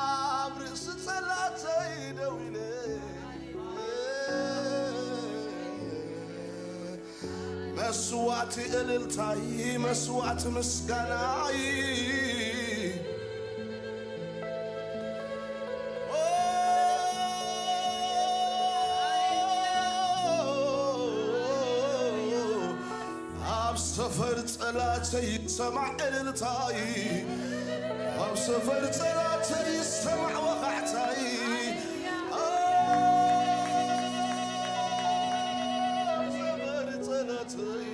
ኣብ ርእሲ ጸላተይ ደው ኢለ መስዋዕቲ እልልታይ መስዋዕቲ ምስጋናይ ኣብ ሰፈር ጸላተይ ይሰማዕ እልልታይ ኣብ ሰፈር ጸላተይ ይሰማዕ ወቓዕታይ ኣብ ሰፈር ጸላተይ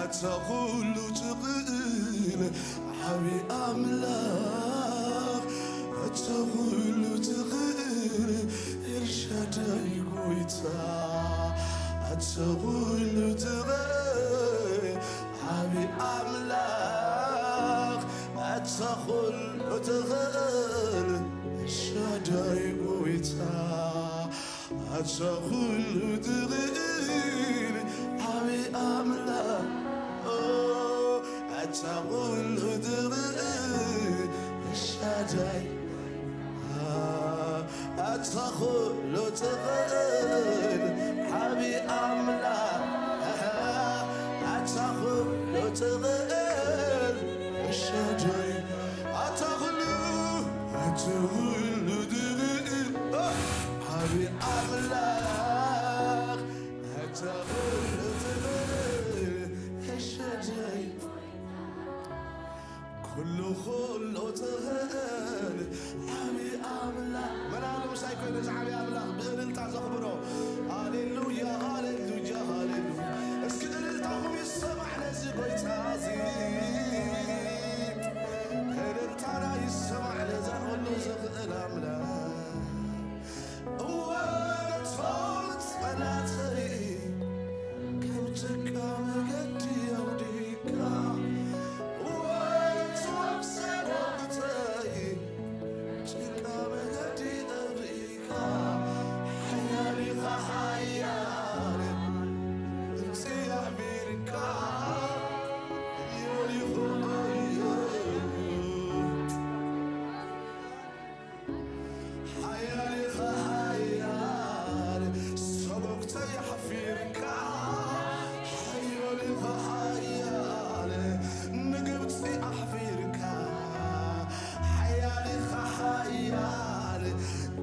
ኣታ ኩሉ ትኽእል ዓቢ ኣምላኽ ኣታ ኩሉ ትኽእል ኤልሻዳይ ጎይታ ኣታ ኩሉ ትኽእል ዓቢ ኣምላኽ ኣታ ኩሉ ትኽእል ኤልሻዳይ ጎይታ ኣታ ኩሉ ትኽእል ዓቢ ኣምላኽ ኣታ ኩሉ ትኽእል ኤልሻዳይ ኣታ ኩሉ ትኽእል ዓቢ ኣምላኽ ኣታ ኩሉ ትኽእል ኤልሻዳይ ኣታ ኩሉ ኣታ ኩሉ ትኽእል ዓቢ ኣምላኽ ኣታ ኩሉ ትኽእል ኤልሻዳይ ኩሉ ኩሉ ትኽእል ዓቢ ኣምላኽ መን ኣሎ ምሳይ ኮይኑ እዚ ዓቢ ኣምላኽ ብእልልታ ዘኽብሮ ሃሌሉያ ሃሌሉያ ሃሌሉያ እስኪ እልልታኹም ይሰማዕ ነዚ ጎይታ እዚ እልልታና ይሰማዕ ነዚ ኩሉ ዝኽእል ኣምላኽ እወ ነቶም ጸላተይ ከም ጭቃ መገዲ ኣውዲካ እወ ነቶም ሰራዊተይ ጭቃ መገዲ ኣውዲካ ሓያል ኢኻ ሓያል ድምፂ ኣዕቢርካ ሓያል ኢኻ ሓያል ሓያል ኢኻ ሓያል ሰጎግተይ ኣሕፊርካ ሓያል ኢኻ ሓያል ንግብፂ ኣሕፊርካ ሓያል ኢኻ ሓያል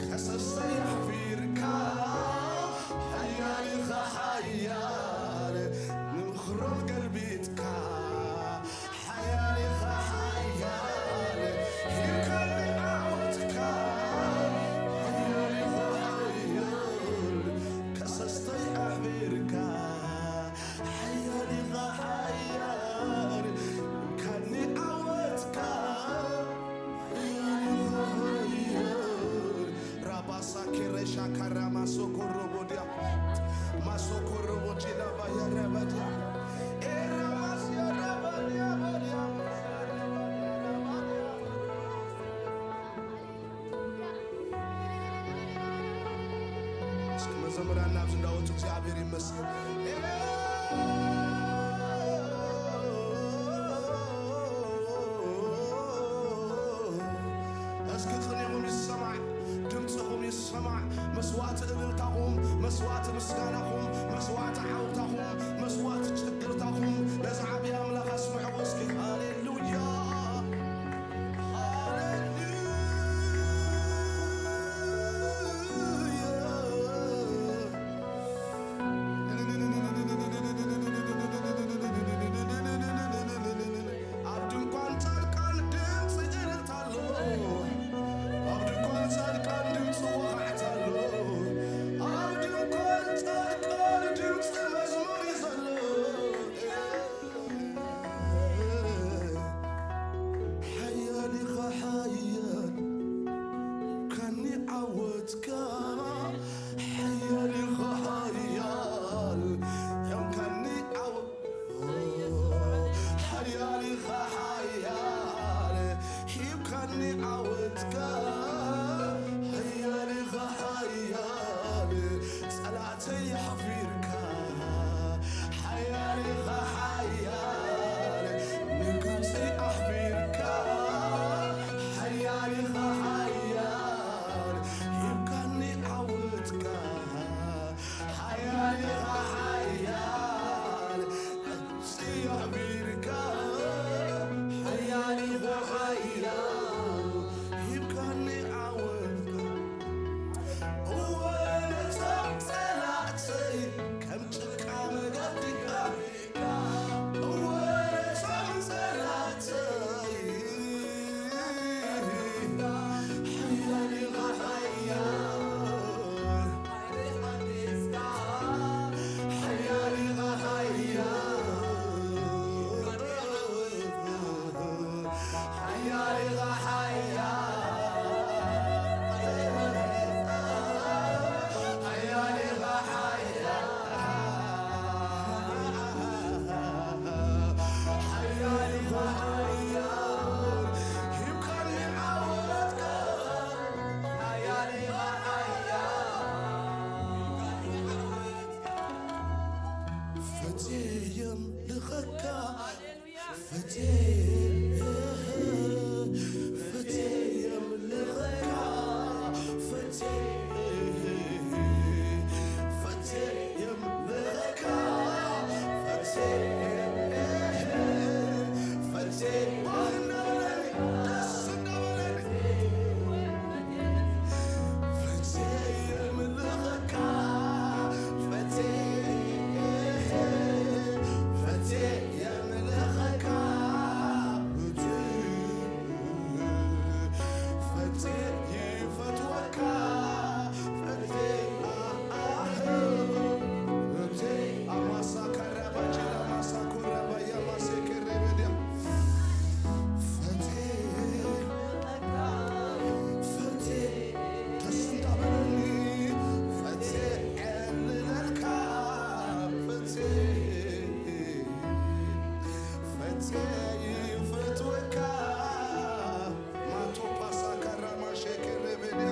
ከሰሰይ ኣሕፊርካ ሓያል ኢኻ ሓያል ንምኽሮም ገልቢጥካ ሓያል ኢኻ ሓያል ሂብካኒ ዓወትካ ሓያል ኢኻ ሓያል ከሰስተይ ኣሕቢርካ ሓያል ኢኻ ሓያል ሂብካኒ ዓወትካ ሓያል ኢኻ ሓያል ራባሳ ኬሬሻ ካራማ ሶኮሮ ቦዲያ ማሶኮሮ ቦጂላ ባያራ ባዲያ ኤራማስ ያራ ባዲያ ባዲያ እስኪ መዘምራን ናብዚ እንዳወፁ እግዚኣብሔር ይመስገን። እስኪ ቅኔኹም ይሰማዕ፣ ድምፅኹም ይሰማዕ፣ መስዋዕቲ እልልታኹም፣ መስዋዕቲ ምስጋናኹም፣ መስዋዕቲ ዓውታኹም፣ መስዋዕቲ ጭግርታኹም ነዚ ዓብዪ ኣምላኽ ኣስምዕዎ እስኪ። ሃሌሉያ። ሃሌሉያ። ፈትየ የምልኸካ፣ ፈትየ፣ ፈትየ የምልኸካ፣ ፈትየ፣ ፈትየ የምልኸካ፣ ፈትየ፣ ፈትየ ደስ እንዳበለኒ ፈትየ፣ ፈትየ፣ ደስ እንዳበለኒ፣ ፈትየ፣ ዕልለልካ፣ ፈትየ፣ ፈትየ፣ ይፈትወካ። ማቶ ፓሳ ካራማ ሼኬ ሬቤድያ።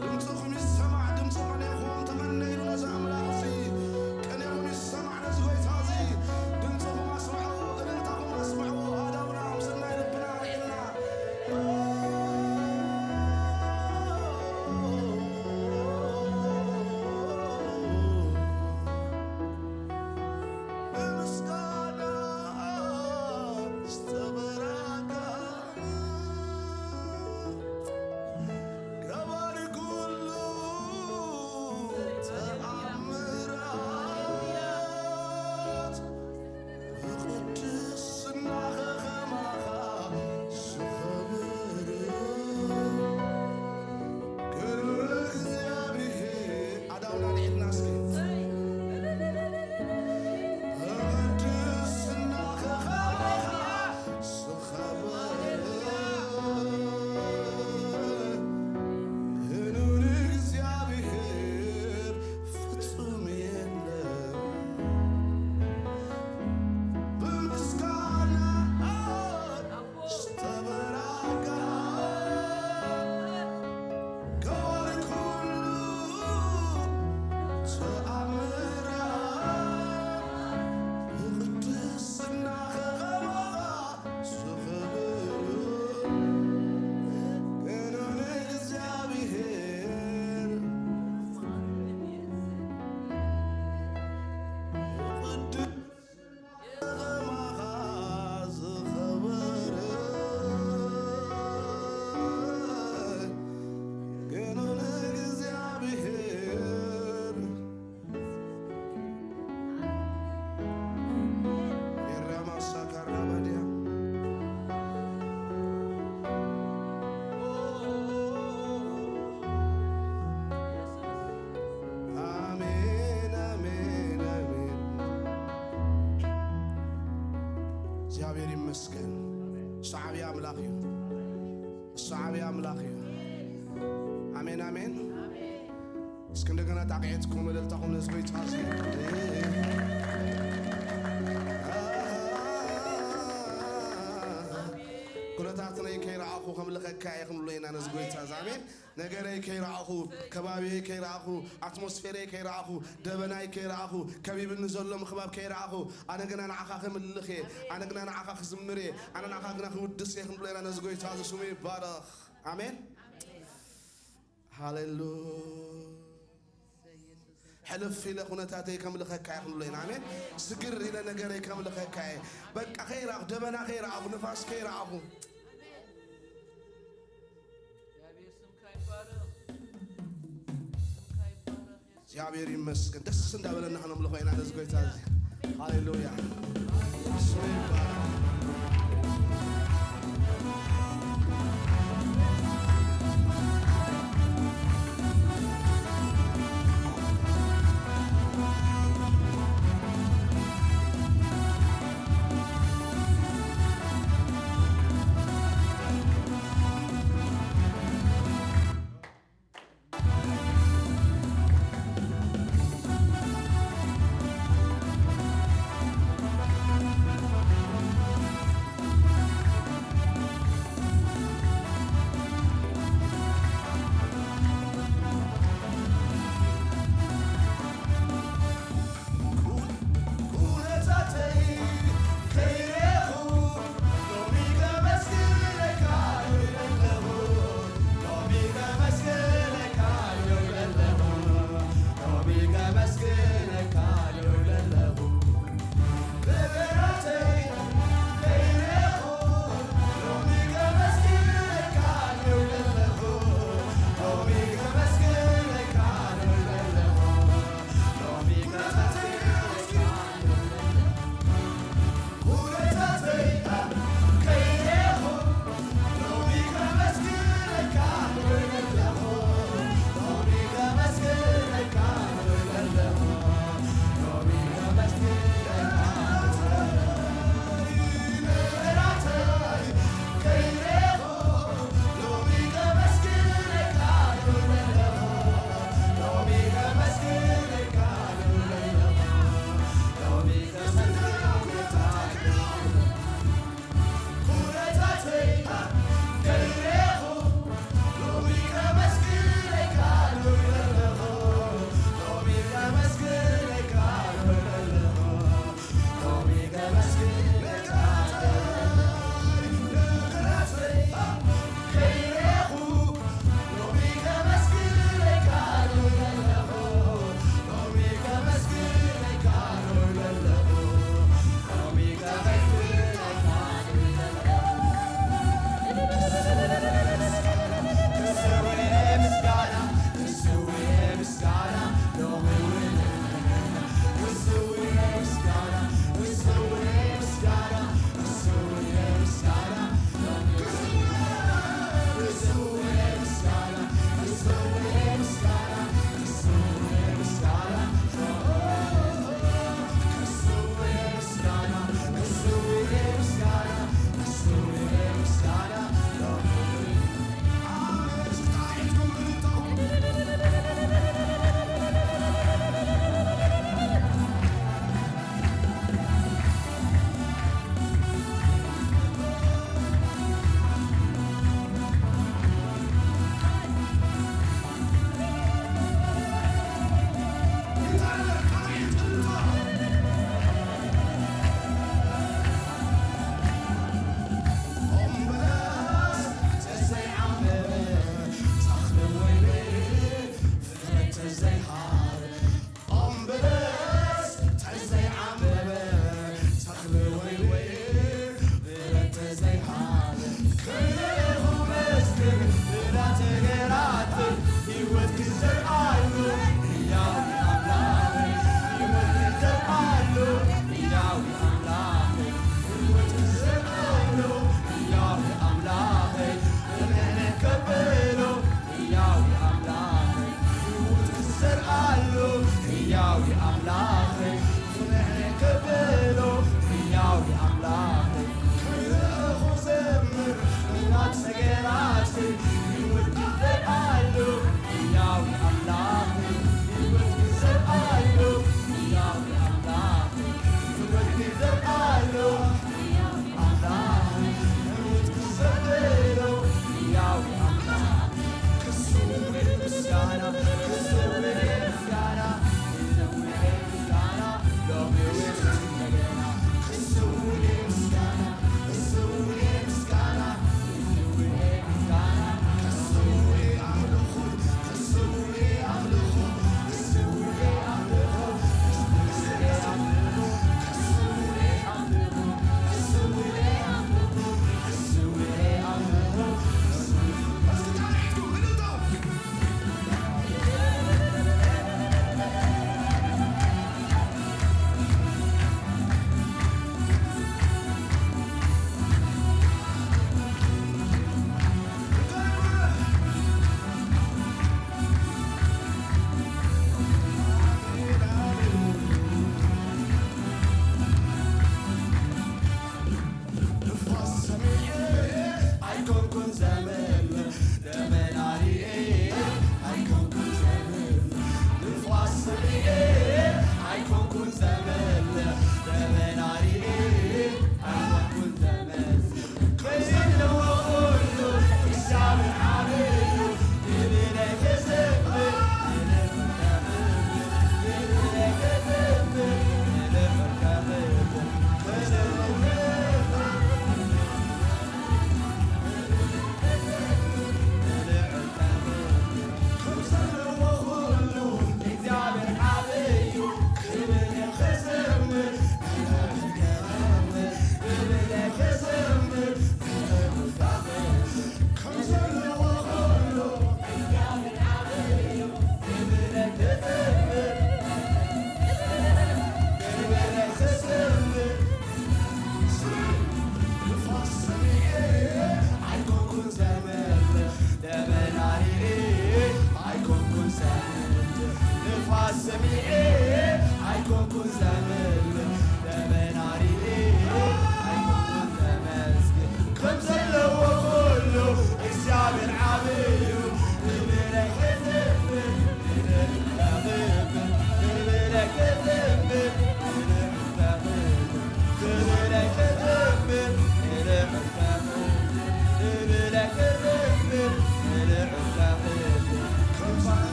ድምፅኹም ይሰማዕ፣ ድምፂ ቅኔኹም ተቐነይሉ ነዚ ኣምላኽ እዚ። ቅኔኹም ይሰማዕ ነዚ ጎይታ እዚ። ድምፅኹም ኣስምዕዎ፣ እልልታኹም ኣስምዕዎ። ኣእዳውና ኣምስልና ልብና ኣልዒልና። ብምስጋና ዝተበራጋ ገባሪ ኩሉ ተኣምራት ብቅድስናኸ ከማኻ ዝኸበረ ግን እግዚኣብሔር ኣዳውና ልዒልና እስኪ። ብቅድስናኸ ከማኻ ዝኸበረ ህኑን እግዚኣብሔር ፍጹም የለን። ብምስጋና ዝተበራጋ ገባሪ ኩሉ ተኣምራት ብቅድስናኸ ከማኻ ዝኸበረ ገናን እግዚኣብሔር ብቅድስናኸ ከማኻ ዝኸበረ ገናን እግዚኣብሔር ኤራማሳ ካራባድያ። ኣሜን፣ ኣሜን፣ ኣሜን። እግዚኣብሔር ይመስገን። እሱ ዓብዪ ኣምላኽ እዩ። እሱ ዓብዪ ኣምላኽ እዩ። ኣሜን፣ ኣሜን። እስኪ እንደገና ጣቕዒትኩም እልልታኹም ነዚ ጎይታ እዚ። ኩነታትነይ ከይረኣኹ ከምልኸካ እየ ክንብሎ ኢና ነዚ ጎይታ እዚ። ኣሜን። ነገረይ ከይረኣኹ፣ ከባቢየይ ከይረኣኹ፣ ኣትሞስፌረይ ከይረኣኹ፣ ደበናይ ከይረኣኹ፣ ከቢብኒ ዘሎ ምኽባብ ከይረኣኹ፣ ኣነ ግና ንዓኻ ከምልኽ እየ፣ ኣነ ግና ንዓኻ ክዝምር እየ፣ ኣነ ንዓኻ ግና ክውድስ እየ ክንብሎ ኢና ነዚ ጎይታ እዚ። ስሙ ይባረኽ። ኣሜን። ሃሌሉያ። ሕልፍ ኢለ ኩነታተይ ከምልኸካ እየ ክንብሎ ኢና። ኣሜን። ስግር ኢለ ነገረይ ከምልኸካ እየ። በቃ ከይረኣኹ፣ ደበና ከይረኣኹ፣ ንፋስ ከይረኣኹ። እግዚኣብሔር ይመስገን። ደስ እንዳበለና ከነምልኾ ኢና ነዚ ጎይታ እዚ። ሃሌሉያ። ስሙ ይባረክ።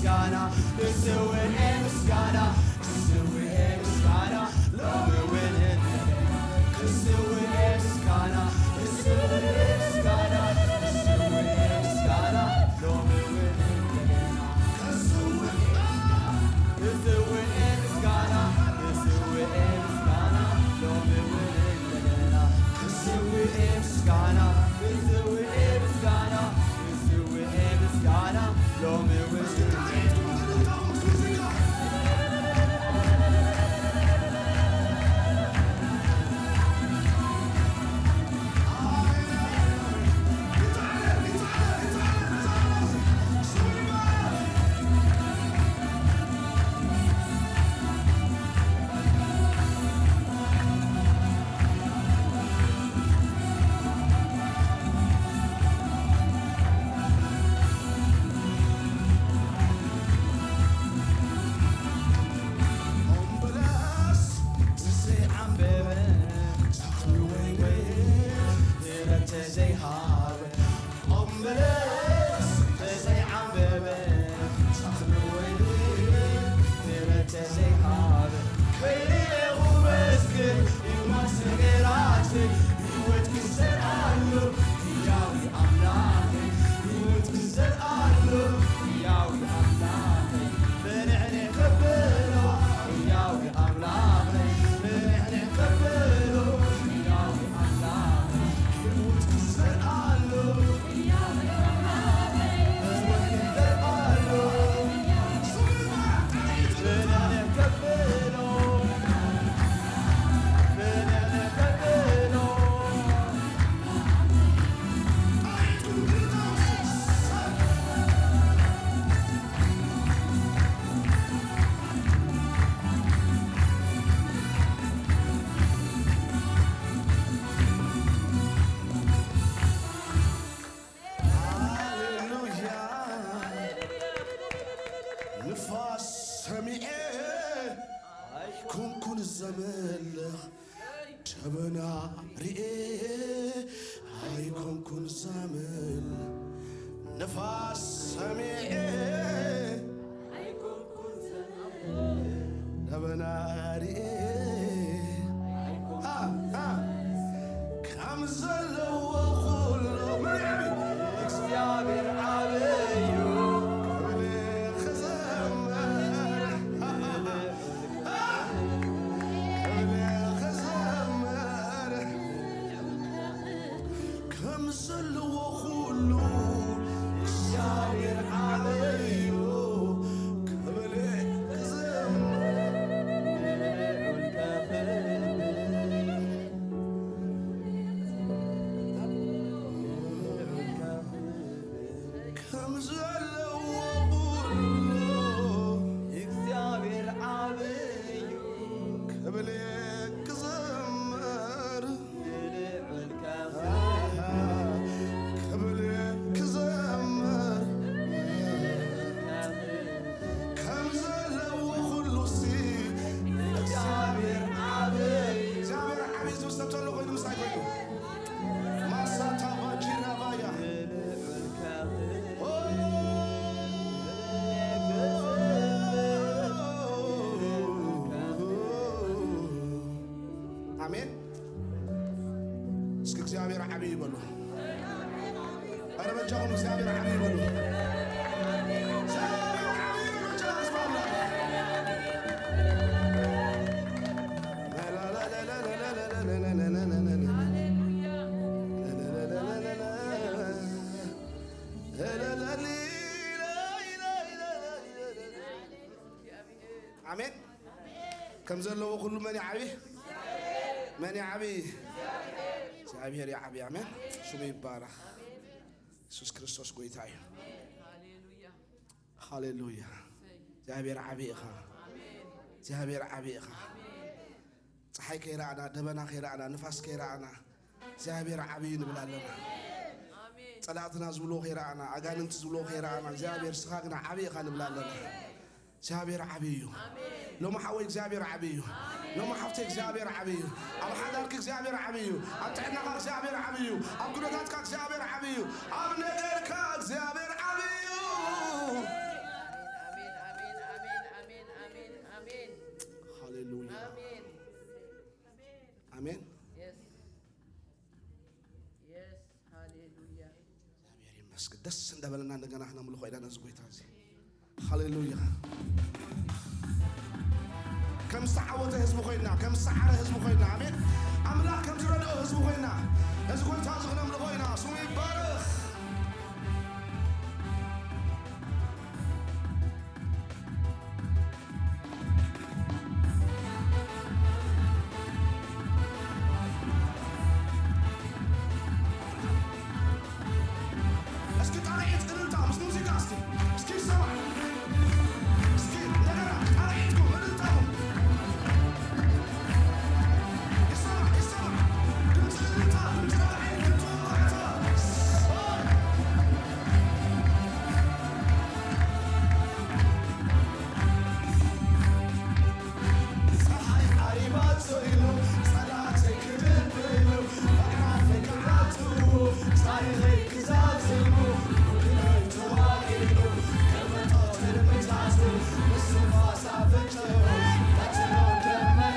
ምስጋና፣ ንስውእ ምስጋና፣ ንስውእ ምስጋና፣ ሎሚ እውን እንደገና። ንስውእ ምስጋና፣ ንስውእ ምስጋና፣ ንስውእ ምስጋና፣ ሎሚ እውን እንደገና። ንስውእ፣ ንስውእ ምስጋና፣ ንስውእ ምስጋና፣ ሎሚ እውን እንደገና። ንስውእ ምስጋና፣ ንስውእ ምስጋና፣ ንስውእ ምስጋና፣ ሎሚ እውን ሃሌሉያ። ንፋስ ሰሚዐ ኣይኮንኩን ዘምልኽ፣ ደበና ርኤ ኣይኮንኩን ዘምልኽ። ንፋስ ሰሚዐ ደበና ርኤ፣ አ፣ አ፣ ከም ዘለዎ ኩሉ መን ዓቢ እግዚኣብሔር ዓቢ እዩ ክብል ክዘምር፣ አ፣ አ፣ አ፣ ክብል ክዘምር። ከም ዘለዎ ኩሉ እግዚኣብሔር ዓቢ እዩ ክብል ክዘምር። ከም ዘለዎ ኩሉ እግዚኣብሔር ዓቢ እዩ ክብል ክዘምር። ክብል ክዘምር። ከም ዘለዎ ኩሉሲ እግዚኣብሔር ዓቢ። እግዚኣብሔር ዓቢ ዝብል ሰብ ዘሎ ኮይኑ ምሳይ ኮይኑ። ማሳታ ባጂራ ባያ። ኦ። ኣሜን። እስኪ እግዚኣብሔር ዓብዪ በሉ። ኧረ በጃኹም እግዚኣብሔር ዓብዪ በሉ። ኣሜን። ከም ዘለዎ ኩሉ መን ይዓቢ? መን ይዓቢ? እግዚኣብሔር ይዓቢ። ኣሜን። ስሙ ይባረኽ። የሱስ ክርስቶስ ጎይታ እዩ። ሃሌሉያ። እግዚኣብሔር ዓቢ ኢኻ። እግዚኣብሔር ዓቢ ኢኻ። ፀሓይ ከይረኣና፣ ደበና ከይረኣና፣ ንፋስ ከይረኣና እግዚኣብሔር ዓቢ እዩ ንብል ኣለና። ፀላእትና ዝብልዎ ከይረኣና፣ ኣጋንንቲ ዝብልዎ ከይረኣና፣ እግዚኣብሔር ስኻ ግና ዓቢ ኢኻ ንብል ኣለና። እግዚኣብሔር ዓቢ እዩ። ሎሚ ሓወይ እግዚኣብሔር ዓቢ እዩ። ሎሚ ሓፍተይ እግዚኣብሔር ዓቢ እዩ። ኣብ ሓዳርኪ እግዚኣብሔር ዓቢ እዩ። ኣብ ጥዕናኻ እግዚኣብሔር ዓቢ እዩ። ኣብ ኩነታትካ እግዚኣብሔር ዓቢ እዩ። ኣብ ነገርካ እግዚኣብሔር ዓቢ እዩ። ኣሜን። Yes. Yes. ሃሌሉያ። እግዚኣብሔር ይመስገን። ደስ እንዳበለና እንደገና ክነምልኾ ኢና ነዚ ጎይታ እዚ። ሃሌሉያ። ከም ዝተዓወተ ህዝቢ ኮይና፣ ከም ዝተዓረ ህዝቢ ኮይና፣ ኣሜን። ኣምላኽ ከም ዝረድኦ ህዝቢ ኮይና፣ ነዚ ጎይታ እዚ ክነምልኾ ኢና። ስሙ ይባረኽ። እስኪ ጣቕዒት እልልታ ምስ ሙዚቃ እስኪ፣ እስኪ ይሰማዕ። እስኪ እንደገና ጣቕዒትኩም እልልታኹም ይሰማዕ፣ ይሰማዕ። ድምፂ እልልታ፣ ድምፂ ጣቕዒት፣ ድምፂ ወጣዕታ። ፀሓይ ዓሪባ ዞሪሉ ጸላተይ ክድብሉ ኣዕናፈይ ክሓቱ ታሪኸይ ክዛዝሙ ጉድለይ ተዋሪዱ ከመቶ ትርምታቱ ምስፋሳ ፍንጭሩ ቀትሎ ደመሩ።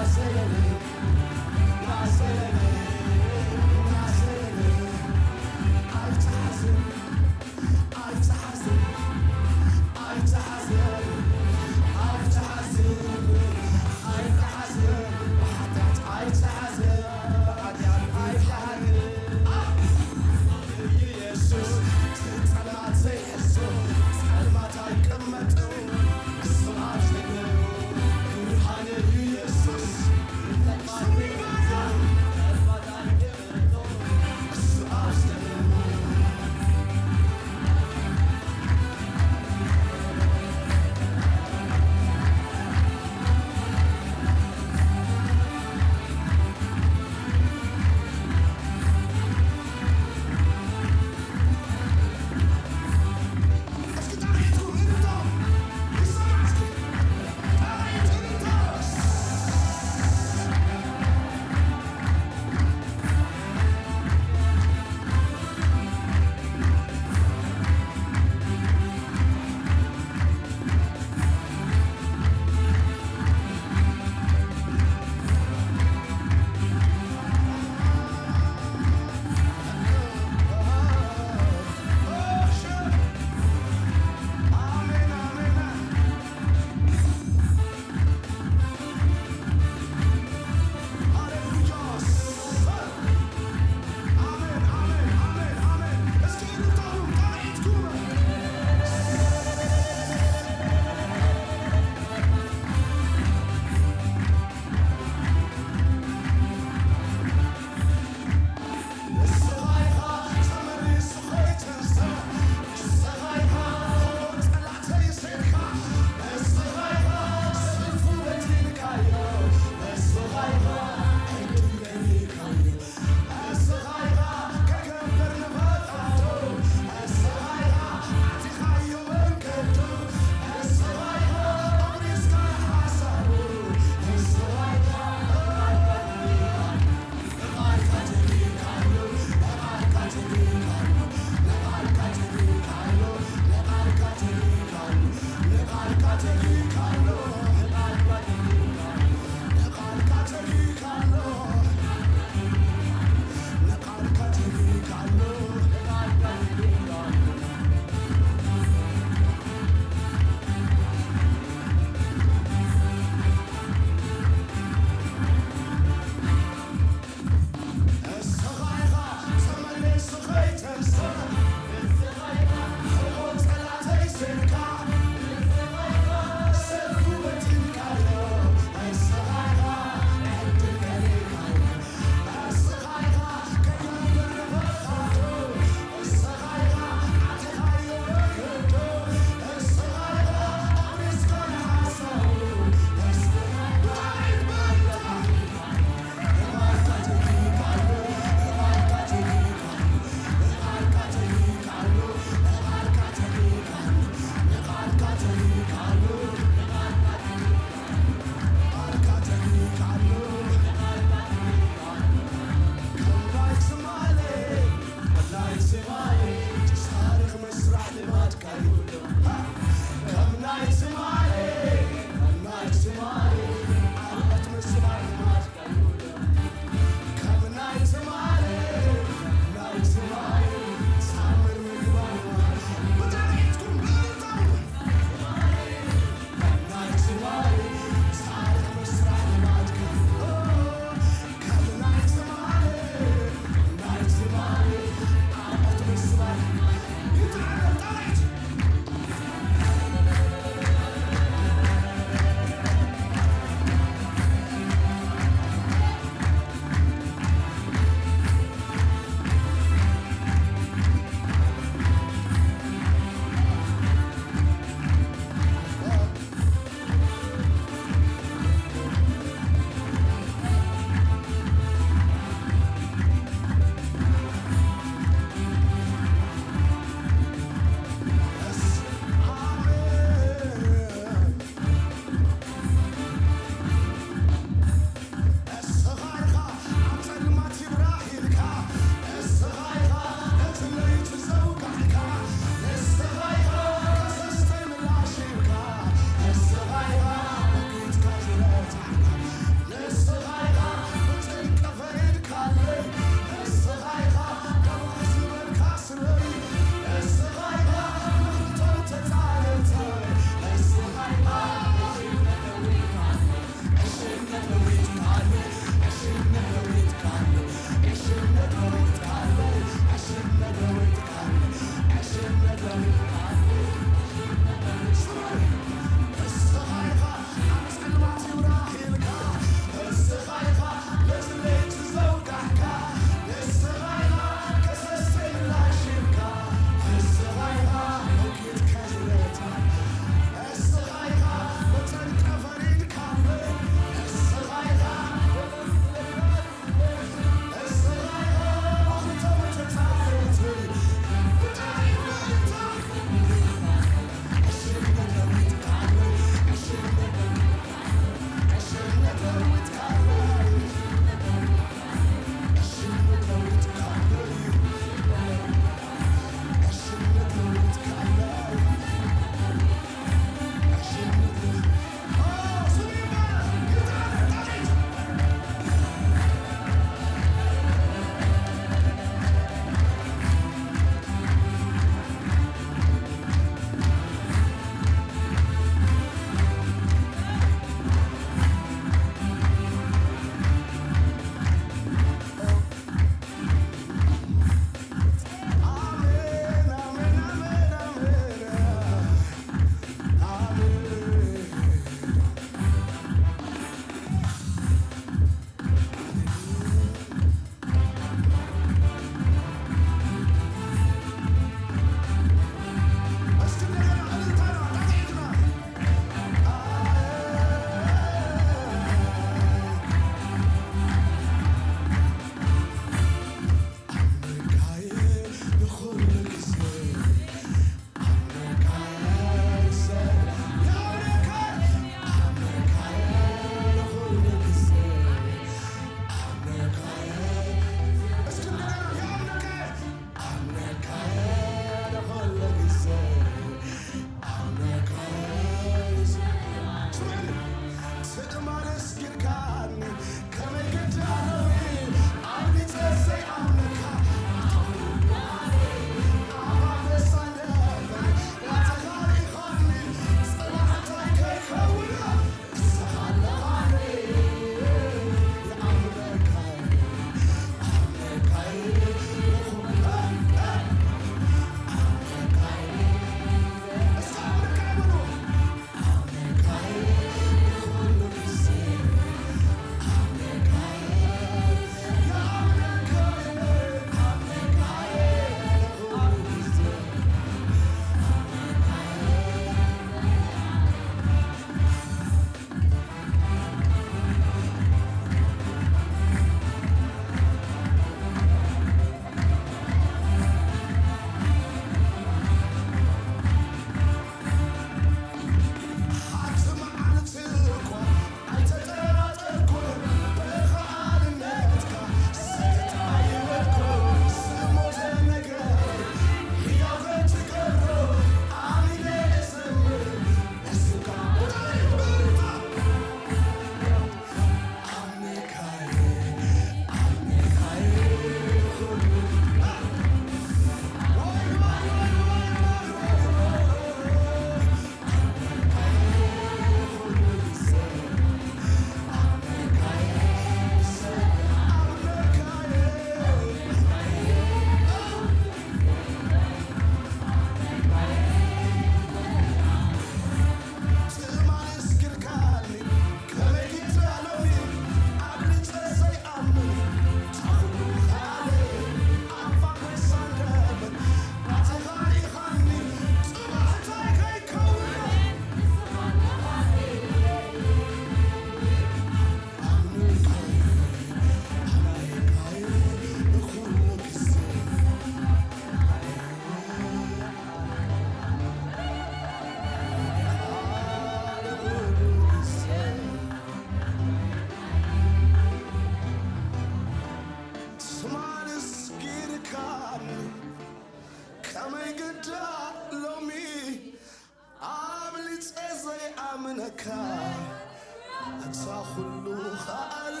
ኣታ ኩሉ ኻሊ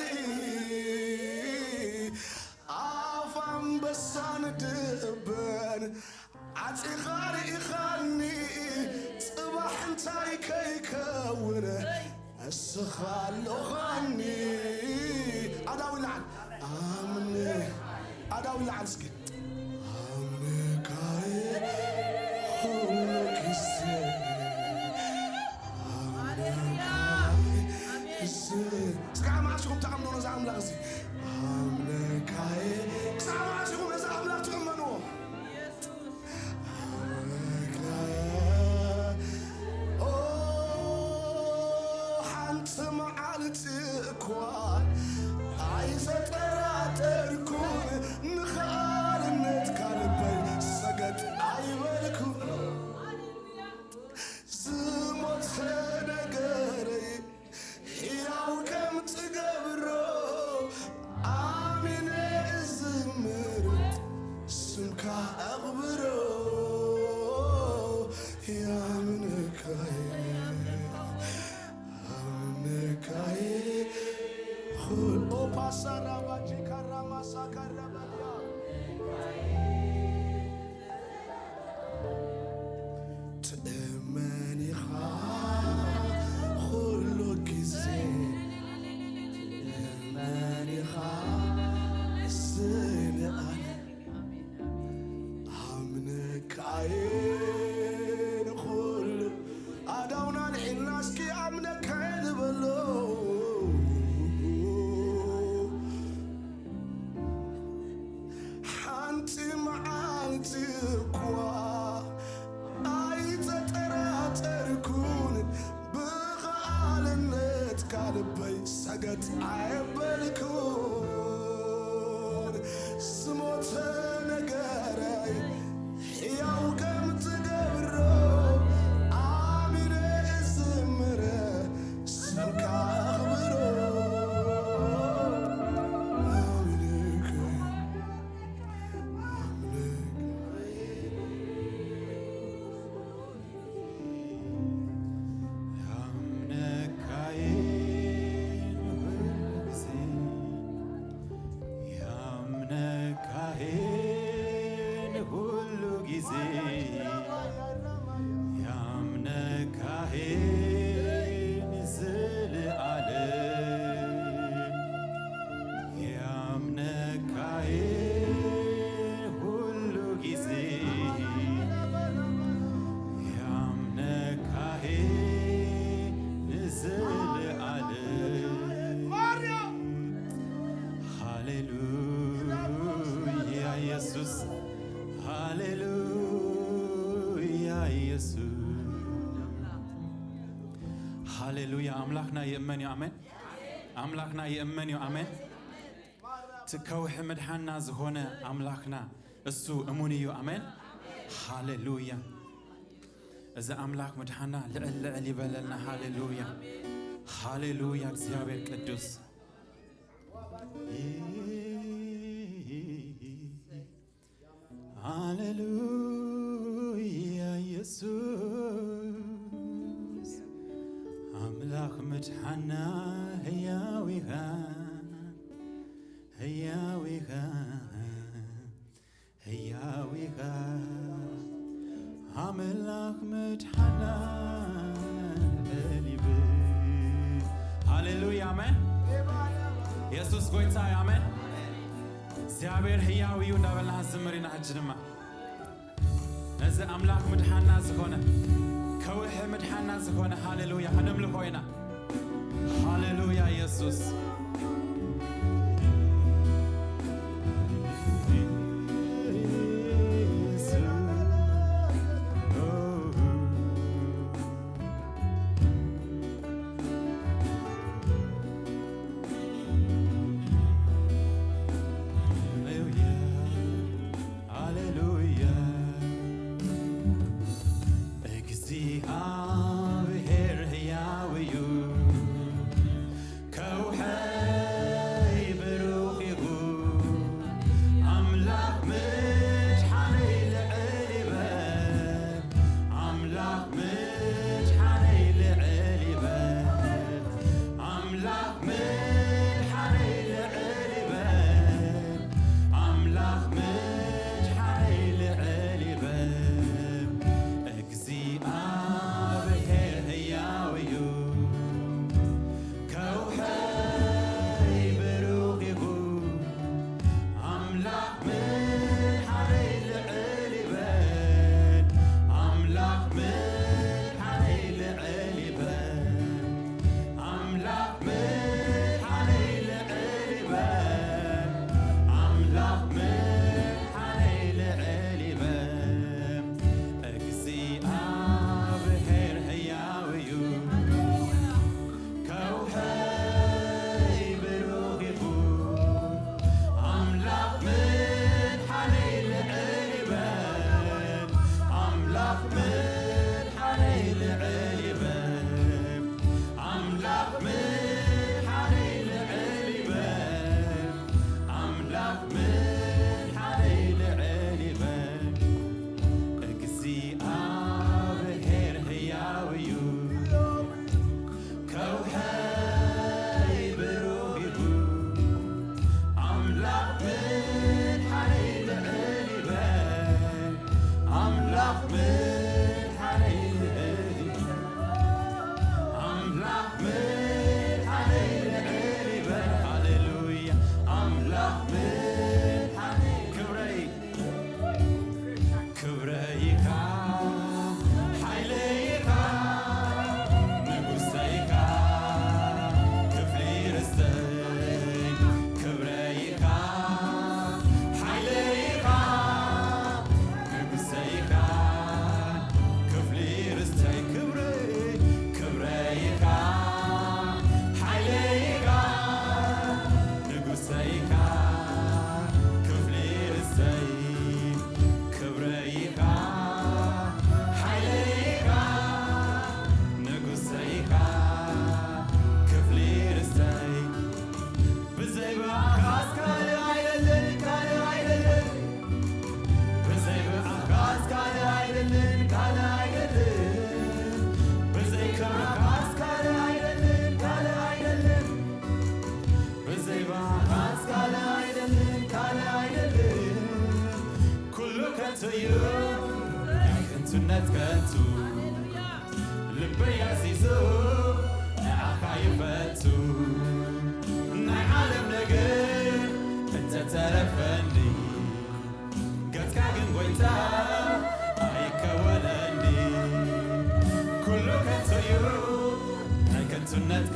ኣፍ ኣንበሳን ድበን ዓጺኻ ርኢኻኒ፣ ጽባሕ እንታይ ከይከውን እስኻ ኣሎኻኒ። ኣዳው ይልዓል። ኣምነ፣ ኣዳው ይልዓል እስኪ። ኣምነካየ ኩሉ ግዜ፣ ኣምነካየ ግዜ። እስካዕ መዓስ ኢኹም ትኣምኑ ነዚ ኣምላኽ እዚ? ኣምነካየ። ክሳዕ መዓስ ኢኹም ነዚ ኣምላኽ ትእመንዎ? ኣምነካየ። ኦ፣ ሓንቲ መዓልቲ እኳ ኣይተጠራጠርኩን፣ ንኸኣልነትካ ልበይ ሰገድ ኣይበልኩን። ዝሞተ ነገረይ ሕያው ከም ትገብሮ ኣሚነ እዝምር፣ ስምካ ኣኽብሮ። ያምንካይ፣ ኣምንካይ፣ ኹል ኦፓሳራ ባጂ ካራማሳ ካራባዲያ። ትእመን ኢኻ ኩሉ ግዜ፣ ትእመን ኢኻ ስንኣለ። ኣምነካየ ንኹሉ ኣዳውና ንዒልና እስኪ ኣምነካየ ንበሎ። ሓንቲ መዓልቲ እኳ ኣይተጠራጠርኩን፣ ብኸኣልነትካ ልበይ ሰገድ ኣየበልኩን። ዝሞተ ነገረይ ሕያው ከም ትገብሮ ኣሚነ እዝምር፣ ስምካ ኣኽብሮ። ኣምልክ፣ ኣምልክ። ያምነካዬን ሁሉ ጊዜ፣ ያምነካዬን ሁሉ ጊዜ፣ ያምነካዬን ዘለዓለም። ያምነካዬ ሁሉ ጊዜ፣ ያምነካዬ ንዘለዓለም። ሃሌሉያ ኢየሱስ፣ ሃሌሉያ ኢየሱስ፣ ሃሌሉያ። ኣምላኽና ይእመን እዩ። ኣሜን። ኣምላኽና ይእመን እዩ። ኣሜን። እቲ ከውሒ ምድሓና ዝኾነ ኣምላኽና እሱ እሙን እዩ። ኣሜን። ሃሌሉያ። እዚ ኣምላኽ ምድሓና ልዕል ልዕል ይበለልና። ሃሌሉያ። ሃሌሉያ። እግዚኣብሔር ቅዱስ። ሃሌሉያ ኢየሱስ ኣምላኽ ምድሓና ህያው ኢኻ፣ ህያው ኢኻ፣ ህያው ኢኻ ኣምላኽ ምድሓና ልዕል ይብል። ሃሌሉያ ኣሜን። የሱስ ጎይታ እዩ። ኣሜን። እግዚኣብሔር ህያው እዩ እንዳበልና ክንዝምር ኢና። ሕጂ ድማ ነዚ ኣምላኽ ምድሓና ዝኾነ፣ ከውሒ ምድሓና ዝኾነ፣ ሃሌሉያ፣ ከነምልኾ ኢና። ሃሌሉያ የሱስ። ሃሌሉያ፣ እግዚኣብሔር ህያው እዩ፣ ከውሒ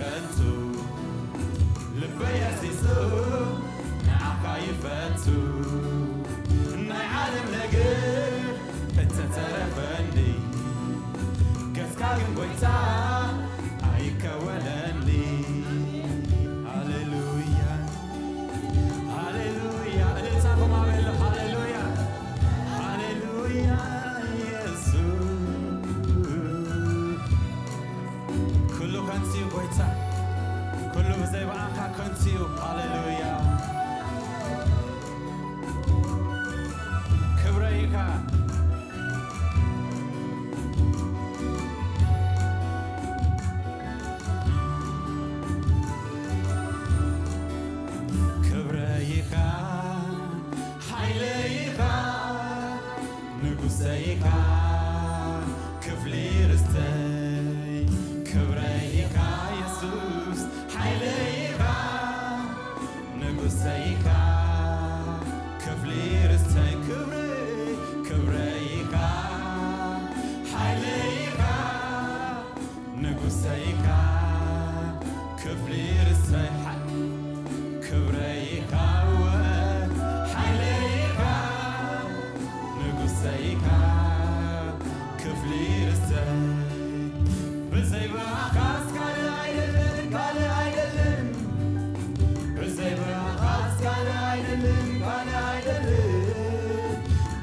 ከንቱ ልበይ ኣሲሱ ንዓኻ ይፈቱ። ናይ ዓለም ነገር እተተረፈኒ፣ ገጽካ ግን ጎይታ ኣይከወለኒ። ሃሌሉያ፣ ሃሌሉያ። እልልታኹም ኣበሉ። ሃሌሉያ፣ ሃሌሉያ፣ ኢየሱስ። ኩሉ ከንቱ እዩ ጎይታ፣ ኩሉ ብዘይ ብኣኻ ከንቱ እዩ። ሃሌሉያ። ክብረይ ኢኻ። ክብረይ ኢኻ፣ ሓይለይ ኢኻ፣ ንጉሰይ ኢኻ፣ ክፍሊ ርስተይ። ክብረይ ኢኻ የሱስ፣ ሓይለይ ኢኻ፣ ንጉሰይ ኢኻ፣ ክፍሊ ርስተይ። ክብረይ፣ ክብረይ ኢኻ፣ ሓይለይ ኢኻ፣ ንጉሰይ ኢኻ፣ ክፍሊ ርስተይ። ሓ-፣ ክብረይ ኢኻ፣ ወ-፣ ሓይለይ ኢኻ፣ ንጉሰይ ኢኻ፣ ክፍሊ ርስተይ። ብዘይ ብኣኻስ ካልእ ኣይደልን፣ ካልእ ኣይደልን። ብዘይ ብኣኻስ ካልእ ኣይደልን፣ ካልእ ኣይደልን።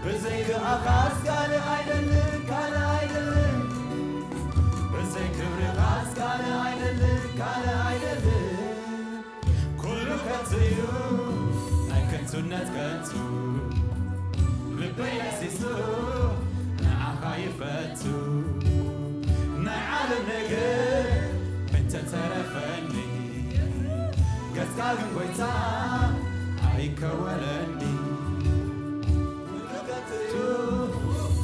ብዘይ ብኣኻስ ካልእ ኣይደልን፣ ካልእ ኣይደልን። ብዘይ ክብርኻስ ካልእ ኣይደልን፣ ካልእ ኣይደልን። ኩሉ ከንቱ እዩ፣ ናይ ከንቱነት ከንቱ። ልበይ ኣሲሱ ንዓኻ ይፈቱ። ናይ ዓለም ነገር እንተተረፈኒ፣ ገጽካ ግን ጎይታ ኣይከወለኒ።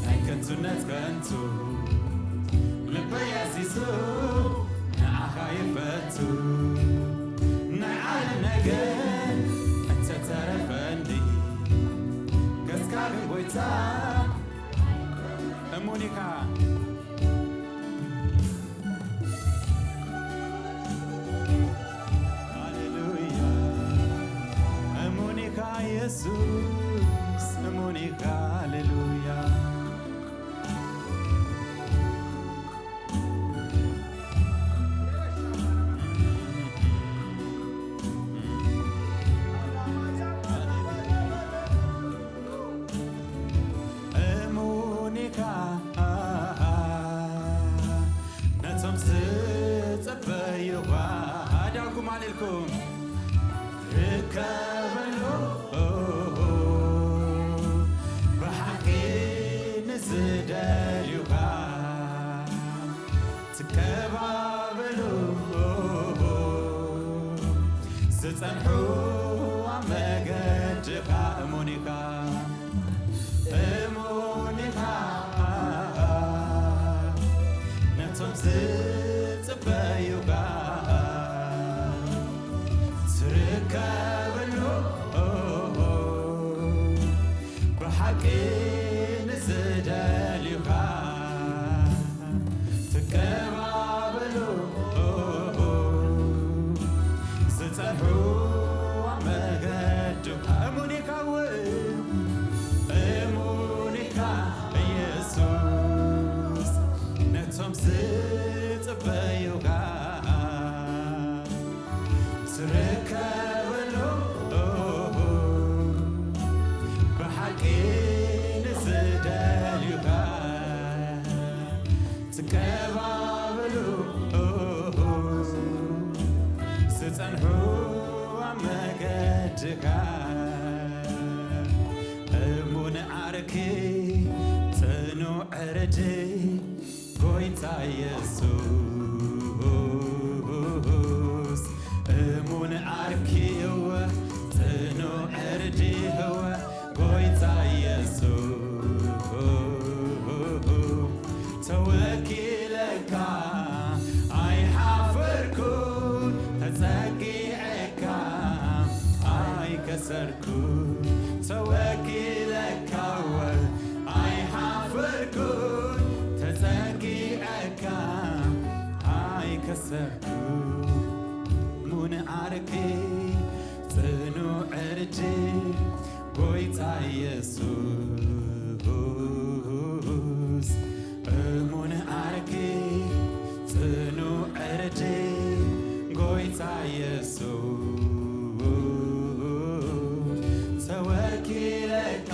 ናይ ከንቱነት ከንቱ፣ ልበይ ኣሲሱ ንዓኻ ይፈቱ። ናይ ዓለም ነገር እንተተረፈኒ፣ ገጽካ ግን ጎይታ እሙን ኢኻ። ሃሌሉያ። እሙን ኢኻ የሱስ፣ እሙን ኢኻ። ሃሌሉያ። እሙን ኢኻ ነቶም ዝጽበዩኻ። ኣእዳውኩም ኣልዒልኩም ርከበሉ ብሓቂ ንዝደልዩኻ። ትቀባበሉ ዝጸንሑ ኣብ መገድኻ። እሙን ኢኻ፣ እሙን ኢኻ፣ ነቶም ዝጽበዩኻ ትርከበሉ ብሓቂ ንዝደልዩኻ። ትቀባበሉ ዝጸንሑ ኣብ መገድኻ። እሙን ኢኻ እውን፣ እሙን ኢኻ ኢየሱስ፣ ነቶም ዝጽበዩኻ ትርከበሉ ብሓቂ ንዝደልዩኻ። ትቀባበሉ ዝጸንሑ ኣብ መገድኻ። እሙን ዓርኪ ጽኑዕ ዕርዲ ጎይታ ኢየሱስ፣ እሙን ዓርኪ እወ፣ ጽኑዕ ዕርዲ እወ፣ ጎይታ ኢየሱስ፣ ተወኪለካ ኣይሓፈርኩን፣ ተጸጊዐካ ኣይከሰርኩን። ተወኪለካ እወ ኣይሓፈርኩን፣ ተጸጊዐካ ኣይከሰርኩን። ጽኑዕ ዕርዲ ጎይታ ኢየሱስ፣ እሙን ዓርኪ ጽኑዕ ዕርዲ ጎይታ ኢየሱስ፣ ተወኪለካ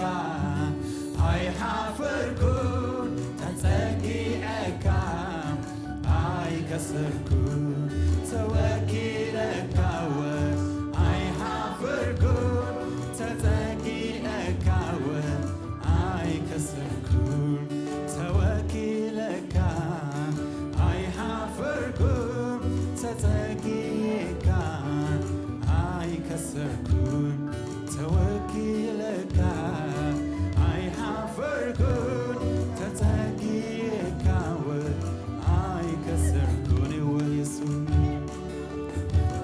ኣይሓፈርኩን፣ ተጸጊዐካ ኣይከሰርኩን፣ ተወኪለካወ ኣይሓፈርኩን፣ ተጸጊዐካወ ኣይከሰርኩን፣ ተወኪለካ ኣይሓፈርኩን፣ ተጸጊዕካ ኣይከሰርኩን፣ ተወኪለካ ኣይሓፈርኩን፣ ተጸጊዕካወ ኣይከሰርኩን። እወ የሱስ፣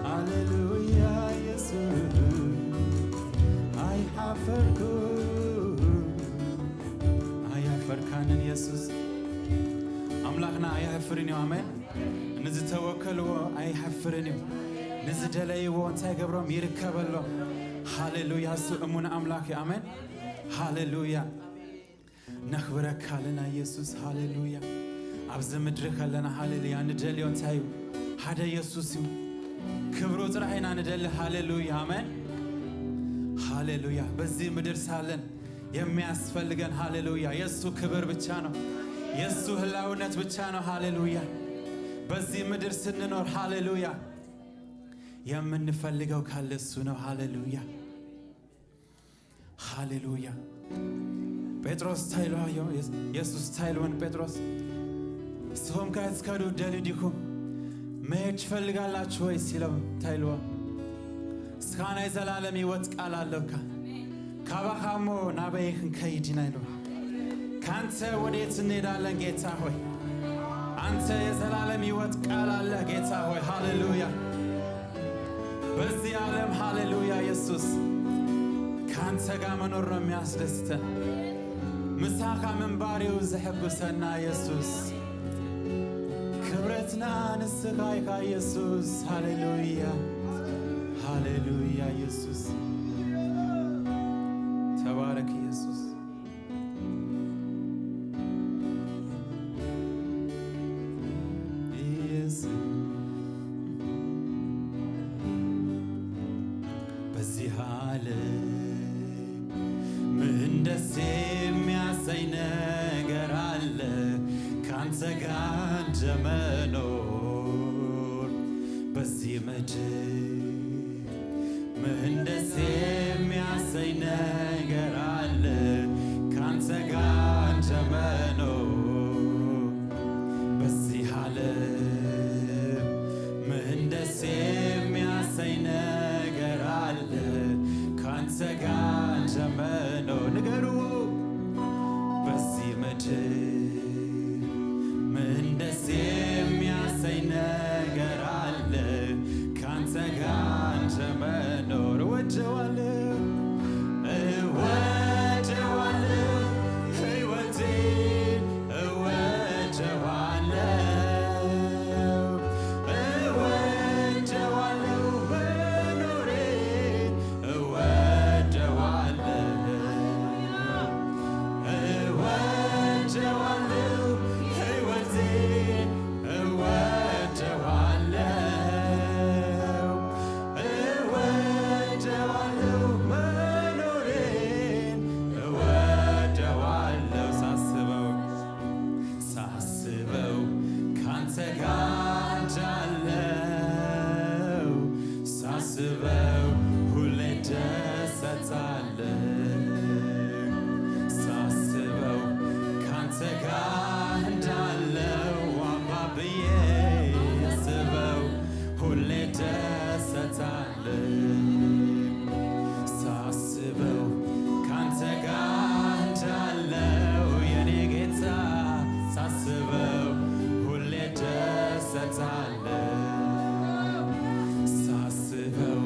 ሃሌሉያ የሱስ፣ ኣይሓፈርኩን። ኣያፈርካንን የሱስ፣ ኣምላኽና ኣያሕፍርን እዩ። ኣሜን። ንዝተወከልዎ ኣይሓፍርን እዩ። ንዝደለይዎ እንታይ ገብሮም? ይርከበሎም። ሃሌሉያ። እሱ እሙን ኣምላኽ እዩ። ኣሜን። ሃሌሉያ። ነኽብረካ ኣለና የሱስ። ሃሌሉያ። ኣብዚ ምድሪ ከለና ሃሌሉያ ንደልዮ እንታይ እዩ? ሓደ የሱስ እዩ። ክብሩ ጥራሕ ኢና ንደሊ። ሃሌሉያ። ኣሜን። ሃሌሉያ። በዚህ ምድር ሳለን የሚያስፈልገን ሃሌሉያ የእሱ ክብር ብቻ ነው። የእሱ ህላውነት ብቻ ነው። ሃሌሉያ። በዚህ ምድር ስንኖር ሃሌሉያ የምንፈልገው ካለ እሱ ነው። ሃሌሉያ። ሃሌሉያ። ጴጥሮስ እንታይ ኢልዎ? የሱስ እንታይ ኢልዎ ንጴጥሮስ? ንስኹም ከ ክትከዱ ደልዩ ዲኹም? መሄድ ትፈልጋላችሁ ወይ? ሲሎም እንታይ ኢልዎ? እስኻ ናይ ዘላለም ህይወት ቃል ኣለካ። ካባኻ እሞ ናበይ ክንከይድ ኢና? ኢልዎ። ካንተ ወዴት እንሄዳለን ጌታ ሆይ? አንተ የዘላለም ህይወት ቃል አለ ጌታ ሆይ። ሃሌሉያ። በዚህ ዓለም ሃሌሉያ ኢየሱስ፣ ካንተ ጋር መኖር ነው የሚያስደስተን። ምሳኻ ምንባር እዩ ዘሐጉሰና ኢየሱስ። ክብረትና ንስኻ ኢኻ ኢየሱስ። ሃሌሉያ፣ ሃሌሉያ ኢየሱስ። ተባረክ ኢየሱስ። ኢየሱስ በዚህ ዓለም ምን ደስ የሚያሰኝ ነገር አለ? ካንተ ጋር እንደመኖር በዚህ ምድር ምን ደስ የሚያሰኝ ነገር አለ? ካንተ ጋር እንደመኖር በዚህ ዓለም ምን ደስ የሚያሰኝ ነገር አለ? ካንተ ጋር እንደመኖር ንገሩ። በዚህ ምድር ምን ደስ የሚያሰኝ ነገር አለ? ካንተ ጋር እንደመኖር እወደዋለሁ፣ እወደዋለሁ፣ ሕይወቴን እወደዋለሁ፣ እወደዋለሁ፣ መኖሬን እወደዋለሁ፣ እወደዋለሁ፣ ሕይወቴን እወደዋለሁ፣ እወደዋለሁ፣ መኖሬን እወደዋለሁ። ሳስበው ሳስበው ካንተ ጋር እንዳለው ሳስበው ሁሌ ደሰታለው። ሳስበው ካንተ ጋር እንዳለው አባብዬ ሳስበው ሁሌ ደሰታለው። ሳስበው ካንተ ጋር እንዳለው የኔ ጌታ ሳስበው ሁሌ ደሰታለው። ሳስበው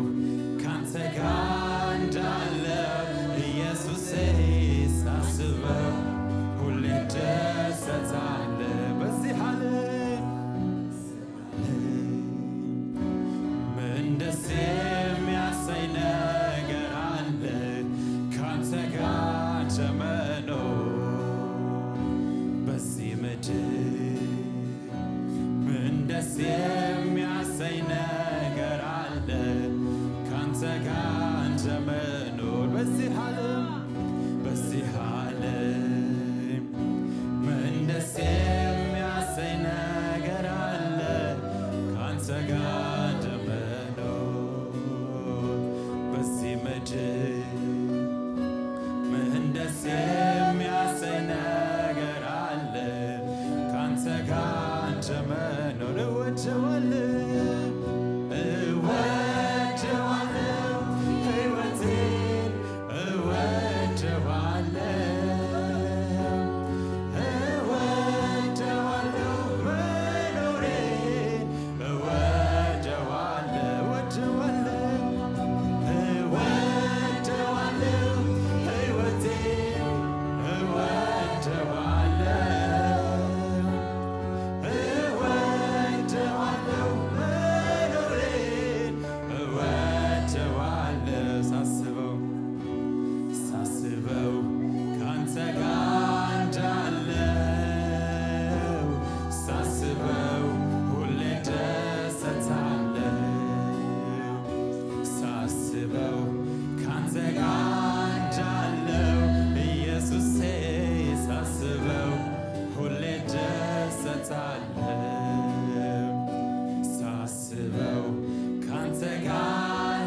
ካንተ ጋር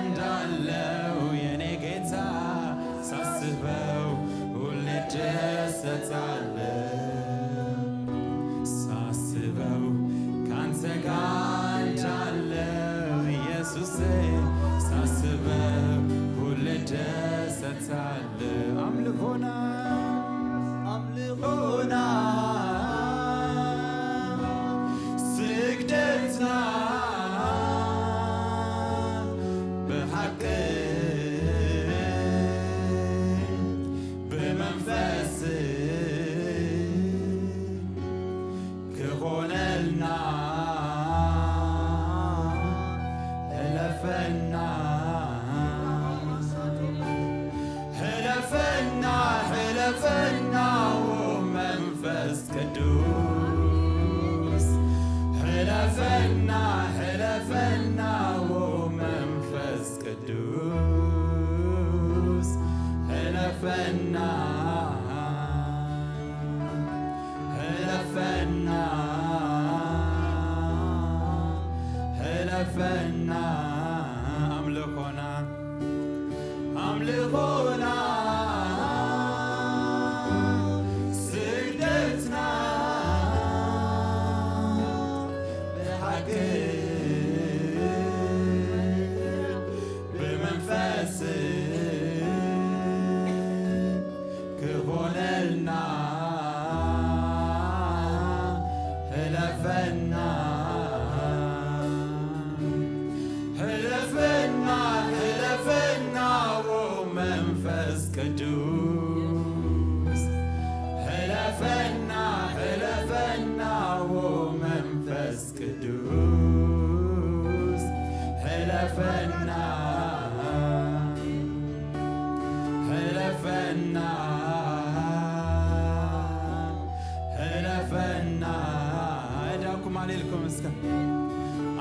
እንዳለው የኔ ጌታ ሳስበው ሁሌ ደሰታለው። ሳስበው ካንተ ጋር እንዳለው ኢየሱሴ ሳስበው ሁሌ ደሰታለው። አምልኮና አምልኮና ስግደትና ብሓቂ ብመንፈስ ክኾነልና ህለፈና ህለፈና ህለፈና መንፈስ ቅዱስ ህለፈና ህለፈና መንፈስ ቅዱስ ህለፈና ህለፈና ህለፈና ኣምልኾና ኣምልኾና ስግደትና ብሓቂ ብመንፈስ ክኾነልና ህለፈና ህለፈና ህለፈና መንፈስ ቅዱስ ህለፈና ህለፈና መንፈስ ቅዱስ ህለፈና ህለፈና ህለፈና እዳኩም ኣልልኩም እስከ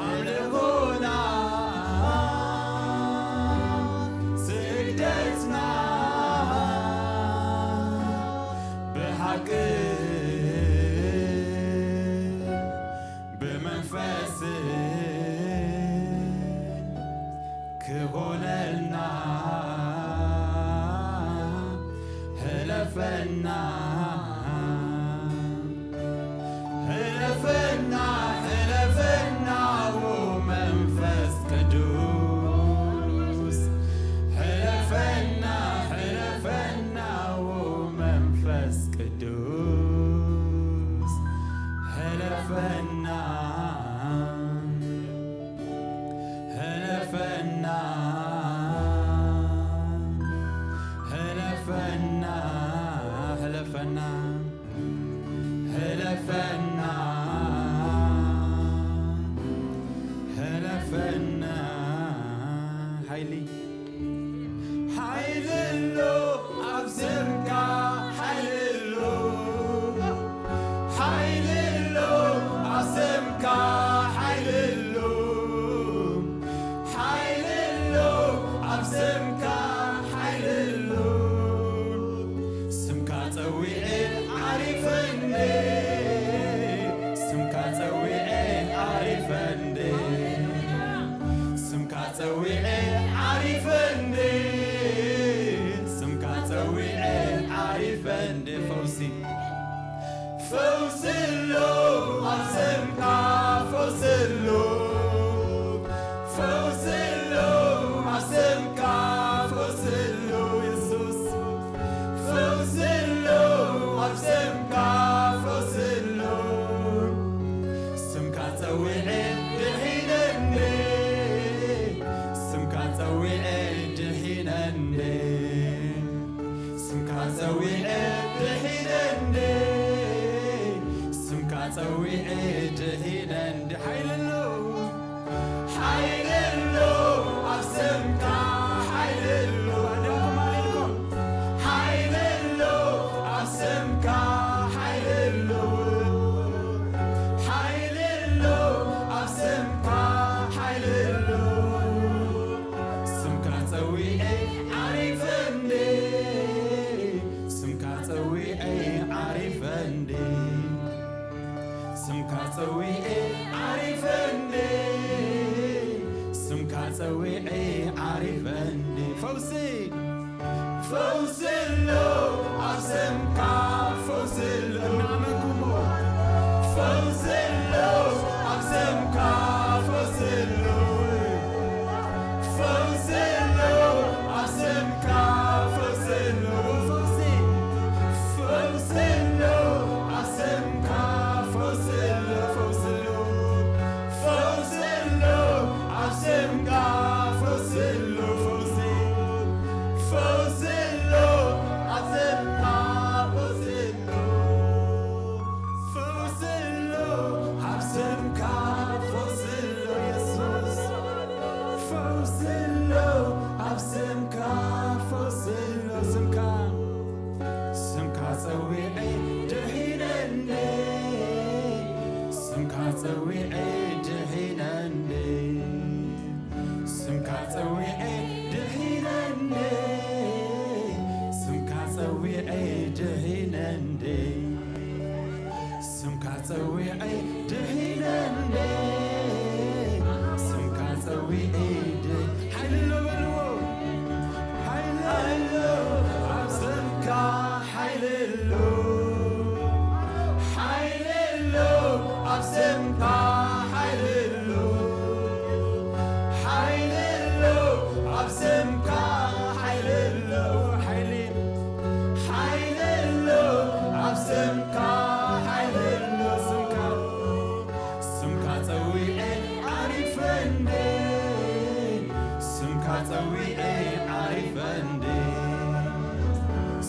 ኣምልኾና ስግደትና ብሓቂ ብመንፈስ ክኾነልና ህለፈና ህለፈና ህለፈና መንፈስ ቅዱስ ህለፈና ህለፈና መንፈስ ቅዱስ ህለፈና ህለፈና ህለፈና ህለፈና ህለፈና ህለፈና ሓይሊ ሓይሊ ኣሎ ኣብ ስምካ ሓይሊ ኣሎ ሓይሊ ኣሎ ኣብ ስምካ ሓይሊ ኣሎ ሓይሊ ኣሎ ኣብ ስምካ ሓይሊ ኣሎ ስምካ ጸዊዐ ዓሪፈ እንዴ ስምካ ጸዊዐ ዓሪፈ እንዴ ስምካ ጸዊዐ ዓሪፈ እንዴ ስምካ ጸዊዐ ዓሪፈ እንዴ ፈውሲ ፈውሲ ኣሎ ኣብ ስምካ ፈውሲ ኣሎ ፈውሲ ኣሎ ኣብ ስምካ ፈውሲ ኣሎ የሱስ ፈውሲ ኣሎ ኣብ ስምካ ፈውሲ ኣሎ ስምካ ጸዊዐ ድሒነ እንዴ ስምካ ጸዊዐ ድሒነ እንዴ ስምካ ጸዊዐ ድሒነ እንዴ ስምካ ጸዊዐ ድሒነ እንዴ ሓይሊ ኣሎ ሓይሊ ኣሎ ጸዊዐ ዓሪፈ እንዴ። ፈውሲ፣ ፈውሲ ኣሎ ኣብ ስምካ፣ ፈውሲ ኣሎ። እናመንኩሞ። ፈውሲ ኣሎ ኣብ ስምካ፣ ፈውሲ ኣሎ። ፈውሲ ኣሎ ኣብ ስምካ፣ ፈውሲ ኣሎ። ፈውሲ፣ ፈውሲ ኣሎ ኣብ ስምካ፣ ፈውሲ ኣሎ፣ ፈውሲ ኣሎ። ፈውሲ ኣሎ ኣብ ስምካ፣ ፈውሲ ኣሎ፣ ፈውሲ። ፈውሲ ኣሎ ኣብ ስምካ፣ ፈውሲ ኣሎ። ፈውሲ ኣሎ ኣብ ስምካ፣ ፈውሲ ኣሎ፣ የሱስ። ፈውሲ ኣሎ ኣብ ስምካ፣ ፈውሲ ኣሎ፣ ስምካ። ስምካ ጸዊዐ ድሒነ እንዴ፣ ስምካ ጸዊዐ ድሒነ እንዴ፣ ስምካ ጸዊዐ ድሒነ እንዴ፣ ስምካ ጸዊዐ ድሒነ እንዴ፣ ስምካ ጸዊዐ ድሒነ እንዴ፣ ስምካ ጸዊዐ ድ-፣ ሓይሊ ኣሎ በልዎ። ሓይሊ ኣሎ ኣብ ስምካ፣ ሓይሊ ኣሎ፣ ሓይሊ ኣሎ ኣብ ስምካ፣ ሓይሊ ኣሎ፣ ሓይሊ ኣሎ ኣብ ስምካ፣ ሓይሊ ኣሎ፣ ሓይሊ፣ ሓይሊ ኣሎ ኣብ ስምካ፣ ሓይሊ ኣሎ ስምካ። ስምካ ጸዊዐ ዓሪፈ እንዴ፣ ስምካ ጸዊዐ ዓሪፈ እንዴ፣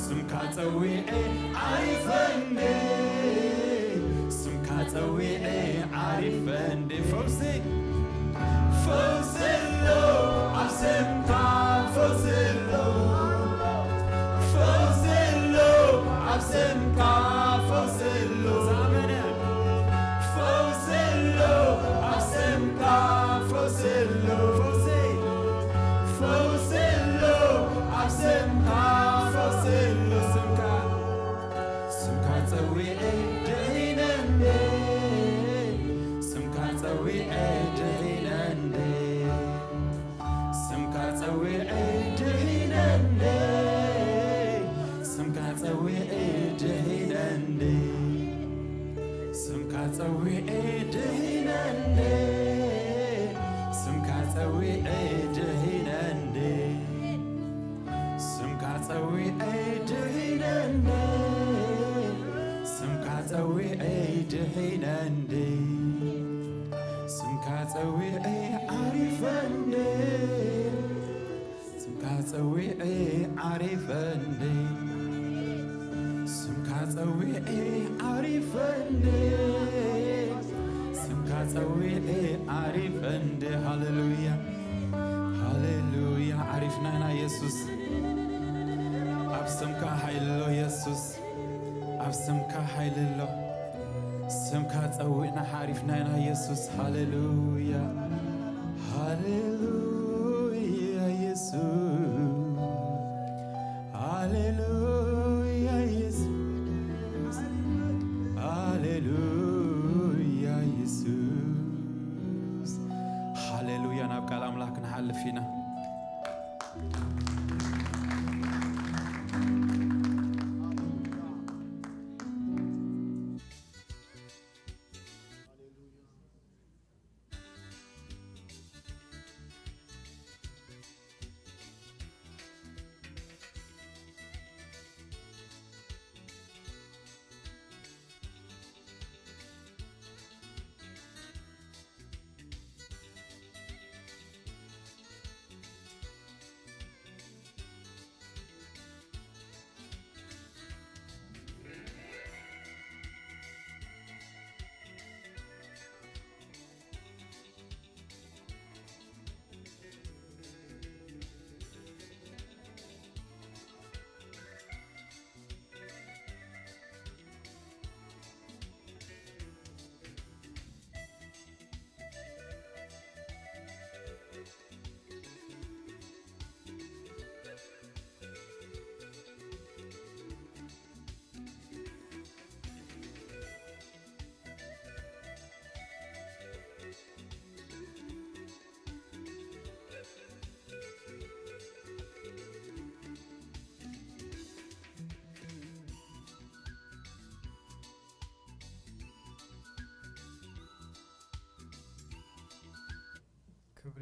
ስምካ ጸዊዐ ዓሪፈ እንዴ፣ ስምካ ጸዊዐ ዓሪፈ እንዴ። ፈውሲ፣ ፈውሲ ኣሎ ኣብ ስምካ፣ ፈውሲ ኣሎ፣ ፈውሲ ኣሎ ኣብ ስምካ፣ ፈውሲ ኣሎ። ዝኣመነ ፈውሲ ኣሎ ኣብ ስምካ፣ ፈውሲ ኣሎ፣ ፈውሲ፣ ፈውሲ ኣሎ ኣብ ስምካ፣ ፈውሲ ኣሎ ስምካ። ስምካ ጸዊዐ ድሒነ እንዴ፣ ስምካ ጸዊዐ ድሒነ እንዴ፣ ስምካ ጸዊዐ ድሒነ እንዴ፣ ስምካ ጸዊዐ ድሒነ እንዴ፣ ስምካ ጸዊዐ ድሒነ እንዴ፣ ስምካ ጸዊዐ ድሒነ እንዴ፣ ስምካ ጸዊዐ ድሒነ እንዴ፣ ስምካ ጸዊዐ ድሒነ እንዴ፣ ስምካ ጸዊዐ ዓሪፈ እንዴ፣ ስምካ ጸዊዐ ዓሪፈ እንዴ፣ ስምካ ጸዊዐ ዓሪፈ እንዴ፣ ስምካ ጸዊዐ ዓሪፈ እንዴ። ሃሌሉያ፣ ሃሌሉያ። ዓሪፍና ኢና የሱስ። ኣብ ስምካ ሓይሊ ኣሎ የሱስ፣ ኣብ ስምካ ሓይሊ ኣሎ። ስምካ ጸዊዕና ሓሪፍና ኢና የሱስ። ሃሌሉያ፣ ሃሌሉያ የሱስ፣ ሃሌሉያ የሱስ፣ ሃሌሉያ የሱስ፣ ሃሌሉያ። ናብ ቃል ኣምላኽ ክንሓልፍ ኢና።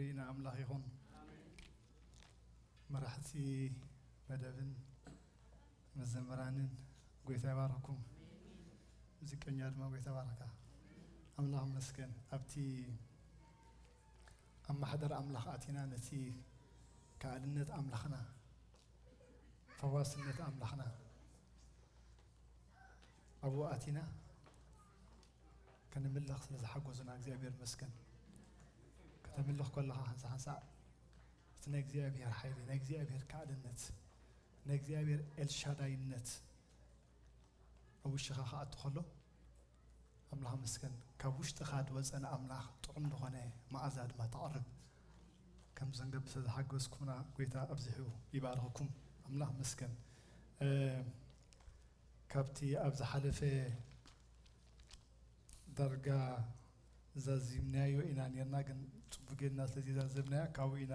ርኢና ኣምላኽ ይኹን። መራሕቲ መደብን መዘምራንን ጎይታ ይባርኽኩም። ሙዚቀኛ ድማ ጎይታ ይባርኽካ። ኣምላኽ ይመስገን። ኣብቲ ኣብ ማሕደር ኣምላኽ ኣቲና ነቲ ከኣልነት ኣምላኽና፣ ፈዋስነት ኣምላኽና ኣብኡ ኣቲና ከነምልኽ ስለ ዝሓገዙና እግዚኣብሔር ይመስገን። ከተምልኽ ከለኻ ሓንሳ ሓንሳ እቲ ናይ እግዚኣብሔር ሓይሊ፣ ናይ እግዚኣብሔር ከኣልነት፣ ናይ እግዚኣብሔር ኤልሻዳይነት ኣብ ውሽኻ ክኣቱ ከሎ ኣምላኽ መስገን ካብ ውሽጥኻ ዝወፀ ንኣምላኽ ጥዑም ዝኾነ መኣዛ ድማ ተቕርብ። ከም ዘንገብ ስለ ዝሓገዝኩምና ጎይታ ኣብዚሑ ይባርኽኩም። ኣምላኽ መስገን። እ፣ ካብቲ ኣብ ዝሓለፈ ዳርጋ ዛዚምናዮ ኢና ነርና፣ ግን ጽቡቅ ጌርና ስለ ዘይዛዘምናዮ ካብኡ ኢና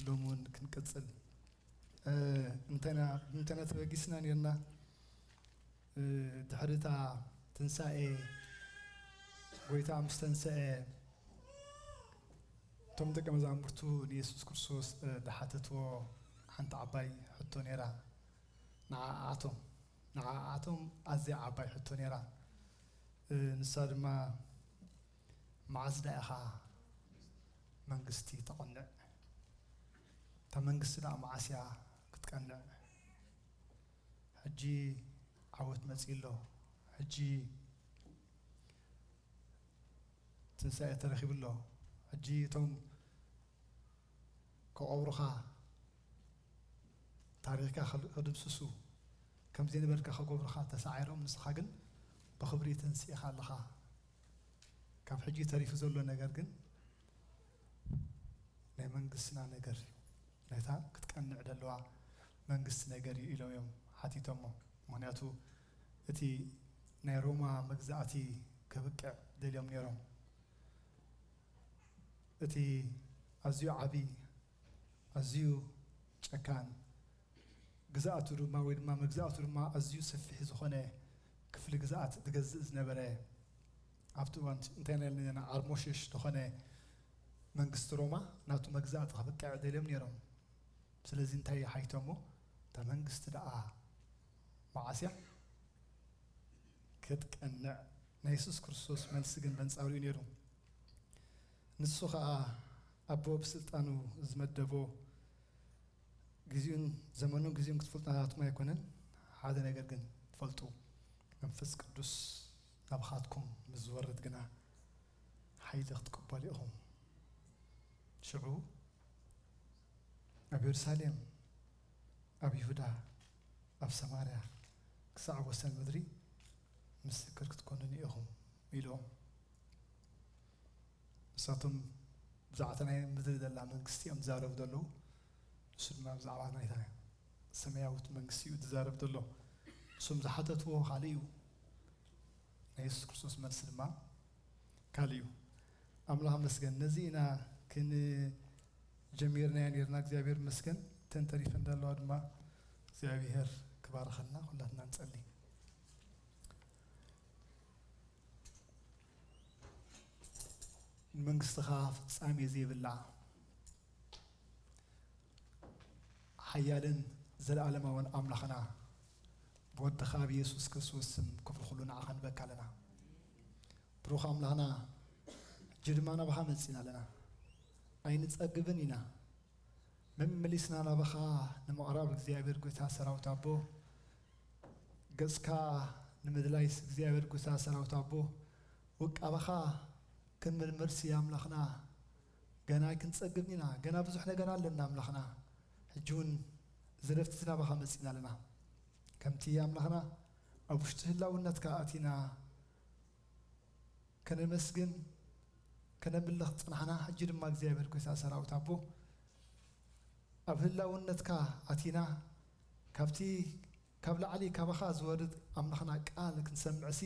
ሎሚ እውን ክንቅጽል። እ፣ እንተና፣ እንተና ተበጊስና ነርና፣ እ፣ ድሕሪ እታ ትንሳኤ፣ ጎይታ ምስ ተንሰአ፣ እቶም ደቀ መዛሙርቱ ንየሱስ ክርስቶስ፣ እ፣ ዝሓተትዎ ሓንቲ ዓባይ ሕቶ ነይራ። ንዓኣቶም፣ ንዓኣቶም ኣዝያ ዓባይ ሕቶ ነይራ። እ፣ ንሳ ድማ፣ "መዓስ ደኣ ኢኻ መንግስቲ ተቐንዕ? እታ መንግስቲ ደኣ መዓስ እያ ክትቀንዕ? ሕጂ ዓወት መጺኡ ኣሎ። ሕጂ ትንሳኤ ተረኺቡ ኣሎ። ሕጂ እቶም ክቐብሩኻ፣ ታሪኽካ ከል-፣ ከድምስሱ፣ ከም ዘይነበርካ ክገብሩኻ ተሳዒሮም፣ ንስኻ ግን ብኽብሪ ተንሲእኻ ኣለኻ። ካብ ሕጂ ተሪፉ ዘሎ ነገር ግን ናይ መንግስትና ነገር እዩ። ነታ ክትቀንዕ ደለዋ መንግስቲ ነገር እዩ" ኢሎም እዮም ሓቲቶሞ። ምኽንያቱ እቲ ናይ ሮማ መግዛእቲ ከብቅዕ ደልዮም ነይሮም። እቲ ኣዝዩ ዓቢ፣ ኣዝዩ ጨካን፣ ግዝኣቱ ድማ፣ ወይ ድማ መግዛእቱ ድማ ኣዝዩ ሰፊሕ ዝኾነ ክፍሊ ግዝኣት ዝገዝእ ዝነበረ፣ ኣብቲ እዋን እንታይ ኢና ኢልና ኣርሞሸሽ ዝኾነ መንግስቲ ሮማ ናቱ መግዛእቲ ከብቅዕ ደልዮም ነይሮም። ስለዚ እንታይ ሓይቶሞ? እታ መንግስቲ ደኣ መዓስ እያ ክትቀንዕ? ናይ የሱስ ክርስቶስ መልሲ ግን በንጻሩ እዩ ነይሩ። ንሱ ኸኣ ኣቦ ብስልጣኑ ዝመደቦ፣ ግዜኡን ዘመኑን ግዜኡን ክትፈልጡ ናትኩም ኣይኮነን። ሓደ ነገር ግን ትፈልጡ፣ መንፈስ ቅዱስ ናባኻትኩም ምስ ዝወርድ ግና ሓይሊ ክትቅበሉ ኢኹም። ሽዑ ኣብ የሩሳሌም፣ ኣብ ይሁዳ፣ ኣብ ሰማርያ፣ ክሳዕ ወሰን ምድሪ ምስክር ክትኮኑኒ ኢኹም ኢሎም። ንሳቶም ብዛዕባ ናይ ምድሪ ዘላ መንግስቲ እዮም ዝዛረቡ ዘለዉ። ንሱ ድማ ብዛዕባ ናይታ ሰማያዊት መንግስቲ እዩ ዝዛረብ ዘሎ። ንሶም ዝሓተትዎ ካልእ እዩ። ናይ የሱስ ክርስቶስ መልሲ ድማ ካልእ እዩ። ኣምላኽ መስገን። ነዚ ኢና ክን-፣ ጀሚርናዮ ነርና። እግዚኣብሔር መስገን። እተን ተሪፈን ዘለዋ ድማ እግዚኣብሔር ክባርኸልና። ኩላትና ንጸሊ። ንመንግስትኻ ፍጻሜ ዘይብላ ሓያልን ዘለኣለማውን ኣምላኽና፣ ብወድኻ ብየሱስ ክርስቶስ ስም ክብሪ ኩሉ ንዓኻ ንበካ ኣለና። ብሩኽ ኣምላኽና፣ ሕጂ ድማ ናባኻ መጺና ኣለና። ኣይንጸግብን ኢና። መመሊስና ናባኻ ንምቕራብ እግዚኣብሔር ጎይታ ሰራዊት ኣቦ፣ ገጽካ ንምድላይስ እግዚኣብሔር ጎይታ ሰራዊት ኣቦ፣ ውቃበኻ ክንምርምርሲ ኣምላኽና፣ ገና ኣይክንጸግብን ኢና። ገና ብዙሕ ነገር ኣለና ኣምላኽና። ሕጂ እውን እዚ ረፍቲ እዚ ናባኻ መጺና ኣለና። ከምቲ ኣምላኽና ኣብ ውሽጢ ህላውነትካ ኣቲና ከነመስግን ከነምልኽ ዝጸናሕና፣ ሕጂ ድማ እግዚኣብሔር ጎይታ ሰራዊት ኣቦ፣ ኣብ ህላውነትካ ኣቲና፣ ካብቲ ካብ ላዕሊ ካባኻ ዝወርድ ኣምላኽና ቃል ክንሰምዕሲ፣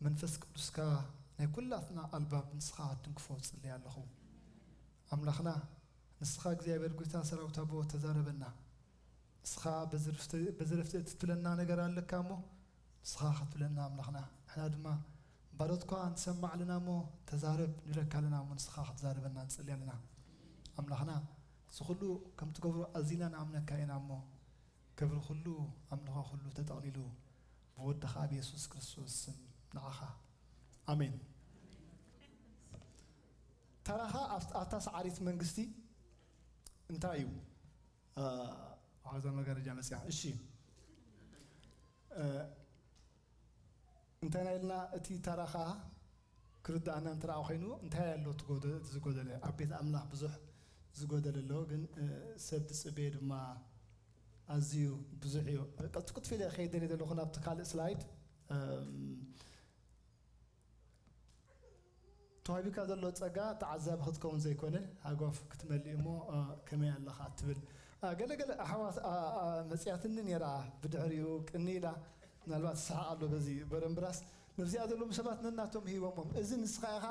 መንፈስ ቅዱስካ ናይ ኩላትና ኣልባብ ንስኻ ክትትንክፎ እጽሊ ኣለኹ። ኣምላኽና፣ ንስኻ እግዚኣብሔር ጎይታ ሰራዊት ኣቦ ተዛረበና። ንስኻ በዚ ረፍቲ፣ በዚ ረፍቲ እትብለና ነገር ኣለካ እሞ፣ ንስኻ ክትብለና ኣምላኽና፣ ንሕና ድማ ባዶት እኳ ንሰምዕ ኣለና እሞ፣ "ተዛረብ" ንብለካ ኣለና እሞ፣ ንስኻ ክትዛረበና ንጽሊ ኣለና። ኣምላኽና፣ እዚ ኹሉ ከም ትገብሮ ኣዚና ንኣምነካ ኢና እሞ፣ ክብሪ ኹሉ፣ ኣምልኾ ኹሉ ተጠቕሊሉ ብወድኻ ኣብ የሱስ ክርስቶስ ስም ንዓኻ። ኣሜን። ተራኻ ኣብት-፣ ኣብታ ሰዓሪት መንግስቲ እንታይ እዩ? እ፣ ኣብዛ መጋረጃ መጽያ። እሺ። እ፣ እንታይ ኢና ኢልና እቲ ተራኻ ክርድኣና እንተ ደኣ ኮይኑ፣ እንታይ ኣሎ እቲ ጎደ-፣ እቲ ዝጎደለ? ኣብ ቤት ኣምላኽ ብዙሕ ዝጎደለ ኣሎ፣ ግን፣ እ፣ ሰብ ዝጽበዮ ድማ ኣዝዩ ብዙሕ እዩ። ቅልጥፍ ኢለ ክኸይድ ደልየ ዘለኹ ናብቲ ካልእ ስላይድ። እም፣ ተዋሂቡካ ዘሎ ጸጋ ተዓዛቢ ክትከውን ዘይኮነ፣ ሃጓፍ ክትመልእ እሞ፣ እ፣ ከመይ ኣለኻ ትብል። እ፣ ገለ ገለ ኣሕዋት፣ እ፣ እ፣ መጺኣትኒ ነይራ፣ ብድሕሪኡ ቅኒ ኢላ፣ ምናልባት ትስሓቕ ኣሎ በዚ በረምብራስ። ነዚኣ ዘለዉ ሰባት ነናቶም ሂቦሞም። እዚ ንስኻ ኢኻ፣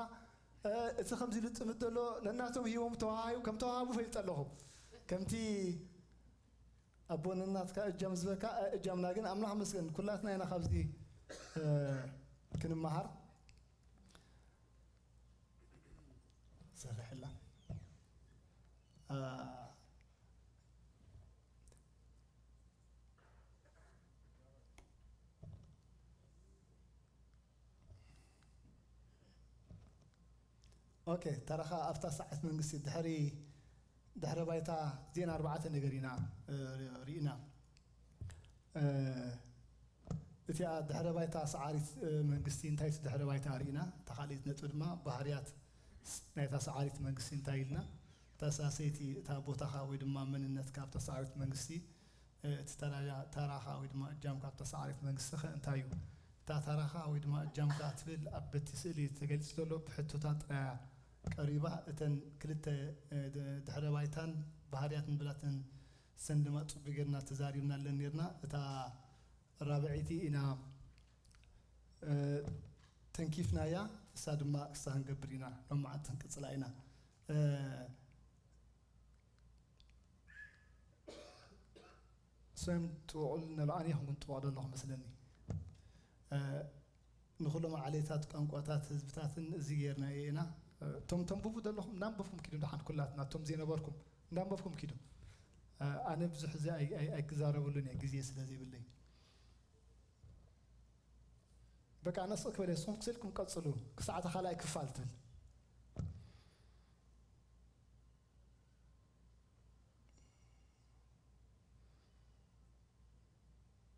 እ፣ እቲ ከምዚ ኢሉ ጥምት ዘሎ ነናቶም ሂቦም ተዋሃሂቡ፣ ከም ተዋሃቡ ፈልጠ ኣለኹ። ከምቲ ኣቦ ነናትካ እጃም ዝበካ፣ እ፣ እጃምና ግን ኣምላኽ መስገን ኩላትና ኢና ካብዚ፣ እ፣ ክንመሃር። ሰርሕላ። እ፣ ኦኬ፣ ተረኻ ኣብታ ሰዓት መንግስቲ ድሕሪ፣ ድሕረ ባይታ ዜና ኣርባዕተ ነገር ኢና፣ እ፣ ርኢና። እ፣ እቲኣ ድሕረ ባይታ ሰዓሪት፣ እ፣ መንግስቲ እንታይ እቲ ድሕረ ባይታ ርኢና። እታ ካልኣይቲ ነጥቢ ድማ ባህርያት ስ-፣ ናይታ ሰዓሪት መንግስቲ እንታይ ኢልና። እታ ሳሰይቲ እታ ቦታኻ ወይ ድማ መንነትካ ኣብታ ሰዓሪት መንግስቲ፣ እ፣ እቲ ተራ-፣ ተራኻ ወይ ድማ እጃምካ ኣብታ ሰዓሪት መንግስቲ ኸ እንታይ እዩ? እታ ተራኻ ወይ ድማ እጃምካ ትብል ኣብ በቲ ስእሊ ተገሊጹ ዘሎ ብሕቶታት ጥራይ እያ ቀሪባ። እተን ክልተ፣ እ፣ ድ-፣ ድሕረ ባይታን ባህርያትን ንብላተን ሰን ድማ ጽቡቕ ጌርና ተዛሪብናለን ኔርና። እታ ራብዐይቲ ኢና፣ እ፣ ተንኪፍናያ። እሳ ድማ ክሳ ክንገብር ኢና። ሎም መዓልቲ ክንቅጽላ ኢና። እ፣ ሰም ጥውቑል ነሎ ኣነ ይኹን ጥዋቕ ዘለኹ መስለኒ። እ፣ ንኹሎም ዓሌታት፣ ቋንቋታት፣ ህዝብታትን እዚ ጌርናዮ ኢና። እ፣ እቶም ተንብቡ ዘለኹም እንዳንበብኩም ኪዱ፣ ደሓን ኩላትና እቶም ዘይነበርኩም እንዳንበብኩም ኪዱ። እ፣ ኣነ ብዙሕ እዚ ኣይ-፣ ኣይ-፣ ኣይክዛረበሉን እየ፣ ግዜ ስለ ዘይብለይ። በቃ፣ ኣነ ስቕ ክበለ፣ ንስኹም ክሰልኩም ቀጽሉ፣ ክሳዕ እታ ካልኣይ ክፋል ትብል።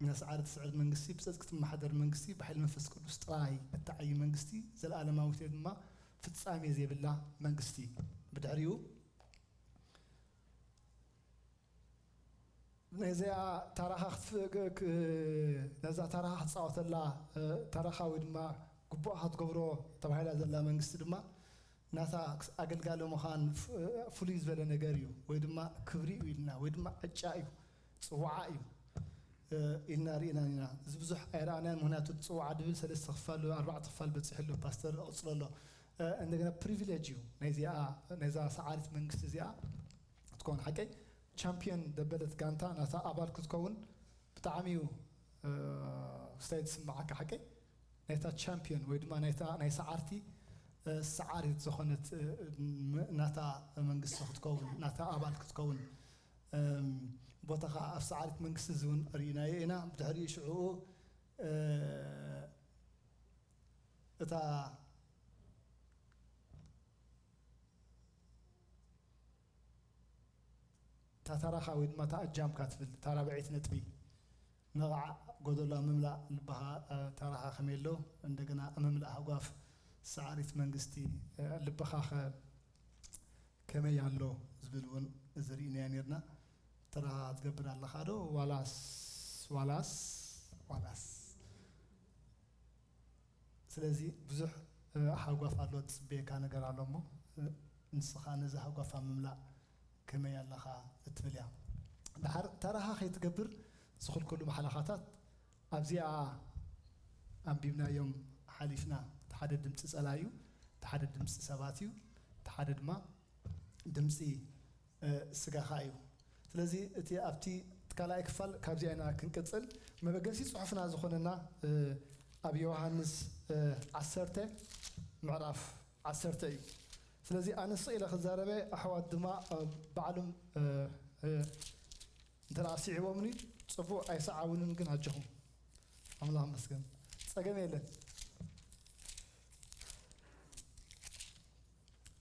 ነስዓር ትስዕር መንግስቲ፣ ብጽድቂ ትመሓደር መንግስቲ፣ ብሓይሊ መንፈስ ቅዱስ ጥራይ እትዓዪ መንግስቲ፣ ዘለኣለማዊት ድማ ፍጻሜ ዘይብላ መንግስቲ። ብድሕሪኡ ነዚኣ ታራኻ ክት-፣ ክ-፣ ክ-፣ ነዛ ታራኻ ክትጻወተላ፣ እ፣ ታራኻ ወይ ድማ ግቡኣ ክትገብሮ ተባሂላ ዘላ መንግስቲ ድማ ናታ ክስ-፣ ኣገልጋሊ ምዃን ፍ-፣ ፍሉይ ዝበለ ነገር እዩ፣ ወይ ድማ ክብሪ እዩ ኢልና፣ ወይ ድማ ዕጫ እዩ፣ ጽዋዓ እዩ፣ እ፣ ኢልና ርኢና ኢና። እዚ ብዙሕ ኣይረኣናን፣ ምኽንያቱ ጽዋዓ ድብል ሰለስተ ክፋል፣ ኣርባዕተ ክፋል በጺሑ ኣሎ፣ ፓስተር ኣቕጽሎ ኣሎ። እ፣ እንደገና ፕሪቪሌጅ እዩ ናይዚኣ፣ ናይዛ ሰዓሪት መንግስቲ እዚኣ ክትከውን ሓቀይ። ቻምፒዮን ደበለት ጋንታ ናታ ኣባል ክትከውን ብጣዕሚ እዩ፣ እ፣ ክስታይ ዝስምዓካ ሓቀይ። ናይታ ቻምፒዮን ወይ ድማ ናይታ ናይ ሰዓርቲ፣ እ፣ ሰዓሪት ዝኾነት፣ እ፣ ም-፣ ናታ መንግስቲ ክትከውን፣ ናታ ኣባል ክትከውን፣ እም፣ ቦታኻ ኣብ ሰዓሪት መንግስቲ እዚ እውን ርኢናዮ ኢና። ብድሕሪኡ ሽዕኡ፣ እ፣ እታ እታ ታራኻ ወይ ድማ እታ እጃምካ ትብል፣ እታ ራብዐይቲ ነጥቢ፣ ነቓዕ ጎደሎ ኣብ ምምላእ ልብኻ፣ እ፣ ታራኻ ከመይ ኣሎ? እንደገና ኣብ ምምላእ ሃጓፍ ሰዓሪት መንግስቲ፣ እ፣ ልብኻ ኸ ከመይ ኣሎ? ዝብል እውን እዚ ርኢናዮ ኔርና። ተራኻ ትገብር ኣለኻ ዶ? ዋላስ፣ ዋላስ፣ ዋላስ? ስለዚ ብዙሕ፣ እ፣ ሃጓፍ ኣሎ፣ ዝጽበየካ ነገር ኣሎ እሞ፣ እ፣ ንስኻ ነዚ ሃጓፍ ኣብ ምምላእ ከመይ ኣለኻ እትብል እያ። ደሓር ተራኻ ከይትገብር ዝኽልክሉ መሓለኻታት ኣብዚኣ ኣንቢብናዮም ሓሊፍና። እቲ ሓደ ድምጺ ጸላኢ እዩ፣ እቲ ሓደ ድምጺ ሰባት እዩ፣ እቲ ሓደ ድማ ድምጺ፣ እ፣ ስጋኻ እዩ። ስለዚ እቲ ኣብቲ ካልኣይ ክፋል ካብዚኣ ኢና ክንቅጽል። መበገሲ ጽሑፍና ዝኾነና፣ እ፣ ኣብ ዮሃንስ እ፣ ዓሰርተ ምዕራፍ ዓሰርተ እዩ። ስለዚ ኣነ ስቕ ኢለ ክዛረበ፣ ኣሕዋት ድማ፣ እ፣ ባዕሎም፣ እ፣ እ፣ እንተ ደኣ ስዒቦምኒ ጽቡቕ ኣይሰዓቡንን፣ ግን ኣጆኹም። ኣምላኽ መስገን። ጸገም የለን።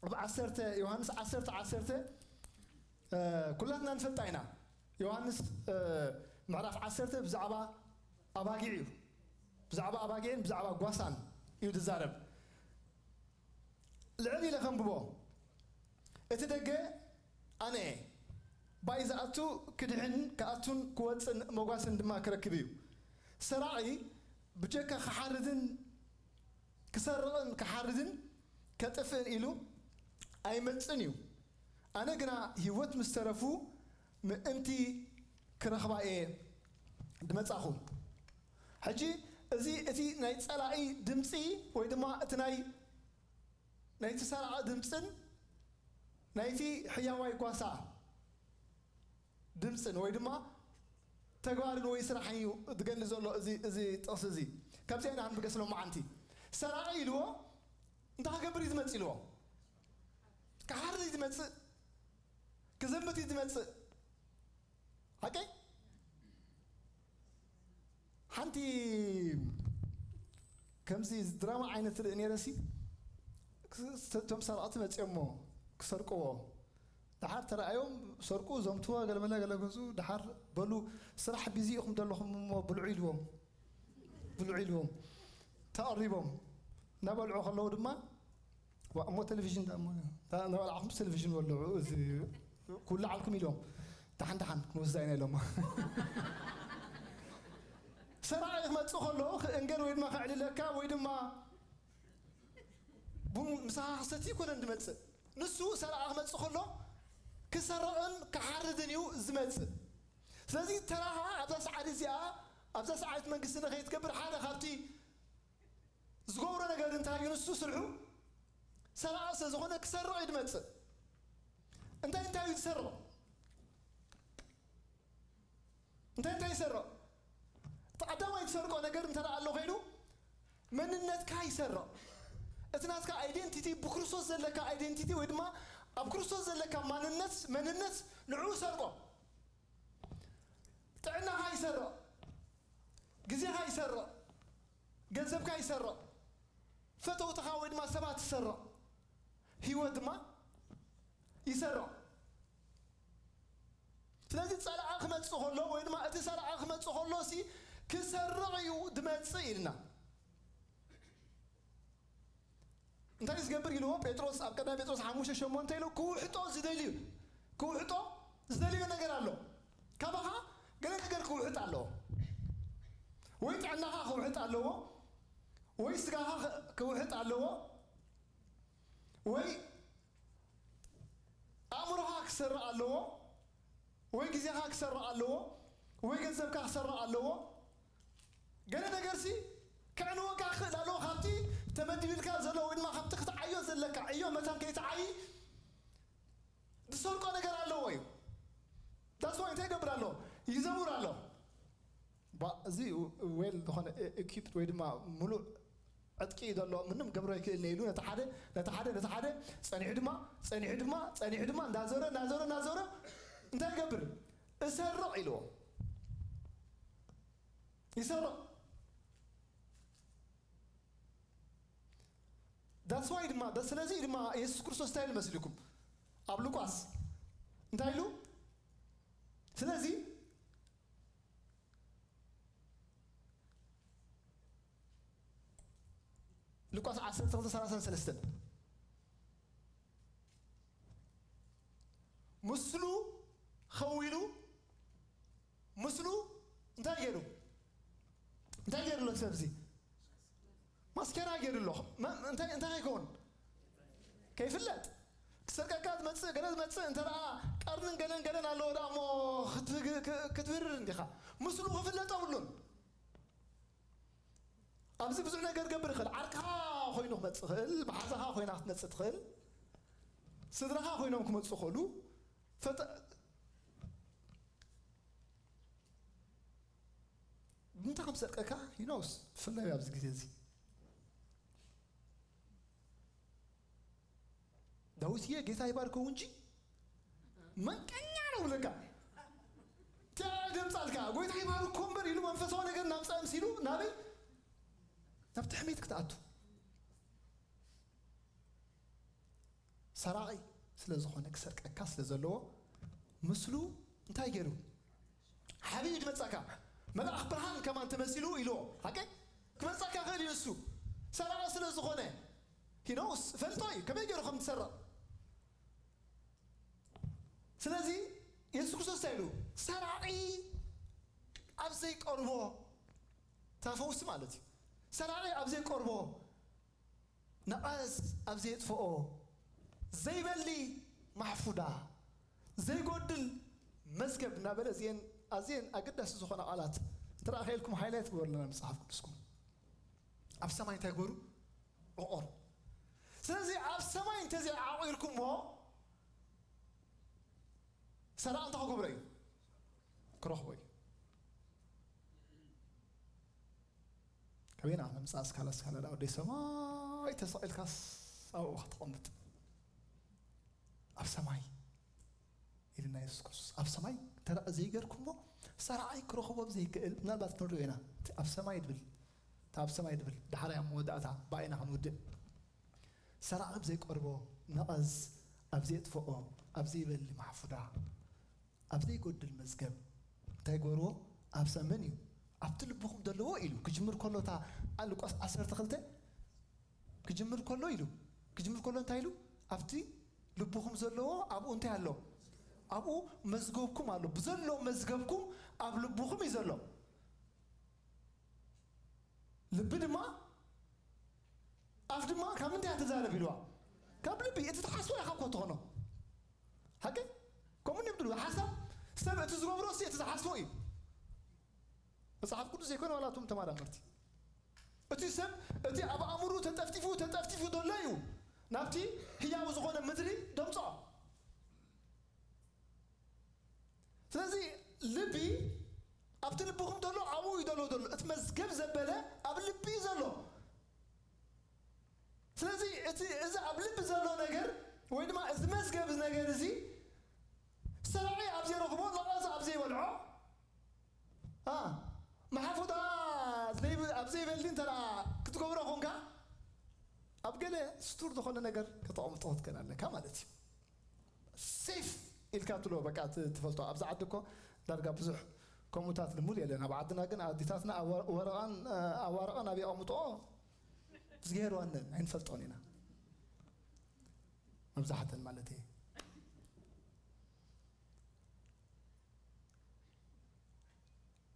ኣብ ዓሰርተ፣ ዮሃንስ ዓሰርተ ዓሰርተ፣ እ፣ ኩላትና ንፈልጣ ኢና። ዮሃንስ፣ እ፣ ምዕራፍ ዓሰርተ ብዛዕባ ኣባጊዕ እዩ። ብዛዕባ ኣባጊዕን ብዛዕባ ጓሳን እዩ ዝዛረብ። ልዕል ኢለ ከንብቦ። እቲ ደገ ኣነ እየ። ባይ ዝኣቱ ክድሕን ክኣቱን ክወጽእን መጓስን ድማ ክረክብ እዩ። ሰራቒ ብጀካ ክሓርድን ክሰርቕን ክሓርድን ከጥፍእን ኢሉ ኣይመጽእን እዩ። ኣነ ግና ህይወት ምስ ተረፉ ምእንቲ ክረኽባ እየ ድመጻኹ። ሕጂ እዚ እቲ ናይ ጸላኢ ድምጺ ወይ ድማ እቲ ናይ፣ ናይቲ ሰራቒ ድምጽን ናይቲ ሕያዋይ ጓሳ ድምጽን ወይ ድማ ተግባርን ወይ ስራሕን እዩ ዝገልጽ ዘሎ እዚ፣ እዚ ጥቕሲ እዚ። ካብዚኣ ኢና ክንብገስ ሎመዓንቲ። ሰራቒ ኢልዎ እንታይ ክገብር እዩ ዝመጽእ ኢልዎ? ክሓርድ እዩ ዝመጽእ፣ ክዘምት እዩ ዝመጽእ። ሓቀይ? ሓንቲ ከምዚ ድራማ ዓይነት ርኢ ነይረሲ፣ እቶም ሰረቕቲ መጺኦሞ ክሰርቅዎ፣ ደሓር ተረኣዮም፣ ሰርቁ፣ ዘምትዋ፣ ገለመለ፣ ገለ ገጹ፣ ደሓር በሉ፣ ስራሕ ቢዚ ኢኹም ዘለኹም እሞ ብልዑ ኢልዎም። ብልዑ ኢልዎም። ተቐሪቦም እናበልዑ ከለዉ ድማ፣ ዋ፣ እሞ ቴሌቪዥን ደኣ እሞ፣ እታ እናበላዕኹም ቴሌቪዥን በልዑ፣ እዚ ኩሉ ዓልኩም ኢሎም፣ ደሓን ደሓን ክንወስዳ ኢና ኢሎም። ሰራቒ ክመጽእ ከሎ፣ ክእንገር ወይ ድማ ከዕልለካ ወይ ድማ ቡን ምሳኻ ክሰቲ ይኮነን ዝመጽእ። ንሱ ሰራቒ ክመጽእ ከሎ፣ ክሰርቕን ክሓርድን እዩ ዝመጽእ። ስለዚ ተራኻ ኣብዛ ሰዓት እዚኣ፣ ኣብዛ ሰዓት መንግስቲ ንኸይትገብር ሓደ ካብቲ ዝገብሮ ነገር እንታይ እዩ? ንሱ ስርሑ ሰራቒ ስለ ዝኾነ ክሰርቕ እዩ ዝመጽእ። እንታይ እንታይ እዩ ዝሰርቕ? እንታይ እንታይ ይሰርቕ? እቲ ቀዳማይ ትሰርቆ ነገር እንተ ደኣ ኣሎ ኮይኑ፣ መንነትካ ይሰርቕ። እቲ ናትካ ኣይደንቲቲ፣ ብክርስቶስ ዘለካ ኣይደንቲቲ ወይ ድማ ኣብ ክርስቶስ ዘለካ ማንነት፣ መንነት ንዕኡ ይሰርቆ። ጥዕናኻ ይሰርቕ፣ ግዜኻ ይሰርቕ፣ ገንዘብካ ይሰርቕ፣ ፈተውትኻ ወይ ድማ ሰባት ይሰርቕ፣ ህይወት ድማ ይሰርቕ። ስለዚ ጸላኢ ክመጽእ ከሎ ወይ ድማ እቲ ሰራቒ ክመጽእ ከሎ ሲ ክሰርቕ እዩ ድመጽእ ኢልና። እንታይ ዝገብር ኢልዎ ጴጥሮስ ኣብ ቀዳማይ ጴጥሮስ ሓሙሽተ ሸሞንተ ኢሉ ክውሕጦ ዝደልዩ፣ ክውሕጦ ዝደልዮ ነገር ኣሎ። ካባኻ ገለ ነገር ክውሕጥ ኣለዎ። ወይ ጥዕናኻ ክውሕጥ ኣለዎ፣ ወይ ስጋኻ ክውሕጥ ኣለዎ፣ ወይ ኣእምሮኻ ክሰርቕ ኣለዎ፣ ወይ ግዜኻ ክሰርቕ ኣለዎ፣ ወይ ገንዘብካ ክሰርቕ ኣለዎ። ገለ ነገርሲ ከዕንወካ ክኽእል ኣለዎ። ካብቲ ተመዲብልካ ዘሎ ወይ ድማ ካብቲ ክትዓዮ ዘለካ ዕዮ መታን ከይትዓዪ ዝሰርቆ ነገር ኣለዎ እዩ። ዳስ ዋይ እንታይ ይገብር ኣሎ? ይዘውር ኣሎ። ባ፣ እዚ ዌል ዝኾነ ኢኩፕድ ወይ ድማ ሙሉእ ዕጥቂ እዩ ዘሎ፣ ምንም ገብሮ ኣይክእልን ኢሉ ነቲ ሓደ፣ ነቲ ሓደ፣ ነቲ ሓደ ጸኒሑ ድማ፣ ጸኒሑ ድማ፣ ጸኒሑ ድማ እንዳዞረ፣ እንዳዞረ፣ እንዳዞረ እንታይ ይገብር? እሰርቕ ኢልዎ። ይሰርቕ። ዳትስ ዋይ ድማ፣ ስለዚ ድማ የሱስ ክርስቶስ እንታይ ኢሉ መስልኩም? ኣብ ሉቃስ እንታይ ኢሉ? ስለዚ ሉቃስ ዓሰርተ ክልተ ሰላሳን ሰለስተን፣ ምስሉ ኸው ኢሉ፣ ምስሉ እንታይ ገይሩ? እንታይ ገይሩ ኣሎ? ሰብ እዚ ማስኬራ ገይሩ ኣሎ። መ-፣ እንታይ፣ እንታይ ከይከውን? ከይፍለጥ። ክሰርቀካ ዝመጽእ፣ ገለ ዝመጽእ፣ እንተ ደኣ ቀርንን ገለን ገለን ኣለዎ ደኣ እሞ ክትግ-፣ ክ-፣ ክትብርር እንዲኻ። ምስሉ ክፍለጥ የብሉን። ኣብዚ ብዙሕ ነገር ገብር ይኽእል። ዓርክኻ ኮይኑ ክመጽእ ይኽእል፣ መሓዛኻ ኮይና ክትመጽእ ትኽእል፣ ስድራኻ ኮይኖም ክመጽኡ ይኽእሉ። ፈተ-፣ ብምንታይ ከም ዝሰርቀካ፣ he knows፣ ብፍላይ ኣብዚ ግዜ እዚ። ዳዊትዬ ጌታ ይባርከው እንጂ መንቀኛ ነው ብለካ። ታ ደምጻልካ ጎይታ ይባርኮ እምበር ኢሉ መንፈሳዊ ነገር ናምጻ ምሲሉ ናበይ? ናብ ትሕሚት ክትኣቱ። ሰራቒ ስለ ዝኾነ ክሰርቀካ ስለ ዘለዎ ምስሉ እንታይ ገይሩ? ሓቢኡ ድመጻካ። መልኣኽ ብርሃን ከማን ተመሲሉ ኢልዎ። ሓቂ ክመጻካ ክእል እዩ እሱ። ሰራቒ ስለ ዝኾነ ሂኖስ ፈልጦ እዩ ከመይ ገይሩ ከም ትሰርቕ። ስለዚ የሱስ ክርስቶስ እንታይ ኢሉ? ሰራቒ ኣብ ዘይቀርቦ፣ እታ ፈውሲ ማለት እዩ። ሰራቒ ኣብ ዘይቀርቦ፣ ነቐዝ ኣብ ዘየጥፍኦ፣ ዘይበሊ ማሕፉዳ፣ ዘይጎድል መዝገብ እናበለ እዚአን ኣዝየን ኣገዳሲ ዝኾና ቃላት እንተ ደኣ ኸኢልኩም ሃይላይት ግበሩልና መጽሓፍ ቅዱስኩም። ኣብ ሰማይ እንታይ ግበሩ? ዕቆሩ። ስለዚ ኣብ ሰማይ እንተዘይዓቑርኩሞ ሰራቒ እንታይ ክገብሮ እዩ? ክረኽቦ እዩ። ከበይና ክነምፅኣ እስካላ እስካላ ዳ ወደይ ሰማይ ተሰቒልካስ ኣብኡ ከተቐምጥ ኣብ ሰማይ ኢልና የሱስ ክርስቶስ ኣብ ሰማይ እንተ ደኣ ዘይገርኩሞ ሰራዓይ ክረኽቦ ዘይክእል ምናልባት ክንሪኦ ኢና። እቲ ኣብ ሰማይ ድብል እቲ ኣብ ሰማይ ድብል ዳሕራይ ኣብ መወዳእታ ብኣይና ክንውድእ ሰራቒ ኣብ ዘይቀርቦ ነቐዝ ኣብ ዘየጥፍኦ ኣብ ዘይበሊ ማሕፉዳ ኣብ ዘይጎድል መዝገብ እንታይ ገበርዎ? ኣብ ሰመን እዩ ኣብቲ ልብኹም ዘለዎ ኢሉ ክጅምር ከሎ እታ ሉቃስ ዓሰርተ ክልተ ክጅምር ከሎ ኢሉ ክጅምር ከሎ እንታይ ኢሉ ኣብቲ ልብኹም ዘለዎ ኣብኡ እንታይ ኣሎ? ኣብኡ መዝገብኩም ኣሎ። ብዘሎ መዝገብኩም ኣብ ልብኹም እዩ ዘሎ። ልቢ ድማ ኣፍ ድማ ካብ ምንታይ እያ ትዛረብ ኢልዋ? ካብ ልቢ። እቲ ትሓስቦ ኢኻ እኮ ትኾኖ። ሓቂ ከምኡ እዮም ትብሉ። ሓሳብ ሰብ እቲ ዝገብሮ ሲ እቲ ዝሓስቦ እዩ። መጽሓፍ ቅዱስ ዘይኮነ ዋላ እቶም ተመራመርቲ እቲ ሰብ እቲ ኣብ ኣእምሩ ተጠፍጢፉ ተጠፍጢፉ ዘሎ እዩ ናብቲ ህያው ዝኾነ ምድሪ ደምጾ። ስለዚ ልቢ ኣብቲ ልብኹም ዘሎ ኣብኡ እዩ ዘሎ ዘሎ እቲ መዝገብ ዘበለ ኣብ ልቢ እዩ ዘሎ። ስለዚ እቲ እዚ ኣብ ልቢ ዘሎ ነገር ወይ ድማ እዚ መዝገብ ነገር እዚ ሰራቂ ኣብ ዘይረኽቦ ነቐዝ ኣብ ዘይበልዖ ኣ መሓፉዳ ኣብ ዘይበሊ እንተ ክትገብሮ ኮንካ ኣብ ገለ ስቱር ዝኾነ ነገር ከተቐምጦ ክትክእል ኣለካ ማለት እዩ። ሴፍ ኢልካ ትሎ በቃ ትፈልጦ። ኣብዚ ዓዲ እኮ ዳርጋ ብዙሕ ከምኡታት ልሙድ የለን። ኣብ ዓድና ግን ኣዲታትና ወረቓን ኣዋረቓን ኣብ የቐምጦ ዝገይርዋንን ኣይንፈልጦን ኢና መብዛሕተን ማለት እየ።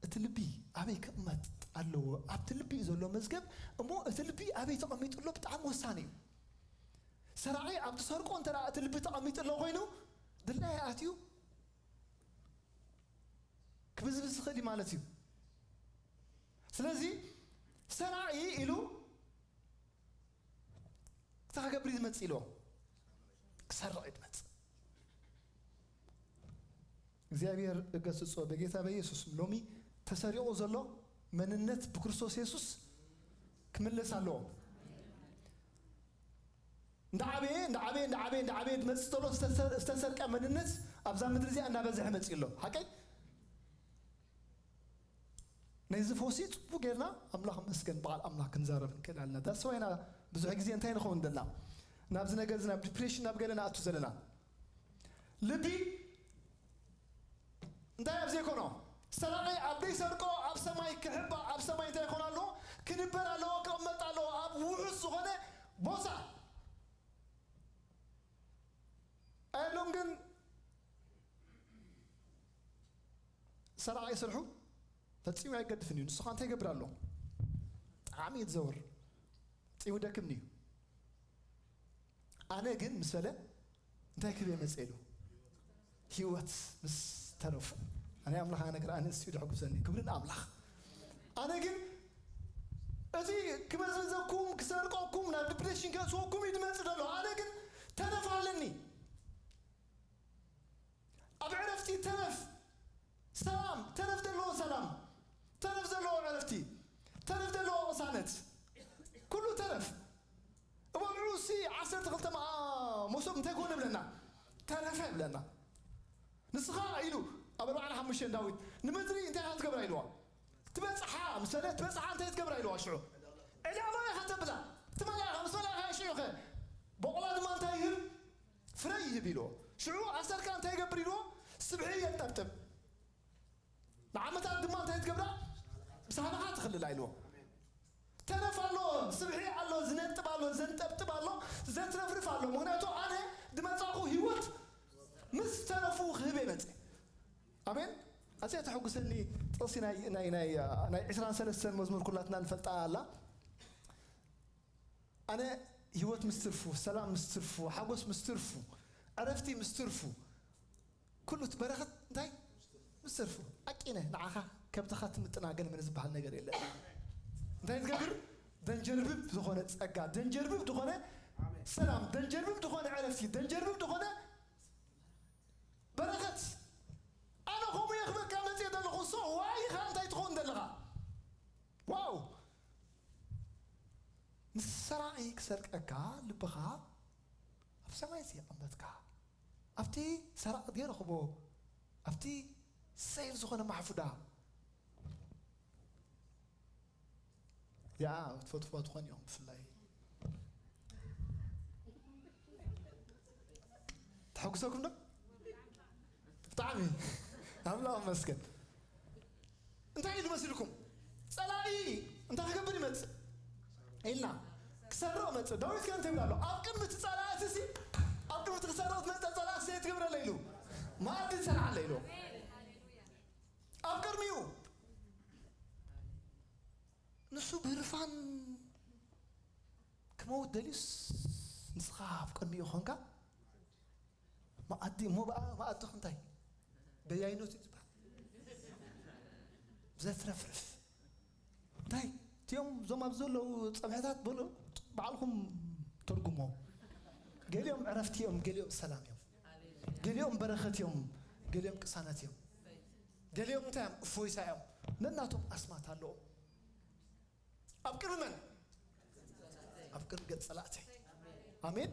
እቲ ልቢ ኣበይ ክቕመጥ ኣለዎ? ኣብቲ ልቢ እዩ ዘሎ መዝገብ እሞ እቲ ልቢ ኣበይ ተቐሚጡ ኣሎ ብጣዕሚ ወሳኒ እዩ። ሰራቒ ኣብ ትሰርቆ እንተ እቲ ልቢ ተቐሚጡ ኣሎ ኮይኑ ድላይ ኣትዩ ክብዝብዝ ዝኽእል እዩ ማለት እዩ። ስለዚ ሰራቒ ኢሉ እንታይ ክገብር እዩ ዝመጽእ ኢልዎ ክሰርቕ እዩ ዝመጽእ። እግዚኣብሔር እገስጾ በጌታ በኢየሱስ ሎሚ ተሰሪቑ ዘሎ መንነት ብክርስቶስ የሱስ ክምለስ ኣለዎ። እንዳዓበየ እንዳዓበየ እንዳዓበየ እንዳዓበየ ዝመጽእ ዘሎ ዝተሰርቀ መንነት ኣብዛ ምድሪ እዚኣ እንዳበዝሐ መጽእ ኣሎ። ሓቀይ ነዚ ፈውሲ ጽቡቅ ጌርና ኣምላኽ መስገን በዓል ኣምላኽ ክንዛረብ ንክእል ኣለና። ዳስ ዋይና ብዙሕ ግዜ እንታይ ንኸውን ደልና ናብዚ ነገር እዚ ናብ ዲፕሬሽን ናብ ገለ ንኣቱ ዘለና ልቢ እንታይ ኣብ ዘይኮኖ ሰራቂ ኣብ ዘይሰርቆ ኣብ ሰማይ ክሕባ ኣብ ሰማይ እንታይ ይኾን ኣለዎ ክንበር ኣለዎ ክቕመጥ ኣለዎ ኣብ ውሑስ ዝኾነ ቦታ ኣየሎም ግን ሰራቂ ስርሑ ፈጺሙ ኣይገድፍን እዩ። ንስኻ እንታይ ይገብር ኣሎ? ጣዕሚ እዩ ዝዘውር። ፈጺሙ ደክምኒ እዩ። ኣነ ግን ምስ በለ እንታይ ክብ የመፀ ኢሉ ህይወት ምስ ተረፉ ኣነ ኣምላኽ ነገር ኣነ እስዩ ድሕጉሰኒ ክብሪ ንኣምላኽ። ኣነ ግን እቲ ክመዝመዘኩም ክሰርቀኩም ናብ ዲፕሬሽን ከእስወኩም እዩ ዝመፅእ ዘሎ። ኣነ ግን ተረፍ ኣለኒ። ኣብ ዕረፍቲ ተረፍ ሰላም ተረፍ ዘለዎ ሰላም ተረፍ ዘለዎ ዕረፍቲ ተረፍ ዘለዎ ቅሳነት ኩሉ ተረፍ እበልዑስ እቲ ዓሰርተ ክልተ መኣ-፣ መሶብ እንታይ ኮነ ብለና? ተረፈ ብለና። ንስኻ ኢሉ ኣብ ኣርባዕን ሓሙሽተን ዳዊት ንምድሪ እንታይ ኢኻ ትገብራ ኢልዋ? ትበጽሓ፣ ምስ በለ ትበጽሓ እንታይ ትገብራ ኢልዋ? ሽዑ ዕዳማ ኢኻ ተብላ። ትመልኣ ኢኻ፣ ምስ መላእኻ ሽዑ ኸ በቑላ ድማ እንታይ ይህብ? ፍረ ይህብ ኢልዎ። ሽዑ ኣሰርካ እንታይ ይገብር ኢልዎ? ስብሒ የንጠብጥብ። ንዓመታት ድማ እንታይ ትገብራ? ብሳህናኻ ትኽልላ ኢልዎ። ተረፍ ኣሎ፣ ስብሒ ኣሎ፣ ዝነጥብ ኣሎ፣ ዘንጠብጥብ ኣሎ፣ ዘትረፍርፍ ኣሎ። ምኽንያቱ ኣነ ዝመጻኹ ህይወት ምስ ተረፉ ክህብ እየ መጽእ። ኣሜን። ኣዝያ ተሐጉሰኒ ጥቕሲ ናይ፣ ናይ፣ ናይ፣ ናይ ዕስራን ሰለስተን መዝሙር ኩላትና ንፈልጣ ኣላ። ኣነ ህይወት ምስ ትርፉ፣ ሰላም ምስ ትርፉ፣ ሓጎስ ምስ ትርፉ፣ ዕረፍቲ ምስ ትርፉ፣ ኩሉ እቲ በረኸት እንታይ ምስ ትርፉ፣ ኣቂነ ንዓኻ ከብትኻ ትምጥና ገለ መለ ዝበሃል ነገር የለን። እንታይ ትገብር? ደንጀርብብ ዝኾነ ጸጋ፣ ደንጀርብብ ዝኾነ ሰላም፣ ደንጀርብብ ዝኾነ ዕረፍቲ፣ ደንጀርብብ ዝኾነ በረኸት። ኣነ ከምኡ እየ ክበካ መጽእ ዘለኹ። So why ኢኻ እንታይ ትኸውን ዘለኻ? ዋው! ምስ ሰራቒ ክሰርቀካ ልብኻ ኣብ ሰማይ የቐመጥካ። ኣብቲ ሰራቒ ዘይረኽቦ፣ ኣብቲ ሴፍ ዝኾነ ማሕፉዳ። ያ፣ ትፈትፍዋ ትኾን እዮም ብፍላይ። ተሐጉሰኩም ዶ? ብጣዕሚ። ኣምላኽ ይመስገን። እንታይ ኢሉ መሲልኩም? ጸላኢ እንታይ ክገብር ይመጽእ? ኢልና። ክሰርቕ መጽእ። ዳዊት ከ እንታይ ይብል ኣሎ? ኣብ ቅድሚ እቲ ጸላኢ እዚ፣ ኣብ ቅድሚ እቲ ክሰርቕ ዝመጸ ጸላኢ እንታይ ትገብረለ ኢሉ? መኣዲ ትሰርዓለ ኢሉ። ኣብ ቅድሚኡ። ንሱ ብህርፋን ክመውት ደልዩስ፣ ንስኻ ኣብ ቅድሚኡ ኾንካ፣ መኣዲ እሞ ብኣ-፣ መኣዲ እንታይ? በያይኖት እዩ ዝበሃል። ዘትረፍርፍ። እንታይ? እቲኦም እዞም ኣብ ዘለዉ ጸብሕታት በሉ፣ ባዕልኹም ተርጉሞ። ገሊኦም ዕረፍቲ እዮም፣ ገሊኦም ሰላም እዮም። ገሊኦም በረኸት እዮም፣ ገሊኦም ቅሳነት እዮም። ገሊኦም እንታይ እዮም? እፎይታ እዮም። ነናቶም ኣስማት ኣለዎም። ኣብ ቅድሚ መን? ኣብ ቅድሚ ገጽ ጸላእተይ። ኣሜን።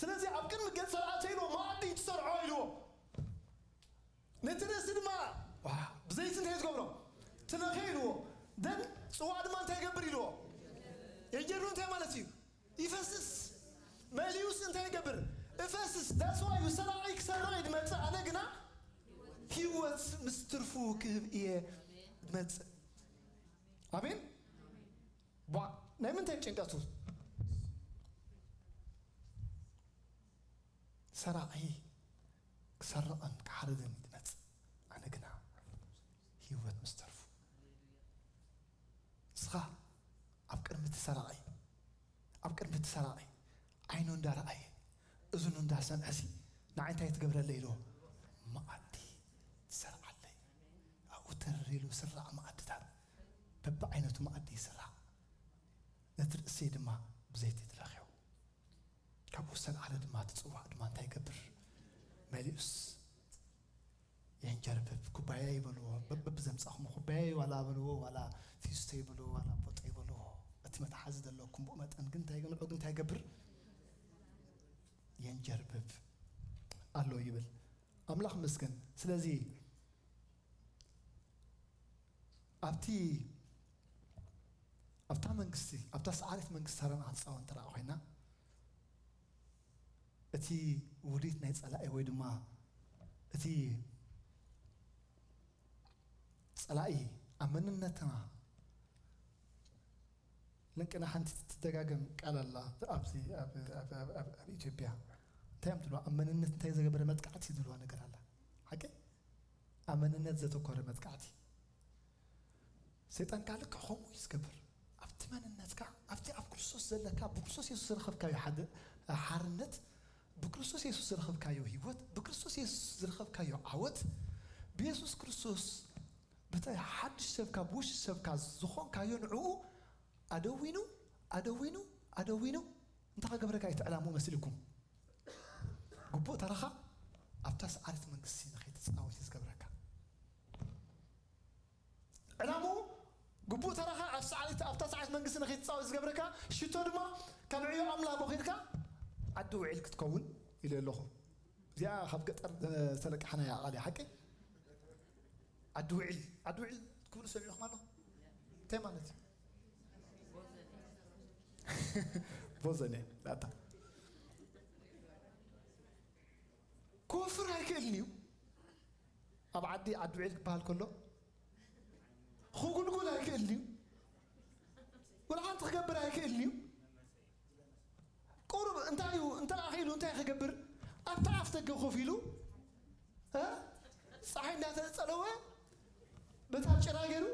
ስለዚ ኣብ ቅድሚ ገጽ ጸላእተይ ኢልዎ መኣዲ ትሰርዖ ኢልዎ። ነቲ ርእሲ ድማ፣ ዋ፣ ብዘይቲ እንታይ ትገብሮ? ትለኽዮ ኢልዎ። ደን ጽዋእ ድማ እንታይ ይገብር ኢልዎ? የንጀርብብ እንታይ ማለት እዩ? ይፈስስ። መሊኡስ እንታይ ይገብር? እፈስስ። That's why እዩ ሰራቒ ክሰርቕ እዩ ዝመጽእ፣ ኣነ ግና ህይወት ምስ ትርፉ ክህብ እየ ዝመጽእ። ኣሜን። ቧ፣ ናይ ምንታይ ጭንቀቱ? ሰራቒ ክሰርቕን ክሓርድን እዩ ዝመጽእ፣ ኣነ ግና ህይወት ምስ ተርፉ። ንስኻ ኣብ ቅድሚ እቲ ሰራቒ፣ ኣብ ቅድሚ እቲ ሰራቒ ዓይኑ እንዳረኣየ፣ እዝኑ እንዳሰምዐሲ፣ ንዓይ እንታይ ትገብረለይ ኢልዎ? መኣዲ ትሰርዓለይ። ኣብኡ ተር ኢሉ ስራዕ መኣድታት፣ በብዓይነቱ መኣዲ ይስራዕ። ነቲ ርእሰይ ድማ ብዘይቲ ትለኽዮ። ካብኡ ዝተልዓለ ድማ እቲ ጽዋእ ድማ እንታይ ይገብር? መሊኡስ የንጀርብብ። ኩባያ ይበልዎ፣ በብ-፣ በብዘምጻኹሞ ኩባያ ዋላ በልዎ፣ ዋላ ፊስቶ ይበልዎ፣ ዋላ ቦጦ ይበልዎ። እቲ መትሓዚ ዘለኩም ብኡ መጠን ግን እንታይ፣ ንዑ ግን እንታይ ይገብር? የንጀርብብ ኣሎ ይብል። ኣምላኽ ይመስገን። ስለዚ ኣብቲ፣ ኣብታ መንግስቲ፣ ኣብታ ሰዓሪት መንግስቲ ተረና ክትጻወት እንተ ደኣ ኮይና፣ እቲ ውዲት ናይ ጸላኢ ወይ ድማ እቲ ጸላኢ ኣብ መንነትና ልንቅና ሓንቲ ትደጋገም ቃል ኣላ ኣብዚ ኣብ፣ ኣብ፣ ኣብ፣ ኣብ፣ ኣብ ኢትዮጵያ። እንታይ እዮም ትብልዋ? ኣብ መንነት እንታይ ዘገበረ መጥቃዕቲ ዝብልዋ ነገር ኣላ። ሓቂ? ኣብ መንነት ዘተኮረ መጥቃዕቲ። ሰይጣን ከኣ ልክዕ ከምኡ እዩ ዝገብር። ኣብቲ መንነትካ፣ ኣብቲ ኣብ ክርስቶስ ዘለካ፣ ብክርስቶስ የሱስ ዝረኸብካዮ ሓደ፣ ሓርነት፣ ብክርስቶስ የሱስ ዝረኸብካዮ ህይወት፣ ብክርስቶስ የሱስ ዝረኸብካዮ ዓወት፣ ብየሱስ ክርስቶስ በቲ ሓድሽ ሰብካ፣ ብውሽጢ ሰብካ ዝኾንካዮ ንዕኡ ኣደዊኑ፣ ኣደዊኑ፣ ኣደዊኑ፣ እንታይ ከገብረካ እዩ እቲ ዕላምኡ መሲልኩም? ግቡእ ተራኻ ኣብታ ሰዓሪት መንግስቲ ንኸይትጻወት እዩ ዝገብረካ። ዕላምኡ ግቡእ ተራኻ ኣብ ሰዓሪት፣ ኣብታ ሰዓሪት መንግስቲ ንኸይትጻወት ዝገብረካ፣ ሽቶ ድማ ካብ ዕዮ ኣምላኽ ወኺድካ ዓዲ ውዒል ክትከውን ኢለ ኣለኹ። እዚኣ ካብ ገጠር ዝተለቃሕናያ ቃል እያ፣ ሓቂ? ዓዲ ውዒል፣ ዓዲ ውዒል ክብሉ ሰሚዕኹም ኣለኹ? እንታይ ማለት እዩ? ቦዘነ ላታ ክወፍር ኣይክእልን እዩ። ኣብ ዓዲ ዓዲ ውዒል ክበሃል ከሎ ክጉልጉል ኣይክእልን እዩ። ወላ ሓንቲ ክገብር ኣይክእልን እዩ። ቁሩብ እንታይ እዩ፣ እንተ ኣኺሉ እንታይ ክገብር? ኣብቲ ኣፍ ደገ ኮፍ ኢሉ፣ እ? ጸሓይ እንዳተጸለወ በታ ጭራ ገይሩ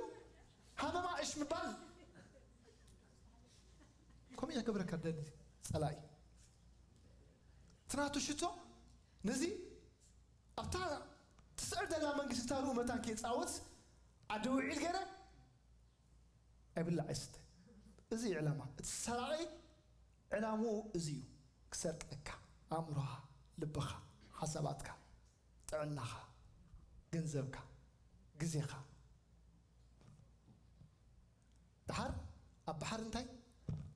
ሃመማ እሽ ምባል። ከምኡ እዩ ክገብረካ ደሊ ጸላኢ። እቲ ናቱ ሽቶ ነዚ ኣብታ ትስዕር ዘላ መንግስቲ እታ ርኡ መታን ከይጻወት ዓዲ ውዒል ገይረ ኣይብላዕ ኣይስተ። እዚ እዩ ዕላማ። እቲ ሰራቒ ዕላምኡ እዚ እዩ። ክሰርቀካ፣ ኣእምሮኻ፣ ልብኻ፣ ሓሳባትካ፣ ጥዕናኻ፣ ገንዘብካ፣ ግዜኻ። ደሓር ኣብ ባሕሪ እንታይ?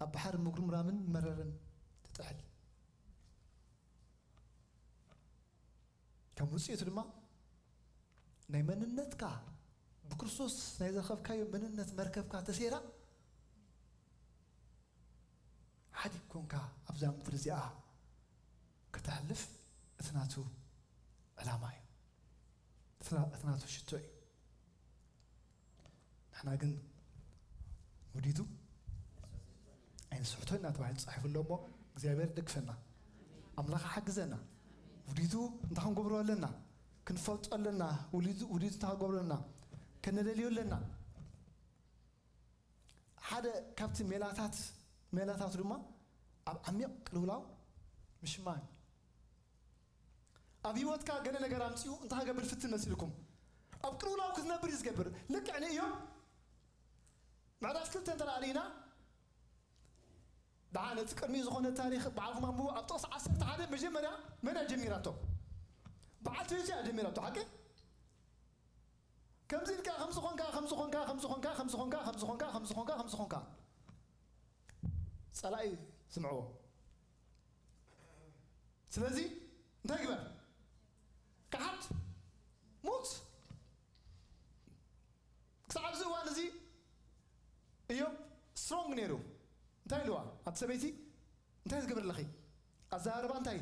ኣብ ባሕሪ ምጉርምራምን መረርን ትጥሕል። ከም ውጽኢቱ ድማ ናይ መንነትካ ብክርስቶስ ናይ ዝረኸብካዮ መንነት መርከብካ ተሴራ ሓዲግ ኮንካ ኣብዛ ምድሪ እዚኣ ከተሕልፍ እቲ ናቱ ዕላማ እዩ። እቲ ና-፣ እቲ ናቱ ሽቶ እዩ። ንሕና ግን ውዲቱ ኣይንስሕቶ ኢና ተባሂሉ ተጻሒፉ ኣሎ እሞ እግዚኣብሔር ይደግፈና። ኣምላኽ ሓግዘና። ውዲቱ እንታይ ክንገብሮ ኣለና? ክንፈልጦ ኣለና። ውዲቱ፣ ውዲቱ እንታይ ክንገብሮ ኣለና? ከነደልዮ ኣለና። ሓደ ካብቲ ሜላታት፣ ሜላታቱ ድማ ኣብ ዓሚቕ ቅልውላው ምሽማም። ኣብ ህይወትካ ገለ ነገር ኣምጺኡ እንታይ ክገብር ፍትን መሲልኩም? ኣብ ቅልውላው ክትነብር እዩ ዝገብር። ልክዕ ንእዮብ ምዕራፍ ክልተ እንተ ደኣ ርኢና፣ ደሓን እቲ ቅድሚኡ ዝኾነ ታሪኽ በዓልኩም ኣንብቡ። ኣብ ጥቕሲ ዓሰርተ ሓደ መጀመርያ መን እያ ጀሚራቶ? በዓልቲ ቤቱ እያ ጀሚራቶ፣ ሓቂ? ከምዚ ኢልካ፣ ከምዚ ኾንካ፣ ከምዚ ኾንካ፣ ከምዚ ኾንካ፣ ከምዚ ኾንካ፣ ከምዚ ኾንካ፣ ከምዚ ኾንካ፣ ከምዚ ኾንካ። ጸላኢ ስምዕዎ። ስለዚ እንታይ ግበር? ክሓድ፣ ሙት። ክሳብ ኣብዚ እዋን እዚ እዮብ ስትሮንግ ነይሩ። እንታይ ኢልዋ? ኣቲ ሰበይቲ እንታይ ትገብሪ ኣለኺ? ኣዘራርባ እንታይ?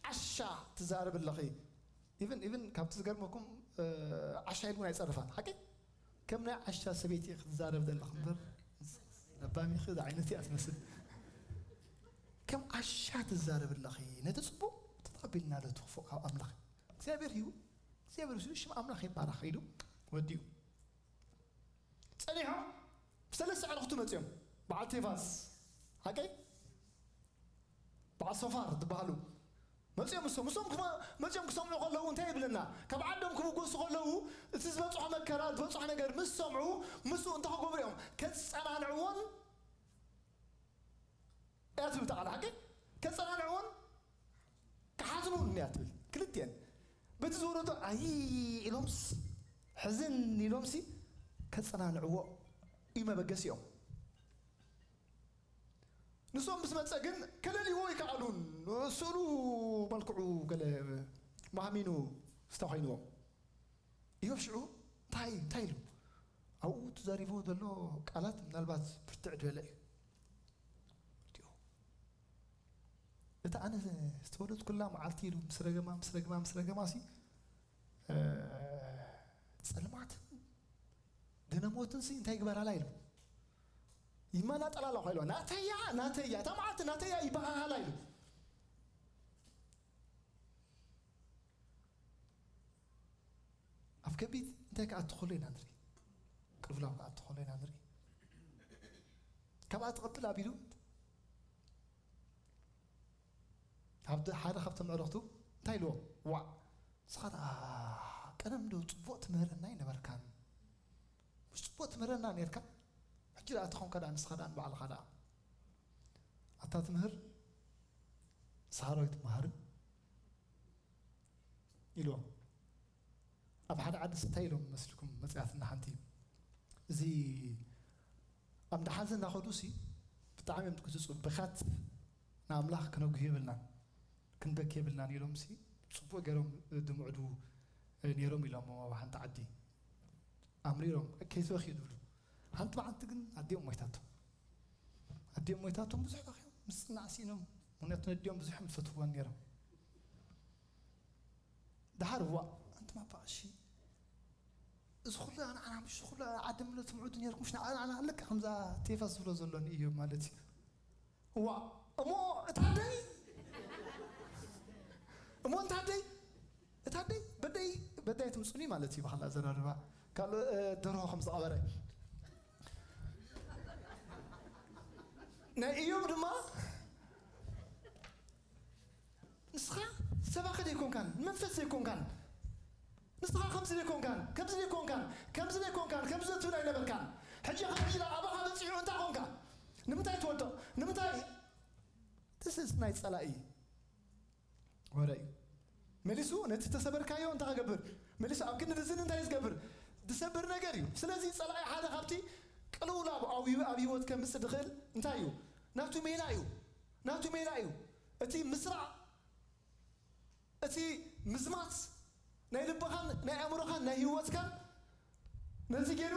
ዓሻ ትዛረቢ ኣለኺ። ኢቭን፣ ኢቭን ካብቲ ዝገርመኩም፣ እ፣ ዓሻ ኢሉ እውን ኣይጸርፋን። ሓቂ? ከም ናይ ዓሻ ሰበይቲ ክትዛረብ ዘለኺ እምበር፣ ለባም ኢኺ፣ እዛ ዓይነት እያ ትመስል። ከም ዓሻ ትዛረብ ኣለኺ። ነቲ ጽቡቕ ተቐቢልና ዶ ትኽፉእ ካብ ኣምላኽ? እግዚኣብሔር እዩ። እግዚኣብሔር እዩ። ሽም ኣምላኽ ይባረኽ ኢሉ ወዲኡ። ጸኒሖም ብሰለስተ ኣዕሩኽቱ መጺኦም። በዓል ቴፋዝ፣ ሓቀይ? በዓል ሶፋር ዝበሃሉ መጺኦም። እሶም፣ እሶም ክመ-፣ መጺኦም ክሰምዑ ከለዉ እንታይ ይብለና? ካብ ዓዶም ክብገሱ ከለዉ፣ እቲ ዝበጽሖ መከራ፣ ዝበጽሖ ነገር ምስ ሰምዑ፣ ምስኡ እንታይ ክገብሩ እዮም? ከጸናንዕዎን እያ ትብል እታ ቃል፣ ሓቂ? ከጸናንዕዎን ክሓዝኑን እያ ትብል። ክልቲኤን። በቲ ዝወረዶ ኣይ ኢሎምስ፣ ሕዝን ኢሎምሲ፣ ከጸናንዕዎ እዩ መበገሲኦም። ንሶም ምስ መጸ ግን ከለልይዎ ኣይከኣሉን። ስእሉ መልክዑ ገለ ማህሚኑ ዝተኾይንዎም። ኢዮብ ሽዑ እንታይ፣ እንታይ ኢሉ? ኣብኡ ተዛሪብዎ ዘሎ ቃላት ምናልባት ብርትዕ ዝበለ እዩ። ርድኦ። እታ ኣነ ዝተወለድኩላ መዓልቲ ኢሉ ምስ ረገማ፣ ምስ ረገማ፣ ምስ ረገማ ሲ፣ እ፣ ጸልማትን ደነሞትን ሲ እንታይ ይግበራላ ኢሉ። ይመናጠላላ ኳ ኢሉ። ናተያ፣ ናተያ፣ እታ መዓልቲ ናተያ ይበሃሃላ ኢሉ። ኣብ ከቢድ እንታይ ክኣቱ ከሎ ኢና ንርኢ። ቅልውላው ክኣቱ ከሎ ኢና ንርኢ። ካብኣ ትቐብል ኣቢሉ ካብ ሓደ ካብቶም ኣዕሩኽቱ እንታይ ኢልዎ? ዋዕ፣ ንስኻ ደኣ ቀደም ዶ ጽቡቕ ትምህረና ኣይነበርካን? ምስ ጽቡቕ ትምህረና ኔርካ፣ ሕጂ ደኣ ተኾንካ ደኣ ንስኻ ደኣ ንባዕልኻ ደኣ ኣታ ትምህር፣ ንስኻ ዶ ኣይትመሃርን? ኢልዎም። ኣብ ሓደ ዓዲ እንታይ ኢሎም መስልኩም መጺኣትና ሓንቲ? እዚ ኣብ እንዳ ሓዘን እናኸዱ ሲ ብጣዕሚ እዮም ዝግስጹ። ብኻት ንኣምላኽ ክነጉህ የብልናን፣ ክንበኪ የብልናን ኢሎምሲ ጽቡቕ ገይሮም ድምዕዱ ነይሮም ኢሎሞ ኣብ ሓንቲ ዓዲ። ኣምሪሮም ከይትበኽዩ ዝብሉ። ሓንቲ መዓልቲ ግን ኣዲኦም ሞይታቶም። ኣዲኦም ሞይታቶም ብዙሕ በኽዮም፣ ምጽናዕ ስኢኖም። ምኽንያቱ ነዲኦም ብዙሕ እዮም ዝፈትውወን ነይሮም። ደሓር፣ "ዋእ፣ ኣንቱም ኣባ ቀሺ፣ እዚ ኩሉ ንዓና ምሽ ኩሉ ዓዲ ምሎ ትምዕዱ ነይርኩም፣ ምሽ ንዓና ኣለቀ ከምዛ ቴፋ ዝብሎ ዘሎኒ እዩ ማለት እዩ። ዋእ፣ እሞ እታ ኣደይ፣ እሞ እንታ ኣደይ፣ እታ ኣደይ በደይ፣ በዳይ ትምጹኒ ማለት እዩ፣ ብኻልእ ኣዘራርባ፣ ካልእ፣ እ፣ ደርሆ ከም ዝቐበረ። ናይ እዮም ድማ ንስኻ ሰባኺ ዘይኮንካን፣ መንፈስ ዘይኮንካን፣ ንስኻ ከምዚ ዘይኮንካን፣ ከምዚ ዘይኮንካን፣ ከምዚ ዘይኮንካን፣ ከምዚ ትብል ኣይነበርካን። ሕጂ ከምዚ ኢላ ኣባኻ በጺሑ እንታይ ኮንካ? ንምንታይ ትወድቕ? ንምንታይ?" This is ናይ ጸላኢ ወረ እዩ። መሊሱ ነቲ ተሰበርካዮ እንታይ ክገብር? መሊሱ ኣብ ክንዲ ዝን እንታይ ዝገብር? ዝሰብር ነገር እዩ። ስለዚ ጸላኢ ሓደ ካብቲ ቅልውላው ኣብ ህይወ-፣ ኣብ ህይወት ከምጽእ ዝኽእል እንታይ እዩ? ናቱ ሜላ እዩ። ናቱ ሜላ እዩ። እቲ ምስራቕ፣ እቲ ምዝማት ናይ ልብኻን ናይ ኣእምሮኻን ናይ ህይወትካን ነዚ ገይሩ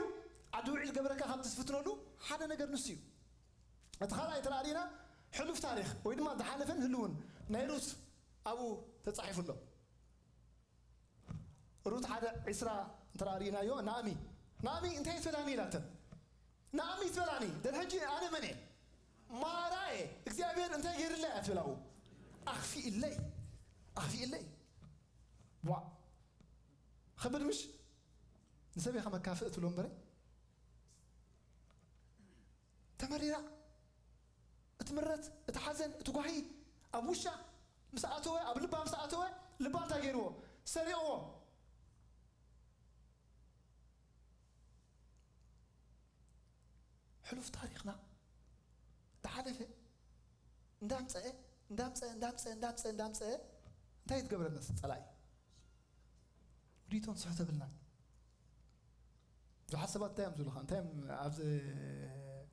ዓዲ ውዒል ገበረካ ካብ ዝፍትነሉ ሓደ ነገር ንሱ እዩ። እቲ ካልኣይ እንተ ደኣ ርኢና፣ ሕሉፍ ታሪኽ ወይ ድማ ዝሓለፈን ህልውን ናይ ሩት ኣብኡ ተጻሒፉ ኣሎ። ሩት ሓደ ዒስራ እንተ ደኣ ርኢናዮ፣ ናእሚ፣ ናእሚ እንታይ ትበላኒ ኢላተን። ናእሚ ትበላኒ፣ ደን ሕጂ ኣነ መን እየ? ማራ እየ። እግዚኣብሔር እንታይ ገይርለይ እያ ትብል ኣብኡ። ኣኽፊእለይ፣ ኣኽፊእለይ። ዋእ፣ ኸብድ ምሽ? ንሰብ ኢኻ መካፍእ ትብሎ እምበረ። ተመሪራ፣ እቲ ምረት፣ እቲ ሓዘን፣ እቲ ጓሂ ኣብ ውሻ ምስ ኣተወ፣ ኣብ ልባ ምስ ኣተወ፣ ልባ እንታይ ገይርዎ? ሰሪቕዎ። ሕሉፍ ታሪኽና፣ ዝሓለፈ እንዳምጸአ፣ እንዳምጸአ፣ እንዳምጸአ፣ እንዳምጸአ፣ እንዳምጸአ፣ እንታይ እዩ ዝገብረና ጸላኢ? ውዲቶም ስሕተብልና። ብዙሓት ሰባት እንታይ እዮም ዝብሉኻ? እንታይ እዮም ኣብዚ፣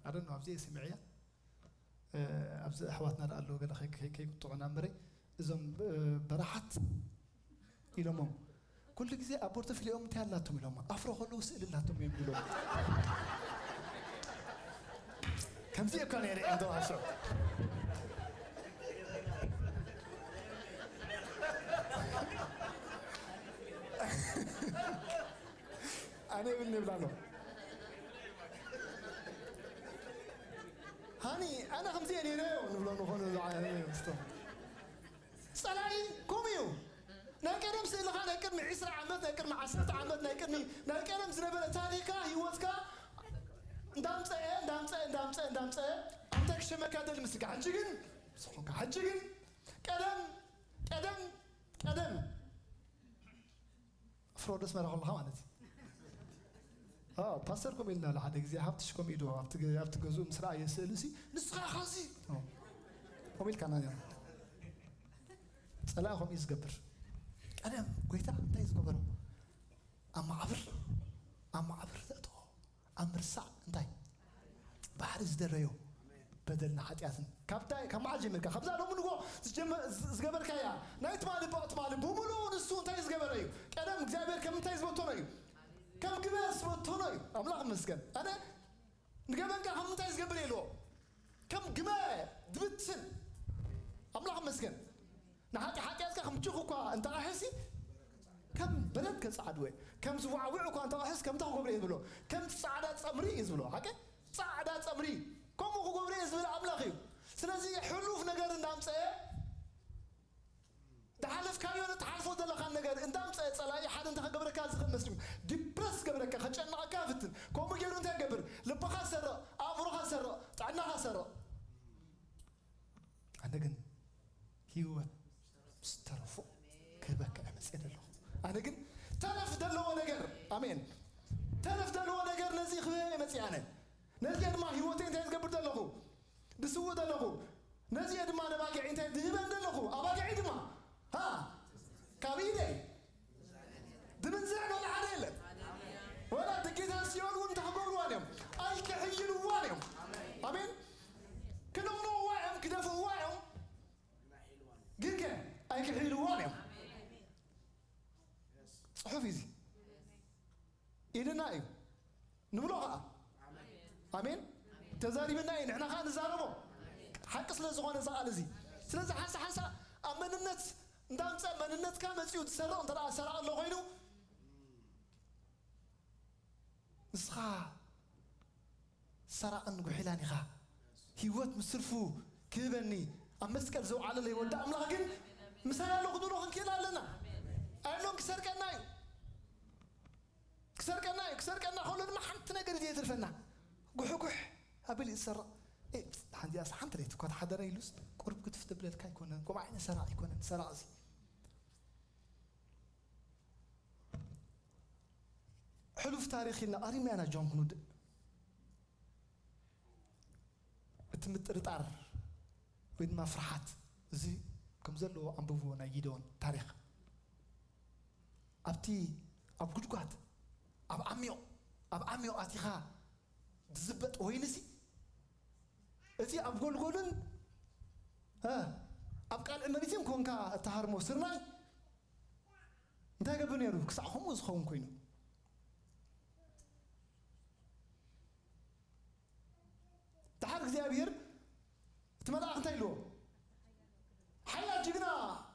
I don't know፣ ኣብዚ እየ ሰሚዐያ። እ፣ ኣብዚ ኣሕዋትና ደኣ ኣለዉ፣ ገለ ከይ-፣ ከይ-፣ ከይቁጥዑና እምበረይ፣ እዞም፣ እ፣ በራሓት ኢሎሞም። ኩሉ ግዜ ኣብ ፖርቶፊሊኦም እንታይ ኣላቶም ኢሎም? ኣፍሮ ከለዉ ስእሊ ኣላቶም እዮም ኢሎም። ከምዚ እኮ ነይረ እዮም ተባህሶ። ኣነ ይብል ንብላ ኣሎ። ሃኒ፣ ኣነ ከምዚ እየ ነይረ ንብሎ ንኾኑ ዝዓ-፣ ስቶም። ጸላኢ ከምኡ እዩ። ናይ ቀደም ስእልኻ ናይ ቅድሚ ዒስራ ዓመት፣ ናይ ቅድሚ ዓሰርተ ዓመት፣ ናይ ቅድሚ፣ ናይ ቀደም ዝነበረ ታሪኽካ፣ ህይወትካ እንዳምጸአ፣ እንዳምጸአ፣ እንዳምጸአ፣ እንዳምጸአ፣ ኣንታይ ክሸመካ ደሊ ምስልካ። ሕጂ ግን፣ ዝኾንካ፣ ሕጂ ግን፣ ቀደም፣ ቀደም፣ ቀደም፣ ኣፍሮ ደስ መራ ከለኻ ማለት እዩ። ኣዎ፣ ፓስተር ከምኡ ኢልና ኣሎ ሓደ ግዜ፣ ሃብትሽ ከምኡ ኢሉ ኣብቲ ገ-፣ ኣብቲ ገዝኡ ምስ ረኣየ ስእሊ ሲ፣ "ንስኻ ኢኻ እዚ?" ኦ፣ ከምኡ ኢልካና ኢና። ጸላኢ ከምኡ እዩ ዝገብር። ቀደም ጎይታ እንታይ እዩ ዝገበሮ? ኣብ መቓብር፣ ኣብ መቓብር ዘእተዎ፣ ኣብ ምርሳዕ እንታይ? ባሕሪ ዝደረዮ በደልና ሓጢኣትን። ካብታ፣ ካብ መዓስ ጀሚርካ? ካብዛ ሎሚ ንግሆ ዝጀመ-፣ ዝ-፣ ዝገበርካያ ናይ ትማሊ፣ ብቕትማሊ ብምሉኡ ንሱ እንታይ ዝገበረ እዩ? ቀደም እግዚኣብሔር ከም እንታይ ዝበተኖ እዩ? ከም ግመ ዝበተኖ እዩ። ኣምላኽ ይመስገን። ኣነ ንገበንካ ከም እንታይ ዝገብር የልዎ? ከም ግመ ድብትን። ኣምላኽ ይመስገን። ንሓጢ-፣ ሓጢኣትካ ከም ጭኹ እኳ እንተቐሕሲ፣ ከም በረድ ከጸዓድወ፣ ከም ዝዋዕውዕ እኳ እንተቐሕስ፣ ከምታ ክገብሮ እየ ዝብሎ። ከም ጻዕዳ ጸምሪ እዩ ዝብሎ። ሓቂ? ጻዕዳ ጸምሪ። ከምኡ ክገብሮ እየ ዝብል ኣምላኽ እዩ። ስለዚ ሕሉፍ ነገር እንዳምጸአ፣ ዝሓለፍካዮ፣ ትሓልፎ ዘለኻን ነገር እንዳምጸአ ጸላኢ ሓደ እንታይ ክገብረካ ዝኽእል መስሉ? ዲፕረስ ክገብረካ፣ ከጨንቐካ ይፍትን። ከምኡ ገይሩ እንታይ ይገብር? ልብኻ ዝሰርቕ፣ ኣእምሮኻ ዝሰርቕ፣ ጥዕናኻ ዝሰርቕ። ኣነ ግን ህይወት ምስ ተረፎ ክህበካ እየ መጽየ ዘለኹ። ኣነ ግን ተረፍ ዘለዎ ነገር፣ ኣሜን፣ ተረፍ ዘለዎ ነገር ነዚ ክህበ እየ መጽየ ኣነ። ነዚ ድማ ህይወተይ እንታይ ዝገብር ዘለኹ? ዝስውእ ዘለኹ። ነዚ ድማ ነባጊዕ እንታይ ዝህበን ዘለኹ? ኣባጊዕ ድማ፣ ሃ፣ ካብ ኢደይ ድምንዝዕ ወላ ሓደ የለን። ወላ ድጌታት ሲኦል እውን እንታይ ክገብርዋን እዮም? ኣይክሕይልዋን እዮም። ኣሜን። ክነቕንቕዋ እዮም፣ ክደፍእዋ እዮም። እዩ እዚ ኢልና እዩ ንብሎ ከዓ። ኣሜን። ተዛሪብና እዩ፣ ንሕና ከዓ ንዛረቦ። ሓቂ ስለ ዝኾነ እዚ ቃል እዚ። ስለዚ ሓንሳ ሓንሳ ኣብ መንነት እንዳምፀ መንነትካ መፂኡ ትሰርቕ እንተ ደኣ ሰራቕ ኣሎ ኮይኑ፣ ንስኻ ሰራቕን ጉሒላን ኢኻ። ህይወት ምስ ትርፉ ክህበኒ ኣብ መስቀል ዘውዓለለይ ወዲ ኣምላኽ ግን ምሳይ ኣሎ ክንብሎ ክንክእል ኣለና። ኣይብሎን ክሰርቀና እዩ። ክሰርቀና እዩ። ክሰርቀና ከሎ ድማ ሓንቲ ነገር እዩ ዘየትርፈና። ጉሕጉሕ ኣብል እዩ ዝሰርቕ። ኤ፣ ሓንቲ እያስ ሓንቲ ለይቲ እኳ ተሓደረ ኢሉስ ቁርብ ክትፍ ተብለልካ ኣይኮነን። ከምኡ ዓይነት ሰራቕ ኣይኮነን ሰራቕ እዚ። ሕሉፍ ታሪኽ ኢልና ኣሪምና ኢና ጆን ክንውድእ። እቲ ምጥርጣር ወይ ድማ ፍርሓት እዚ ከም ዘለዎ ኣንብብዎ ናይ ጊደዎን ታሪኽ። ኣብቲ ኣብ ጉድጓድ ኣብ ዓሚቕ ኣብ ዓሚቕ ኣቲኻ ዝዝበጥ ወይንሲ እቲ ኣብ ጎልጎልን እ፣ ኣብ ቃልዕ መሬትን ኮንካ እተሃርሞ ስርናይ እንታይ ገብር ነይሩ? ክሳዕ ከምኡ ዝኸውን ኮይኑ። ደሓር እግዚኣብሔር እቲ መልኣኽ እንታይ ኢልዎ? ሓያል ጅግና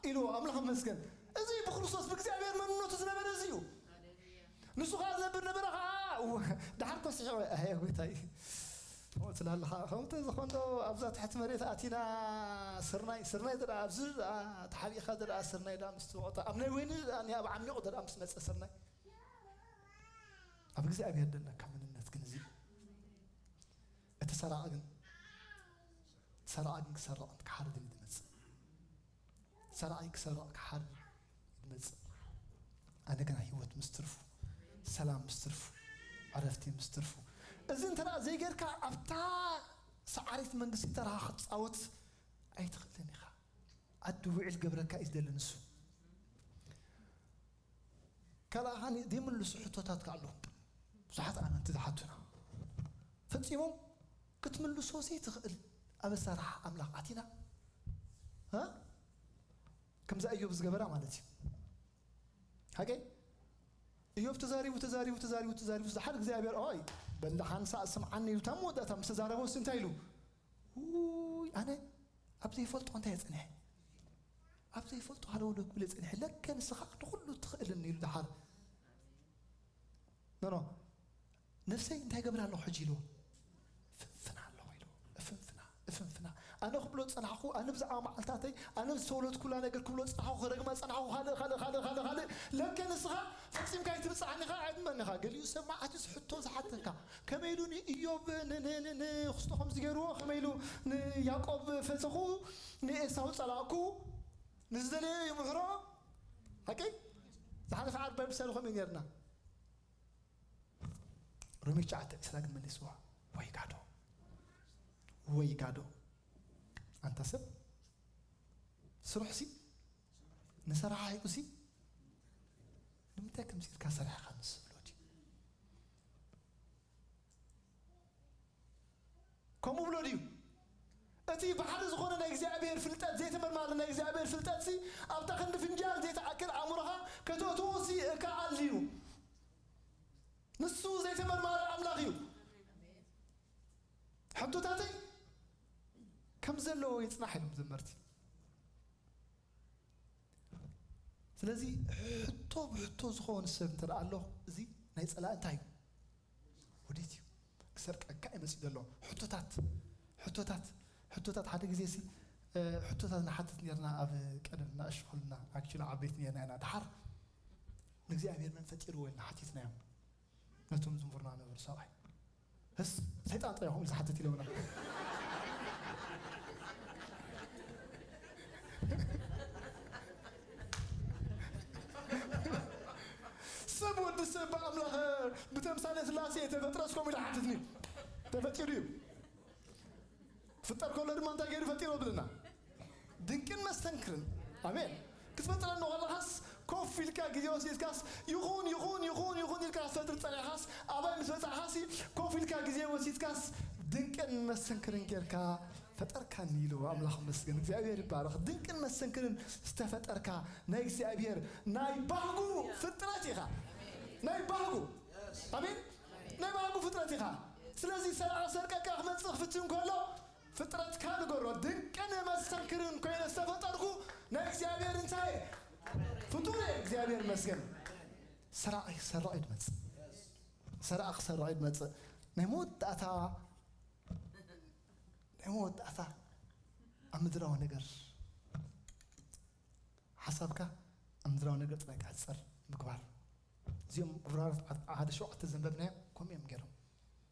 ኢልዎ። ኣምላኽ ይመስገን። እዚ ብክርስቶስ ብእግዚኣብሔር መንነቱ ዝነበረ እዚ እዩ። ንሱ ኸዓ ዝነብር ነበረ ኸዓ። እወ፣ ደሓር ኮ ስሒቑ፣ ኣየ ጎይታይ፣ ከምኡ ትላለኻ። ከምኡ ተዝኾን ዶ ኣብዛ ትሕቲ መሬት ኣቲና ስርናይ፣ ስርናይ ደኣ ኣብዚ ደኣ ተሓቢእካ ደኣ ስርናይ ደኣ ምስ ትወቕጣ፣ ኣብ ናይ ወይኒ ደኣ፣ ኣብ ዓሚቑ ደኣ ምስ መጸ ስርናይ። ኣብ እግዚኣብሔር ደለካ መንነት ግን እዚ እዩ። እቲ ሰራቒ ግን፣ ሰራቒ ግን ክሰርቕ ክሓርድ እዩ ዝመጽእ። ሰራቒ ክሰርቕ ክሓርድ እዩ ዝመጽእ። ኣነ ግና ህይወት ምስ ትርፉ፣ ሰላም ምስ ትርፉ፣ ዕረፍቲ ምስ ትርፉ። እዚ እንተ ደኣ ዘይጌርካ ኣብታ ሰዓሪት መንግስቲ ተራኻ ክትጻወት ኣይትኽእልን ኢኻ። ኣዲ ውዒል ገብረካ እዩ ዝደሊ ንሱ። ካልኣ ኸኣ ዘይምልሱ ሕቶታት ከኣ ኣለዉ። ብዙሓት ኣመንቲ ዝሓቱና ፈጺሞም ክትምልሶ ዘይትኽእል ኣብ ኣሰራርሓ ኣምላኽ ኣቲና፣ እ? ከምዛ እዮብ ዝገበራ ማለት እዩ። ሓቀይ? እዮብ ተዛሪቡ፣ ተዛሪቡ፣ ተዛሪቡ፣ ተዛሪቡ፣ ዝሓር እግዚኣብሔር፣ ኦይ፣ በል ሓንሳእ ስምዓኒ ኢሉ፣ እታ መወዳእታ ምስ ተዛረበ፣ እሱ እንታይ ኢሉ? ውይ፣ ኣነ ኣብ ዘይፈልጦ እንታይ እየ ጸኒሐ? ኣብ ዘይፈልጦ ሃለውለው ክብል እየ ጸኒሐ። ለከ ንስኻ ንኹሉ ትኽእልኒ ኢሉ ደሓር። ኖ፣ ኖ። ነፍሰይ እንታይ ገብር ኣለኹ ሕጂ ኢልዎ? ፍንፍና ኣለኹ ኢልዎ። እፍንፍና፣ እፍንፍና። ኣነ ክብሎ ጸናሕኩ፣ ኣነ ብዛዕባ መዓልታተይ፣ ኣነ ዝተወለድኩላ ነገር ክብሎ ጸናሕኩ፣ ክረግማ ጸናሕኩ፣ ካልእ፣ ካልእ፣ ካልእ፣ ካልእ፣ ካልእ። ለከ ንስኻ ፈጺምካ ኣይትብጽሓኒ ኢኻ፣ ኣይትመኒ ኢኻ። ገሊኡ ሰብ መዓት እዩ ዝሕቶ ዝሓተካ። ከመይ ኢሉ ንኢዮብ ን-፣ ን-፣ ን-፣ ንክስቶ ከምዚ ገይርዎ፣ ከመይ ኢሉ ንያዕቆብ ፈተኹ፣ ንኤሳው ጸላእኩ፣ ንዝደለዮ ይምሕሮ። ሓቀይ? ዝሓለፈ ዓርቢ ባይብል ስተዲ ከምኡ ነርና። ሮሜ ትሽዓተ ዕስራ ግን መሊስዋ። ወይ ጋዶ። ወይ ጋዶ። ኣንታ ሰብ፣ ስሩሕሲ፣ ንሰራሓይኡሲ፣ ንምንታይ ከምዚ ኢልካ ሰሪሕካ ምስ ዝብሎ ድዩ? ከምኡ ብሎ ድዩ? እቲ ባሕሪ ዝኾነ ናይ እግዚኣብሔር ፍልጠት፣ ዘይተመርማሪ ናይ እግዚኣብሔር ፍልጠትሲ፣ ኣብታ ክንዲ ፍንጃል ዘይተኣክል ኣእምሮኻ ከተእትዎሲ እከኣል ድዩ? ንሱ ዘይተመርማሪ ኣምላኽ እዩ። ሕቶታተይ ከም ዘለዎ ይጽናሕ ኢሎም ዘመርቲ። ስለዚ ሕቶ ብሕቶ ዝኸውን ሰብ እንተ ደኣ ኣሎ፣ እዚ ናይ ጸላኢ እንታይ እዩ? ውዲት እዩ። ክሰርቀካ እዩ መጺኡ ዘሎ። ሕቶታት፣ ሕቶታት፣ ሕቶታት ሓደ ግዜ ሲ፣ እ፣ ሕቶታት ንሓትት ነርና ኣብ ቀደም ንኣሽቱ ከለና፣ ኣክቹሊ ዓበይቲ ነርና ኢና። ደሓር ንእግዚኣብሔር መን ፈጢርዎ ኢልና ሓቲትናዮም። ነቶም ዝምርና ነበሩ ሰብኣይ። እስ፣ ሰይጣን ጥራይ ይኸውን ዝሓትት ኢለውና። ሰብ ወዲ ሰብ ብኣምላኽ ብተምሳሌ ስላሴ ተፈጥረስ ከምኡ ኢሉ ሓትትኒ። ተፈጢሩ እዩ። ክፍጠር ከሎ ድማ እንታይ ገይሩ ፈጢሮ ብልና? ድንቅን መስተንክርን። ኣሜን። ክትፈጥረኒ ከለኻስ ኮፍ ኢልካ ግዜ ወሲድካስ ይኹን፣ ይኹን፣ ይኹን፣ ይኹን ኢልካ ክትፈጥር ጸኒሕካስ ኣባይ ምስ በጻሕካሲ ኮፍ ኢልካ ግዜ ወሲድካስ ድንቅን መስተንክርን ጌርካ ፈጠርካኒ ኢሉ ኣምላኽ መስገን እግዚኣብሔር ይባረኽ። ድንቅን መሰንክርን ዝተፈጠርካ ናይ እግዚኣብሔር ናይ ባህጉ ፍጥረት ኢኻ። ናይ ባህጉ፣ ኣሜን፣ ናይ ባህጉ ፍጥረት ኢኻ። ስለዚ ሰብኣ ሰርቀካ ክመጽእ ክፍትን ከሎ ፍጥረትካ ንገሮ። ድንቅን መሰንክርን ኮይነ ዝተፈጠርኩ ናይ እግዚኣብሔር እንታይ ፍጡር እየ። እግዚኣብሔር መስገን። ሰራቂ ክሰርቕ እዩ ዝመጽእ። ሰራቂ ክሰርቕ እዩ ዝመጽእ። ናይ መወዳእታ ናይ መወዳእታ ኣብ ምድራዊ ነገር ሓሳብካ ኣብ ምድራዊ ነገር ጥራይ ክሕጸር ምግባር። እዚኦም ዕብራውያን ሓደ ሸውዓተ ዘንበብናዮ ከምኡ እዮም ገይሮም።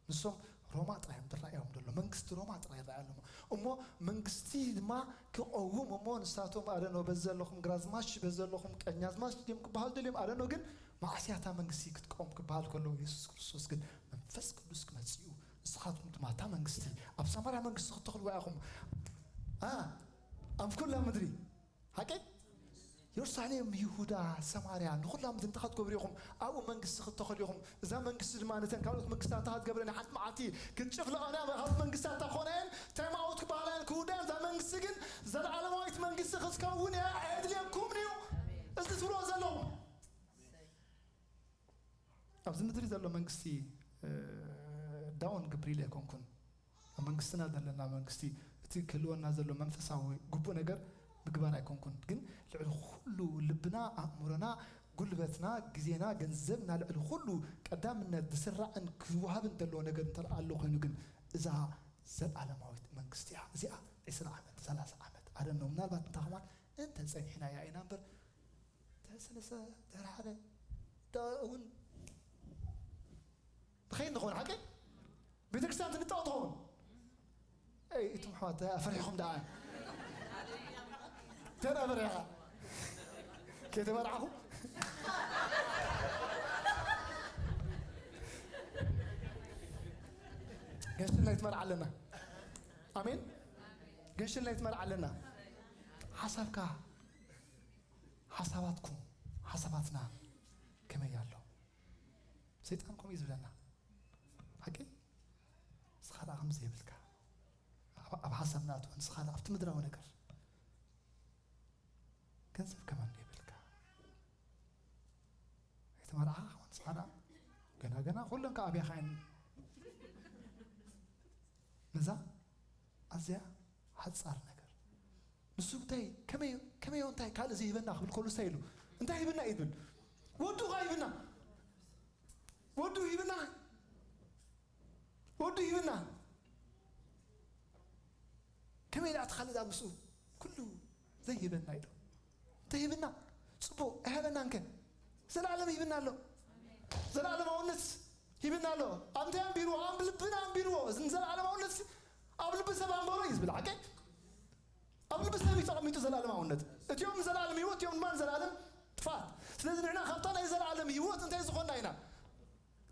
ንሶም ሮማ ጥራይ እዮም ዝረኣዮም ዘሎ። መንግስቲ ሮማ ጥራይ ይረኣያ ኣለሞ። እሞ መንግስቲ ድማ ክቐውም እሞ ንሳቶም ኣደኖ በዚ ዘለኹም ግራዝማች በዚ ዘለኹም ቀኛዝማች ድዮም ክበሃሉ ደልዮም ኣደኖ ግን መዓስያታ መንግስቲ ክትቀውም ክበሃል ከሎ የሱስ ክርስቶስ ግን መንፈስ ቅዱስ ክመጽእ እዩ። ንስኻትኩም ድማ እታ መንግስቲ ኣብ ሰማርያ መንግስቲ ክትተኽልዋ ኢኹም። ኣ፣ ኣብ ኩላ ምድሪ ሓቂ ኢየሩሳሌም፣ ይሁዳ፣ ሰማርያ ንኹላ ምድሪ እንታይ ክትገብሩ ኢኹም? ኣብኡ መንግስቲ ክትተኽሉ ኢኹም። እዛ መንግስቲ ድማ ነተን ካልኦት መንግስታት እንታይ ክትገብረን ሓንቲ መዓልቲ ክትጭፍለቐን እያ። ካልኦት መንግስታት እንታይ ክኾና እየን? ታይም ኣውት ክበሃላ እየን፣ ክውዳእን። እዛ መንግስቲ ግን ዘለዓለማዊት መንግስቲ ክትከውን እያ። ኣየድልየኩምን እዩ። እዚ ትብልዎ ዘለኹም ኣብዚ ምድሪ ዘሎ መንግስቲ እ፣ ዳውን ግብር ኢለ ኣይኮንኩን። ኣብ መንግስትና ዘለና መንግስቲ እቲ ክህልወና ዘሎ መንፈሳዊ ግቡእ ነገር ምግባር ኣይኮንኩን። ግን ልዕሊ ኩሉ ልብና፣ ኣእምሮና፣ ጉልበትና፣ ግዜና፣ ገንዘብና ልዕሊ ኩሉ ቀዳምነት ዝስራዕን ክወሃብን ዘለዎ ነገር እንተ ኣሎ ኮይኑ ግን እዛ ዘለዓለማዊት መንግስቲ እያ። እዚኣ ዕስራ ዓመት፣ ሰላሳ ዓመት ኣደኖ ምናልባት እንታ ከማን እንተ ጸኒሕናያ ኢና እምበር ተሰለሰ ተራሓለ እውን ንኸይድ ንኸውን ሓቂ ቤተክርስትያን ትንጣው ትኸውን። ኣይ፣ እቱም ኣሕዋት፣ ኣፈሪሕኹም ደኣ። ተራ በሪኻ። ከይተመርዓኹ? ገንሽል ናይ ትመርዓ ኣለና። ኣሜን። ገንሽል ናይ ትመርዓ ኣለና። ሓሳብካ፣ ሓሳባትኩም፣ ሓሳባትና ከመይ ኣሎ? ሰይጣን ከምኡ እዩ ዝብለና። ሓቂ? ንስኻ ደኣ ከም ዘይብልካ። ኣብ፣ ኣብ ሓሳብ ናቱ፣ ንስኻ ደኣ ኣብቲ ምድራዊ ነገር። ገንዘብ ከማን የብልካ። ኣይተመርዓኻ ከማን ንስኻ ደኣ። ገና፣ ገና ኩለን ከኣ ኣብያኻ እየን። ነዛ ኣዝያ ሓጻር ነገር። ንሱ እንታይ፣ ከመይ፣ ከመይ እንታይ ካልእ ዘይህበና ክብል ከሎ እንታይ ኢሉ? እንታይ ሂብና እዩ ዝብል? ወዱ ኸኣ ሂብና። ወዱ ሂብና። ወዱ ሂብና። ከመይ ደኣ እቲ ካልእ ደኣ ምስኡ? ኩሉ ዘይህበና ኢሉ። እንታይ ሂብና? ጽቡቕ፣ ኣይሃበናን ከ? ዘላለም ሂብና ኣሎ። ዘላለማውነት ሂብና ኣሎ። ኣብ እንታይ ኣንቢርዎ? ኣብ ልብና ኣንቢርዎ። እዚ ዘላለማውነት ኣብ ልቢ ሰብ ኣንበሮ እዩ ዝብል ሓቂ። ኣብ ልቢ ሰብ እዩ ተቐሚጡ ዘላለማውነት። እቲኦም ንዘላለም ህይወት፣ እቲኦም ድማ ንዘላለም ጥፋት። ስለዚ ንሕና ካብታ ናይ ዘላለም ህይወት እንታይ ዝኾንና ኢና?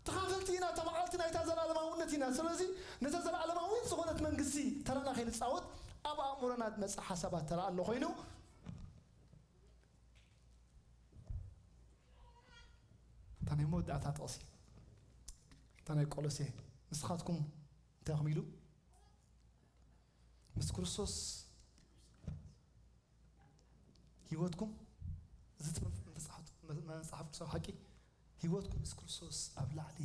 ተኻፈልቲ ኢና፣ ተባዓልቲ ናይታ ዘላለማውነት ኢና። ስለዚ ነታ ዘላለማዊት ዝኾነት መንግስቲ ተራና ከይንጻወት ኣብ ኣእምሮና ዝመጽእ ሓሳባት ተራ ኣሎ ኮይኑ፣ እታ ናይ መወዳእታ ጥቕሲ፣ እታ ናይ ቆሎሴ፣ ንስኻትኩም እንታይ ኢኹም ኢሉ? ምስ ክርስቶስ ህይወትኩም፣ እዚ ትምህርቲ መጽሓፍ፣ መጽሓፍ ቅዱሳዊ ሓቂ፣ ህይወትኩም ምስ ክርስቶስ ኣብ ላዕሊ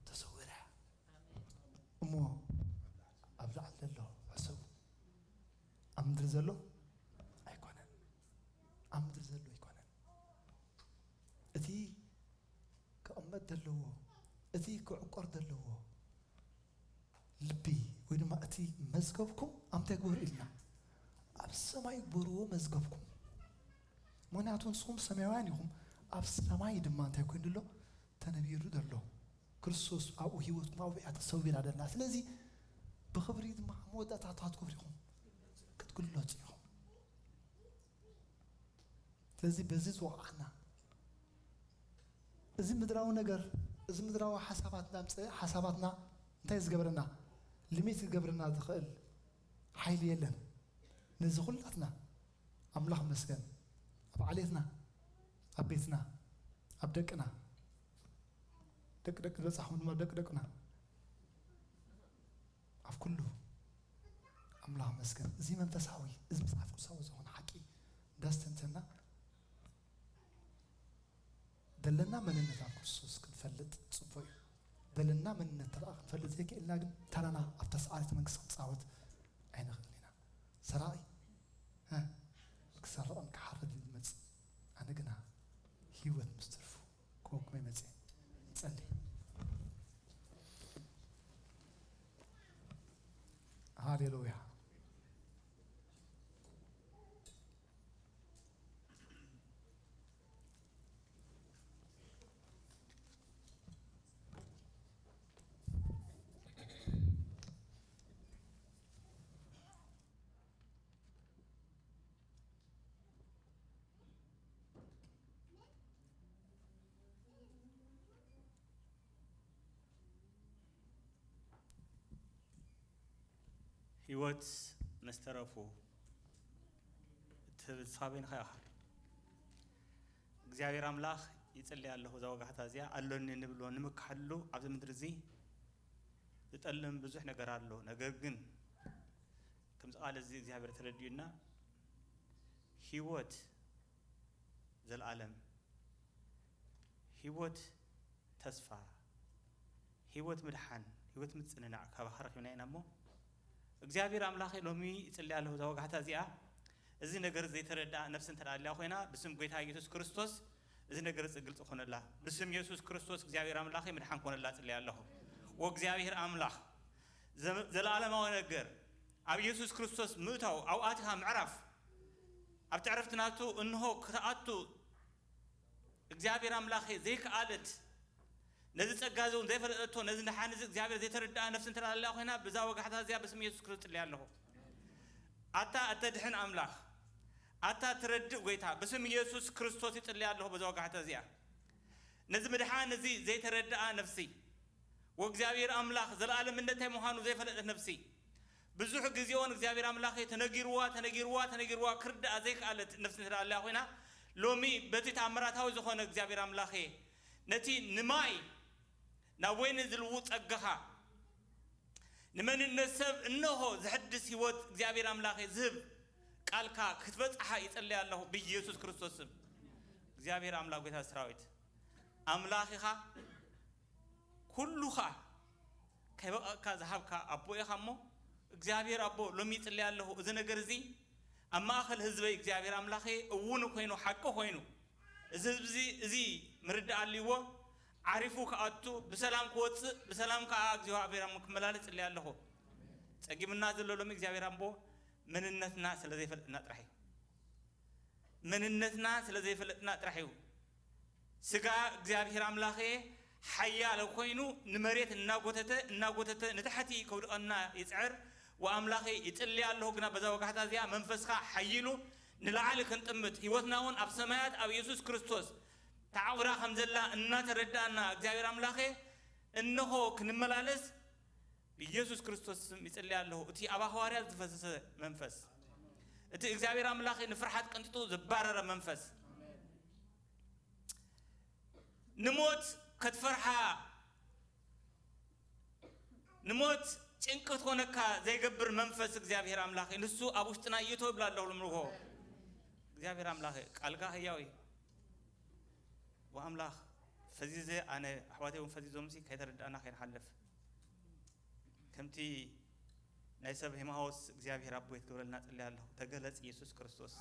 ተሰዊራ። እሞ ኣብ ላዕሊ ዘሎ ሕሰቡ፣ ኣብ ምድሪ ዘሎ ኣይኮነን። ኣብ ምድሪ ዘሎ ኣይኮነን። እቲ ክቕመጥ ዘለዎ፣ እቲ ክዕቆር ዘለዎ ልቢ ወይ ድማ እቲ መዝገብኩም ኣብ እንታይ ግበሩ ኢልና? ኣብ ሰማይ ግበርዎ መዝገብኩም። ምኽንያቱ ንስኹም ሰማያውያን ኢኹም፣ ኣብ ሰማይ ድማ እንታይ ኮይኑ ኣሎ? ተነቢሩ ዘሎ። ክርስቶስ ኣብኡ ህይወትኩም ኣብኡ እያ ተሰዊራ ደላ። ስለዚ ብኽብሪ ድማ መወዳእታ ትኽብሪ ኢኹም ክትግለጹ ኢኹም። ስለዚ በዚ ዝወቕዓና፣ እዚ ምድራዊ ነገር፣ እዚ ምድራዊ ሓሳባትና ምጽእ፣ ሓሳባትና እንታይ ዝገብረና? ሊሚት ዝገብረና ዝኽእል ሓይሊ የለን። ነዚ ኩላትና ኣምላኽ መስገን፣ ኣብ ዓሌትና፣ ኣብ ቤትና፣ ኣብ ደቅና፣ ደቂ ደቂ ዝበጻሕኹም ድማ ደቂ ደቅና፣ ኣብ ኩሉ ኣምላኽ መስገን። እዚ መንፈሳዊ፣ እዚ መጽሓፍ ቅዱሳዊ ዝኾነ ሓቂ እንዳስተንተና ደለና መንነት ኣብ ክርስቶስ ክንፈልጥ ጽቡቕ እዩ። ደለና መንነት ተረኣ ክንፈልጥ ዘይክእልና ግን ተራና ኣብታ ሰዓሪት መንግስቲ ክንጻወት ኣይንኽእል ኢና። ሰራቒ፣ እ፣ ክሰርቕን ክሓርድን ይመጽእ። ኣነ ግና ህይወት ምስ ትርፉ ክወኩም መጽእ። ይጸሊ። ሃሌሉያ። ህይወት መስተረፉ እትብል ንስኻ በይንኻ ኢኻ። እግዚኣብሔር ኣምላኽ ይጽሊ ኣለኹ፣ እዛ ወጋሕታ እዚኣ ኣሎኒ ንብሎ ንምክሓሉ ኣብዚ ምድሪ እዚ ዝጠልም ብዙሕ ነገር ኣሎ። ነገር ግን ከምዚ ቃል እዚ እግዚኣብሔር ተረዲኡና ህይወት ዘለኣለም፣ ህይወት ተስፋ፣ ህይወት ምድሓን፣ ህይወት ምጽንናዕ ካባኻ ረኺብና ኢና እሞ፣ እግዚኣብሔር ኣምላኸይ ሎሚ እጽሊ ኣለኹ እዛ ወጋሕታ እዚኣ፣ እዚ ነገር ዘይተረድኣ ነፍሲ እንተ ደኣ ኣልያ ኮይና፣ ብስም ጐይታ ኢየሱስ ክርስቶስ እዚ ነገር እዚ ግልጺ ኮነላ። ብስም ኢየሱስ ክርስቶስ እግዚኣብሔር ኣምላኸይ ምድሓን ኮነላ እጽሊ ኣለኹ። ወእግዚኣብሔር ኣምላኽ ዘ-፣ ዘለኣለማዊ ነገር ኣብ ኢየሱስ ክርስቶስ ምእታው፣ ኣብኡ ኣቲኻ ምዕራፍ፣ ኣብቲ ዕረፍቲ ናቱ እንሆ ክትኣቱ እግዚኣብሔር ኣምላኸ ዘይከኣለት፣ ነዚ ጸጋ እዚ እውን ዘይፈለጠቶ፣ ነዚ ንሓን እዚ እግዚኣብሔር ዘይተረድኣ ነፍሲ እንተ ደኣ ኣላ ኮይና፣ ብዛ ወጋሕታ እዚኣ ብስም ኢየሱስ ክርስቶስ እጽሊ ኣለኹ። ኣታ እተድሕን ኣምላኽ፣ ኣታ ትረድእ ጐይታ፣ ብስም ኢየሱስ ክርስቶስ ይጽሊ ኣለኹ በዛ ወጋሕታ እዚኣ። ነዚ ምድሓን እዚ ዘይተረድኣ ነፍሲ፣ ወእግዚኣብሔር ኣምላኽ ዘለኣለምነታይ ምዃኑ ዘይፈለጠት ነፍሲ፣ ብዙሕ ግዜኦን እግዚኣብሔር ኣምላኸይ ተነጊርዋ፣ ተነጊርዋ፣ ተነጊርዋ፣ ክርድኣ ዘይከኣለት ነፍሲ እንተ ደኣ ኣላ ኮይና፣ ሎሚ በቲ ተኣምራታዊ ዝኾነ እግዚኣብሔር ኣምላኸ፣ ነቲ ንማይ ናብ ወይኒ ዝልውጥ ጸጋኻ፣ ንመንነት ሰብ እንሆ ዘሐድስ ህይወት እግዚኣብሔር ኣምላኸ ዝህብ ቃልካ ክትበጽሓ ይጸልይ ኣለኹ ብኢየሱስ ክርስቶስ ስም። እግዚኣብሔር ኣምላኽ ጐይታ ሰራዊት ኣምላኽ ኢኻ። ኩሉ ኸኣ ከይበቐቕካ ዝሃብካ ኣቦ ኢኻ እሞ፣ እግዚኣብሔር ኣቦ፣ ሎሚ ይጽሊ ኣለኹ፣ እዚ ነገር እዚ ኣብ ማእከል ህዝበይ እግዚኣብሔር ኣምላኸ እውን ኮይኑ፣ ሓቂ ኮይኑ፣ እዚ ህዝቢ እዚ፣ እዚ ምርዳእ ኣልዎ፣ ዓሪፉ ክኣቱ፣ ብሰላም ክወጽእ፣ ብሰላም ከኣ እግዚኣብሔር ኣምላኽ ክመላለስ እጽሊ ኣለኹ። ጸጊምና ዘሎ ሎሚ እግዚኣብሔር ኣቦ፣ መንነትና ስለ ዘይፈለጥና ጥራሕ እዩ። መንነትና ስለ ዘይፈለጥና ጥራሕ እዩ። ስጋ እግዚኣብሔር ኣምላኸ ሓያል ኮይኑ ንመሬት እናጎተተ፣ እናጎተተ ንታሕቲ ከውድቐና ይጽዕር። ወኣምላኸ ይጽሊ ኣለኹ፣ ግና በዛ ወጋሕታ እዚኣ መንፈስካ ሓይሉ ንላዕሊ ክንጥምት፣ ህይወትና እውን ኣብ ሰማያት ኣብ ኢየሱስ ክርስቶስ ተዓቑራ ከም ዘላ እናተረዳእና፣ እግዚኣብሔር ኣምላኸ እንሆ ክንመላለስ ብኢየሱስ ክርስቶስ ስም ይጽሊ ኣለኹ። እቲ ኣብ ሃዋርያት ዝፈሰሰ መንፈስ፣ እቲ እግዚኣብሔር ኣምላኽ ንፍርሓት ቀንጢጡ ዘባረረ መንፈስ፣ ንሞት ከትፈርሓ፣ ንሞት ጭንቂ ክትኾነካ ዘይገብር መንፈስ እግዚኣብሔር ኣምላኽ ንሱ ኣብ ውሽጥና ይእቶ እብል ኣለኹ። ልምርጎ እግዚኣብሔር ኣምላኽ ቃልካ ህያው እዩ። ወኣምላኽ ፈዚዘ ኣነ ኣሕዋተይ እውን ፈዚዞምሲ ከይተረዳእና ከይንሓልፍ ከምቲ ናይ ሰብ ሄማዎስ እግዚኣብሔር ኣቦይ ትገብረልና ጽልያ ኣለኹ። ተገለጽ ኢየሱስ ክርስቶስ።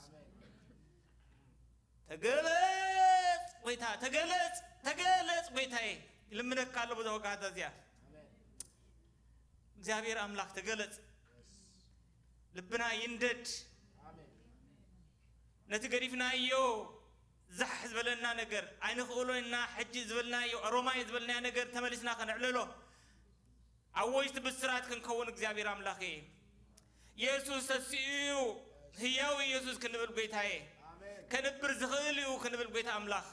ተገለጽ ጐይታ፣ ተገለጽ፣ ተገለጽ ጐይታዬ። ይልምነካ ኣሎ በዛ ወጋሕታ እዚኣ። እግዚኣብሔር ኣምላኽ ተገለጽ። ልብና ይንደድ። ነቲ ገዲፍናዮ ዛሕ ዝበለና ነገር፣ ኣይንኽእሎ ኢና ሕጂ ዝበልናዮ፣ ኦሮማይ ዝበልናዮ ነገር ተመሊስና ከነዕልሎ፣ ኣወጅቲ ብስራት ክንከውን እግዚኣብሔር ኣምላኽ እየ። የሱስ ተሲኡ እዩ፣ ህያው ኢየሱስ ክንብል ጐይታዬ፣ ከንብር ዝኽእል እዩ ክንብል ጐይታ ኣምላኽ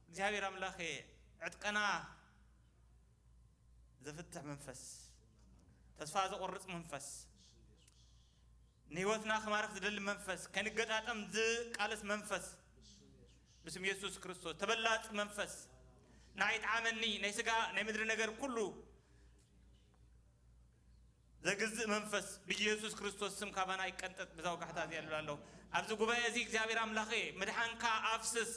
እግዚኣብሔር ኣምላኽ እየ። ዕጥቀና ዘፍትሕ መንፈስ፣ ተስፋ ዘቑርጽ መንፈስ፣ ንህይወትና ክማርኽ ዝደሊ መንፈስ፣ ከንገጣጠም ዝቃለስ መንፈስ፣ ብስም የሱስ ክርስቶስ ተበላጺ መንፈስ፣ ናይ ጣዕመኒ ናይ ስጋ ናይ ምድሪ ነገር ኩሉ ዘግዝእ መንፈስ ብኢየሱስ ክርስቶስ ስም ካባና ይቀንጠጥ። ብዛ ወጋሕታ እዚኣ ልብል ኣለኹ። ኣብዚ ጉባኤ እዚ እግዚኣብሔር ኣምላኸ ምድሓንካ ኣፍስስ፣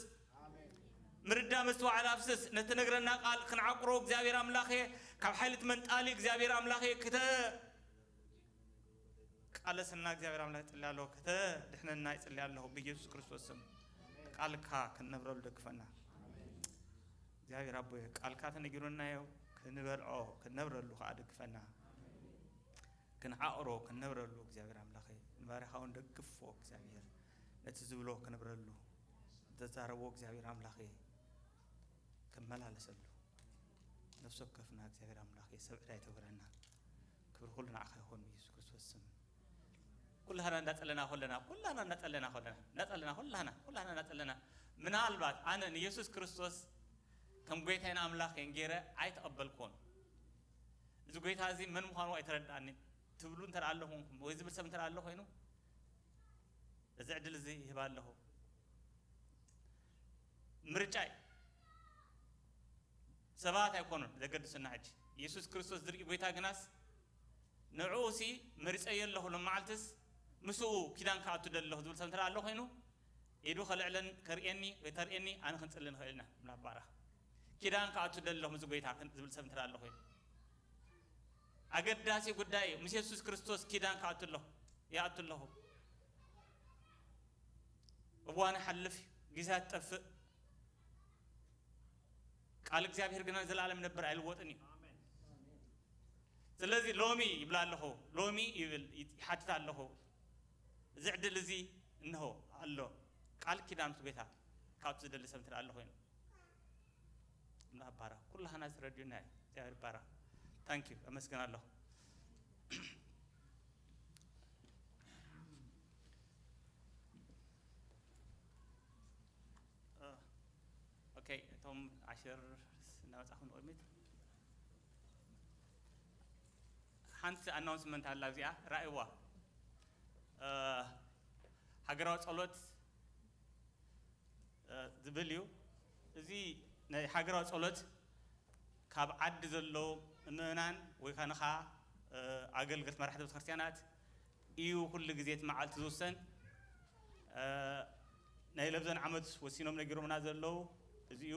ምርዳ መስተዋዕል ኣፍስስ። ነቲ ነግረና ቃል ክንዓቁሮ እግዚኣብሔር ኣምላኸ ካብ ሓይሊ እቲ መንጣሊ እግዚኣብሔር ኣምላኸ ክተ ቃለስና እግዚኣብሔር ኣምላኽ ይጽልይ ኣለኹ። ክተ ድሕነና ይጽልይ ኣለኹ ብኢየሱስ ክርስቶስ ስም። ቃልካ ክንነብረሉ ደግፈና እግዚኣብሔር ኣቦየ። ቃልካ ተነጊሩናዮ ክንበልዖ ክንነብረሉ ከዓ ደግፈና። ክንዓቕሮ ክንነብረሉ እግዚኣብሔር ኣምላኸ። ንባርያኻ እውን ደግፎ እግዚኣብሔር። ነቲ ዝብሎ ክንብረሉ ዘዛረቦ እግዚኣብሔር ኣምላኸ። ክመላለሰሉ ነፍሲ ወከፍና እግዚኣብሔር ኣምላኸ ሰብ ዕዳ ኣይተግበረና። ክብሪ ኩሉ ንዓኻ ይኹን ብኢየሱስ ክርስቶስ ስም። ኩላህና እንዳጸለና ኮለና ኩላህና እንዳጸለና ኮለና እንዳጸለና ኩላህና ኩላህና እንዳጸለና ምናልባት ኣነ ንኢየሱስ ክርስቶስ ከም ጎይታይን ኣምላኸይን ገይረ ኣይተቐበልኩዎን። እዚ ጎይታ እዚ መን ምዃኑ ኣይተረድኣኒ ትብሉ እንተ ደኣ ኣለኹም ወይ ዝብል ሰብ እንተ ደኣ ኣሎ ኮይኑ እዚ ዕድል እዚ ይህባ ኣለኹ። ምርጫ እዩ። ሰባት ኣይኮኑን ዘገድሱና። ሕጂ ኢየሱስ ክርስቶስ ዝርኢ ጎይታ ግናስ ንዕኡ ሲ መሪጸዮ ኣለኹ ሎም መዓልትስ ምስኡ ኪዳን ክኣቱ ደሊ ኣለኹ ዝብል ሰብ እንተ ደኣ ኣሎ ኮይኑ ኢዱ ከልዕለን ከርእየኒ ወይ ተርእየኒ ኣነ ክንጽሊ ንኽእል ኢና። ምላባራ ኪዳን ክኣቱ ደሊ ኣለኹ ምስዚ ጎይታ ክን- ዝብል ሰብ እንተ ደኣ ኣሎ ኮይኑ ኣገዳሲ ጉዳይ እዩ። ምስ የሱስ ክርስቶስ ኪዳን ክኣቱ ኣለኹ ይኣቱ ኣለኹ። እዋን ይሓልፍ እዩ፣ ግዜ ትጠፍእ። ቃል እግዚኣብሔር ግና ንዘለኣለም ነብር ኣይልወጥን እዩ። ስለዚ ሎሚ ይብላ ኣለኹ፣ ሎሚ ይብል ይሓትት ኣለኹ። እዚ ዕድል እዚ እንሆ ኣሎ። ቃል ኪዳን ምስ ጎይታ ካብቲ ዝደሊ ሰብ እንተ ኣሎ ኮይኑ ኣምላኽ ይባረኽ። ኩላህና ዝረድዩና እዩ። እግዚኣብሔር ይባረኽ። ታንክ ዩ። ኣመስግን ኣለኹ። ኦኬ፣ እቶም ዓሸር እናመጻኹም ንቕድሚት ሓንቲ ኣናውንስመንት ኣላ። እዚኣ ራእይዋ ሃገራዊ ጸሎት ዝብል እዩ። እዚ ናይ ሃገራዊ ጸሎት ካብ ዓዲ ዘለዉ ምእመናን ወይ ከኣ ንኻ ኣገልገልቲ መራሕቲ ቤተክርስትያናት እዩ ኩሉ ግዜ እቲ መዓልቲ ዝውሰን። ናይ ለብዘን ዓመት ወሲኖም ነጊሮምና ዘለዉ እዚ እዩ።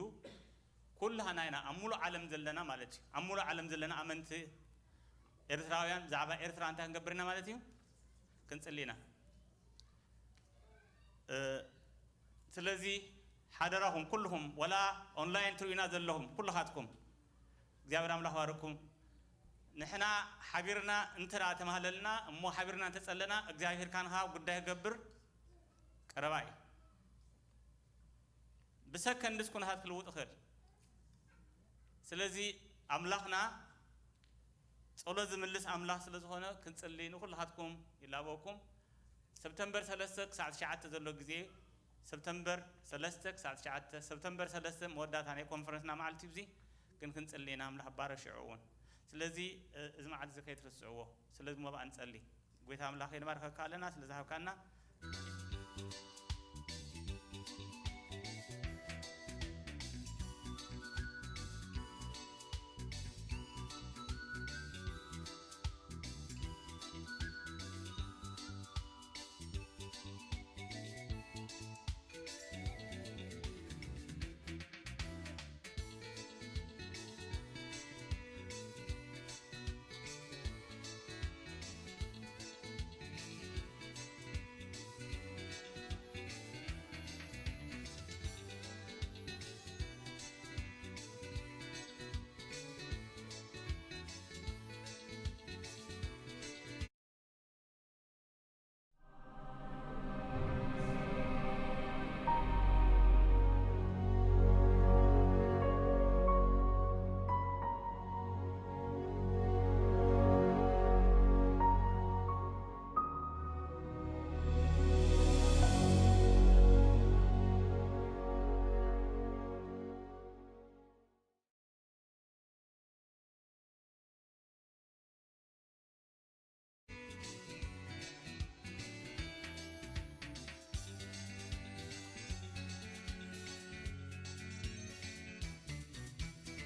ኩላህና ኢና ኣብ ሙሉእ ዓለም ዘለና ማለት እዩ። ኣብ ሙሉእ ዓለም ዘለና ኣመንቲ ኤርትራውያን ብዛዕባ ኤርትራ እንታይ ክንገብር ኢና ማለት እዩ? ክንጽሊ ኢና። ስለዚ ሓደራኹም ኩልኹም ወላ ኦንላይን ትርእዩና ዘለኹም ኩልኻትኩም እግዚኣብሔር ኣምላኽ ባርኩም። ንሕና ሓቢርና እንተ ተማህለልና እሞ ሓቢርና እንተጸለና እግዚኣብሔር ካንኻ ጉዳይ ክገብር ቀረባ እዩ። ብሰከንድስ ኩነታት ክልውጥ ይኽእል። ስለዚ ኣምላኽና ጸሎት ዝምልስ ኣምላኽ ስለ ዝኾነ ክንጽሊ ንኹልኻትኩም ይላበወኩም። ሰብተምበር ሰለስተ ክሳዕ ትሽዓተ ዘሎ ግዜ ሰብተምበር ሰለስተ ክሳዕ ትሽዓተ ሰብተምበር ሰለስተ መወዳእታ ናይ ኮንፈረንስና መዓልቲ እዩ። እዚ ግን ክንጽሊ ኢና ኣምላኽ ባረ ሽዑ እውን። ስለዚ እዚ መዓልቲ እዚ ከይትርስዕዎ። ስለዚ መባእ ንጸሊ። ጎይታ ኣምላኽ የንባርከካ ኣለና ስለ ዝሃብካና።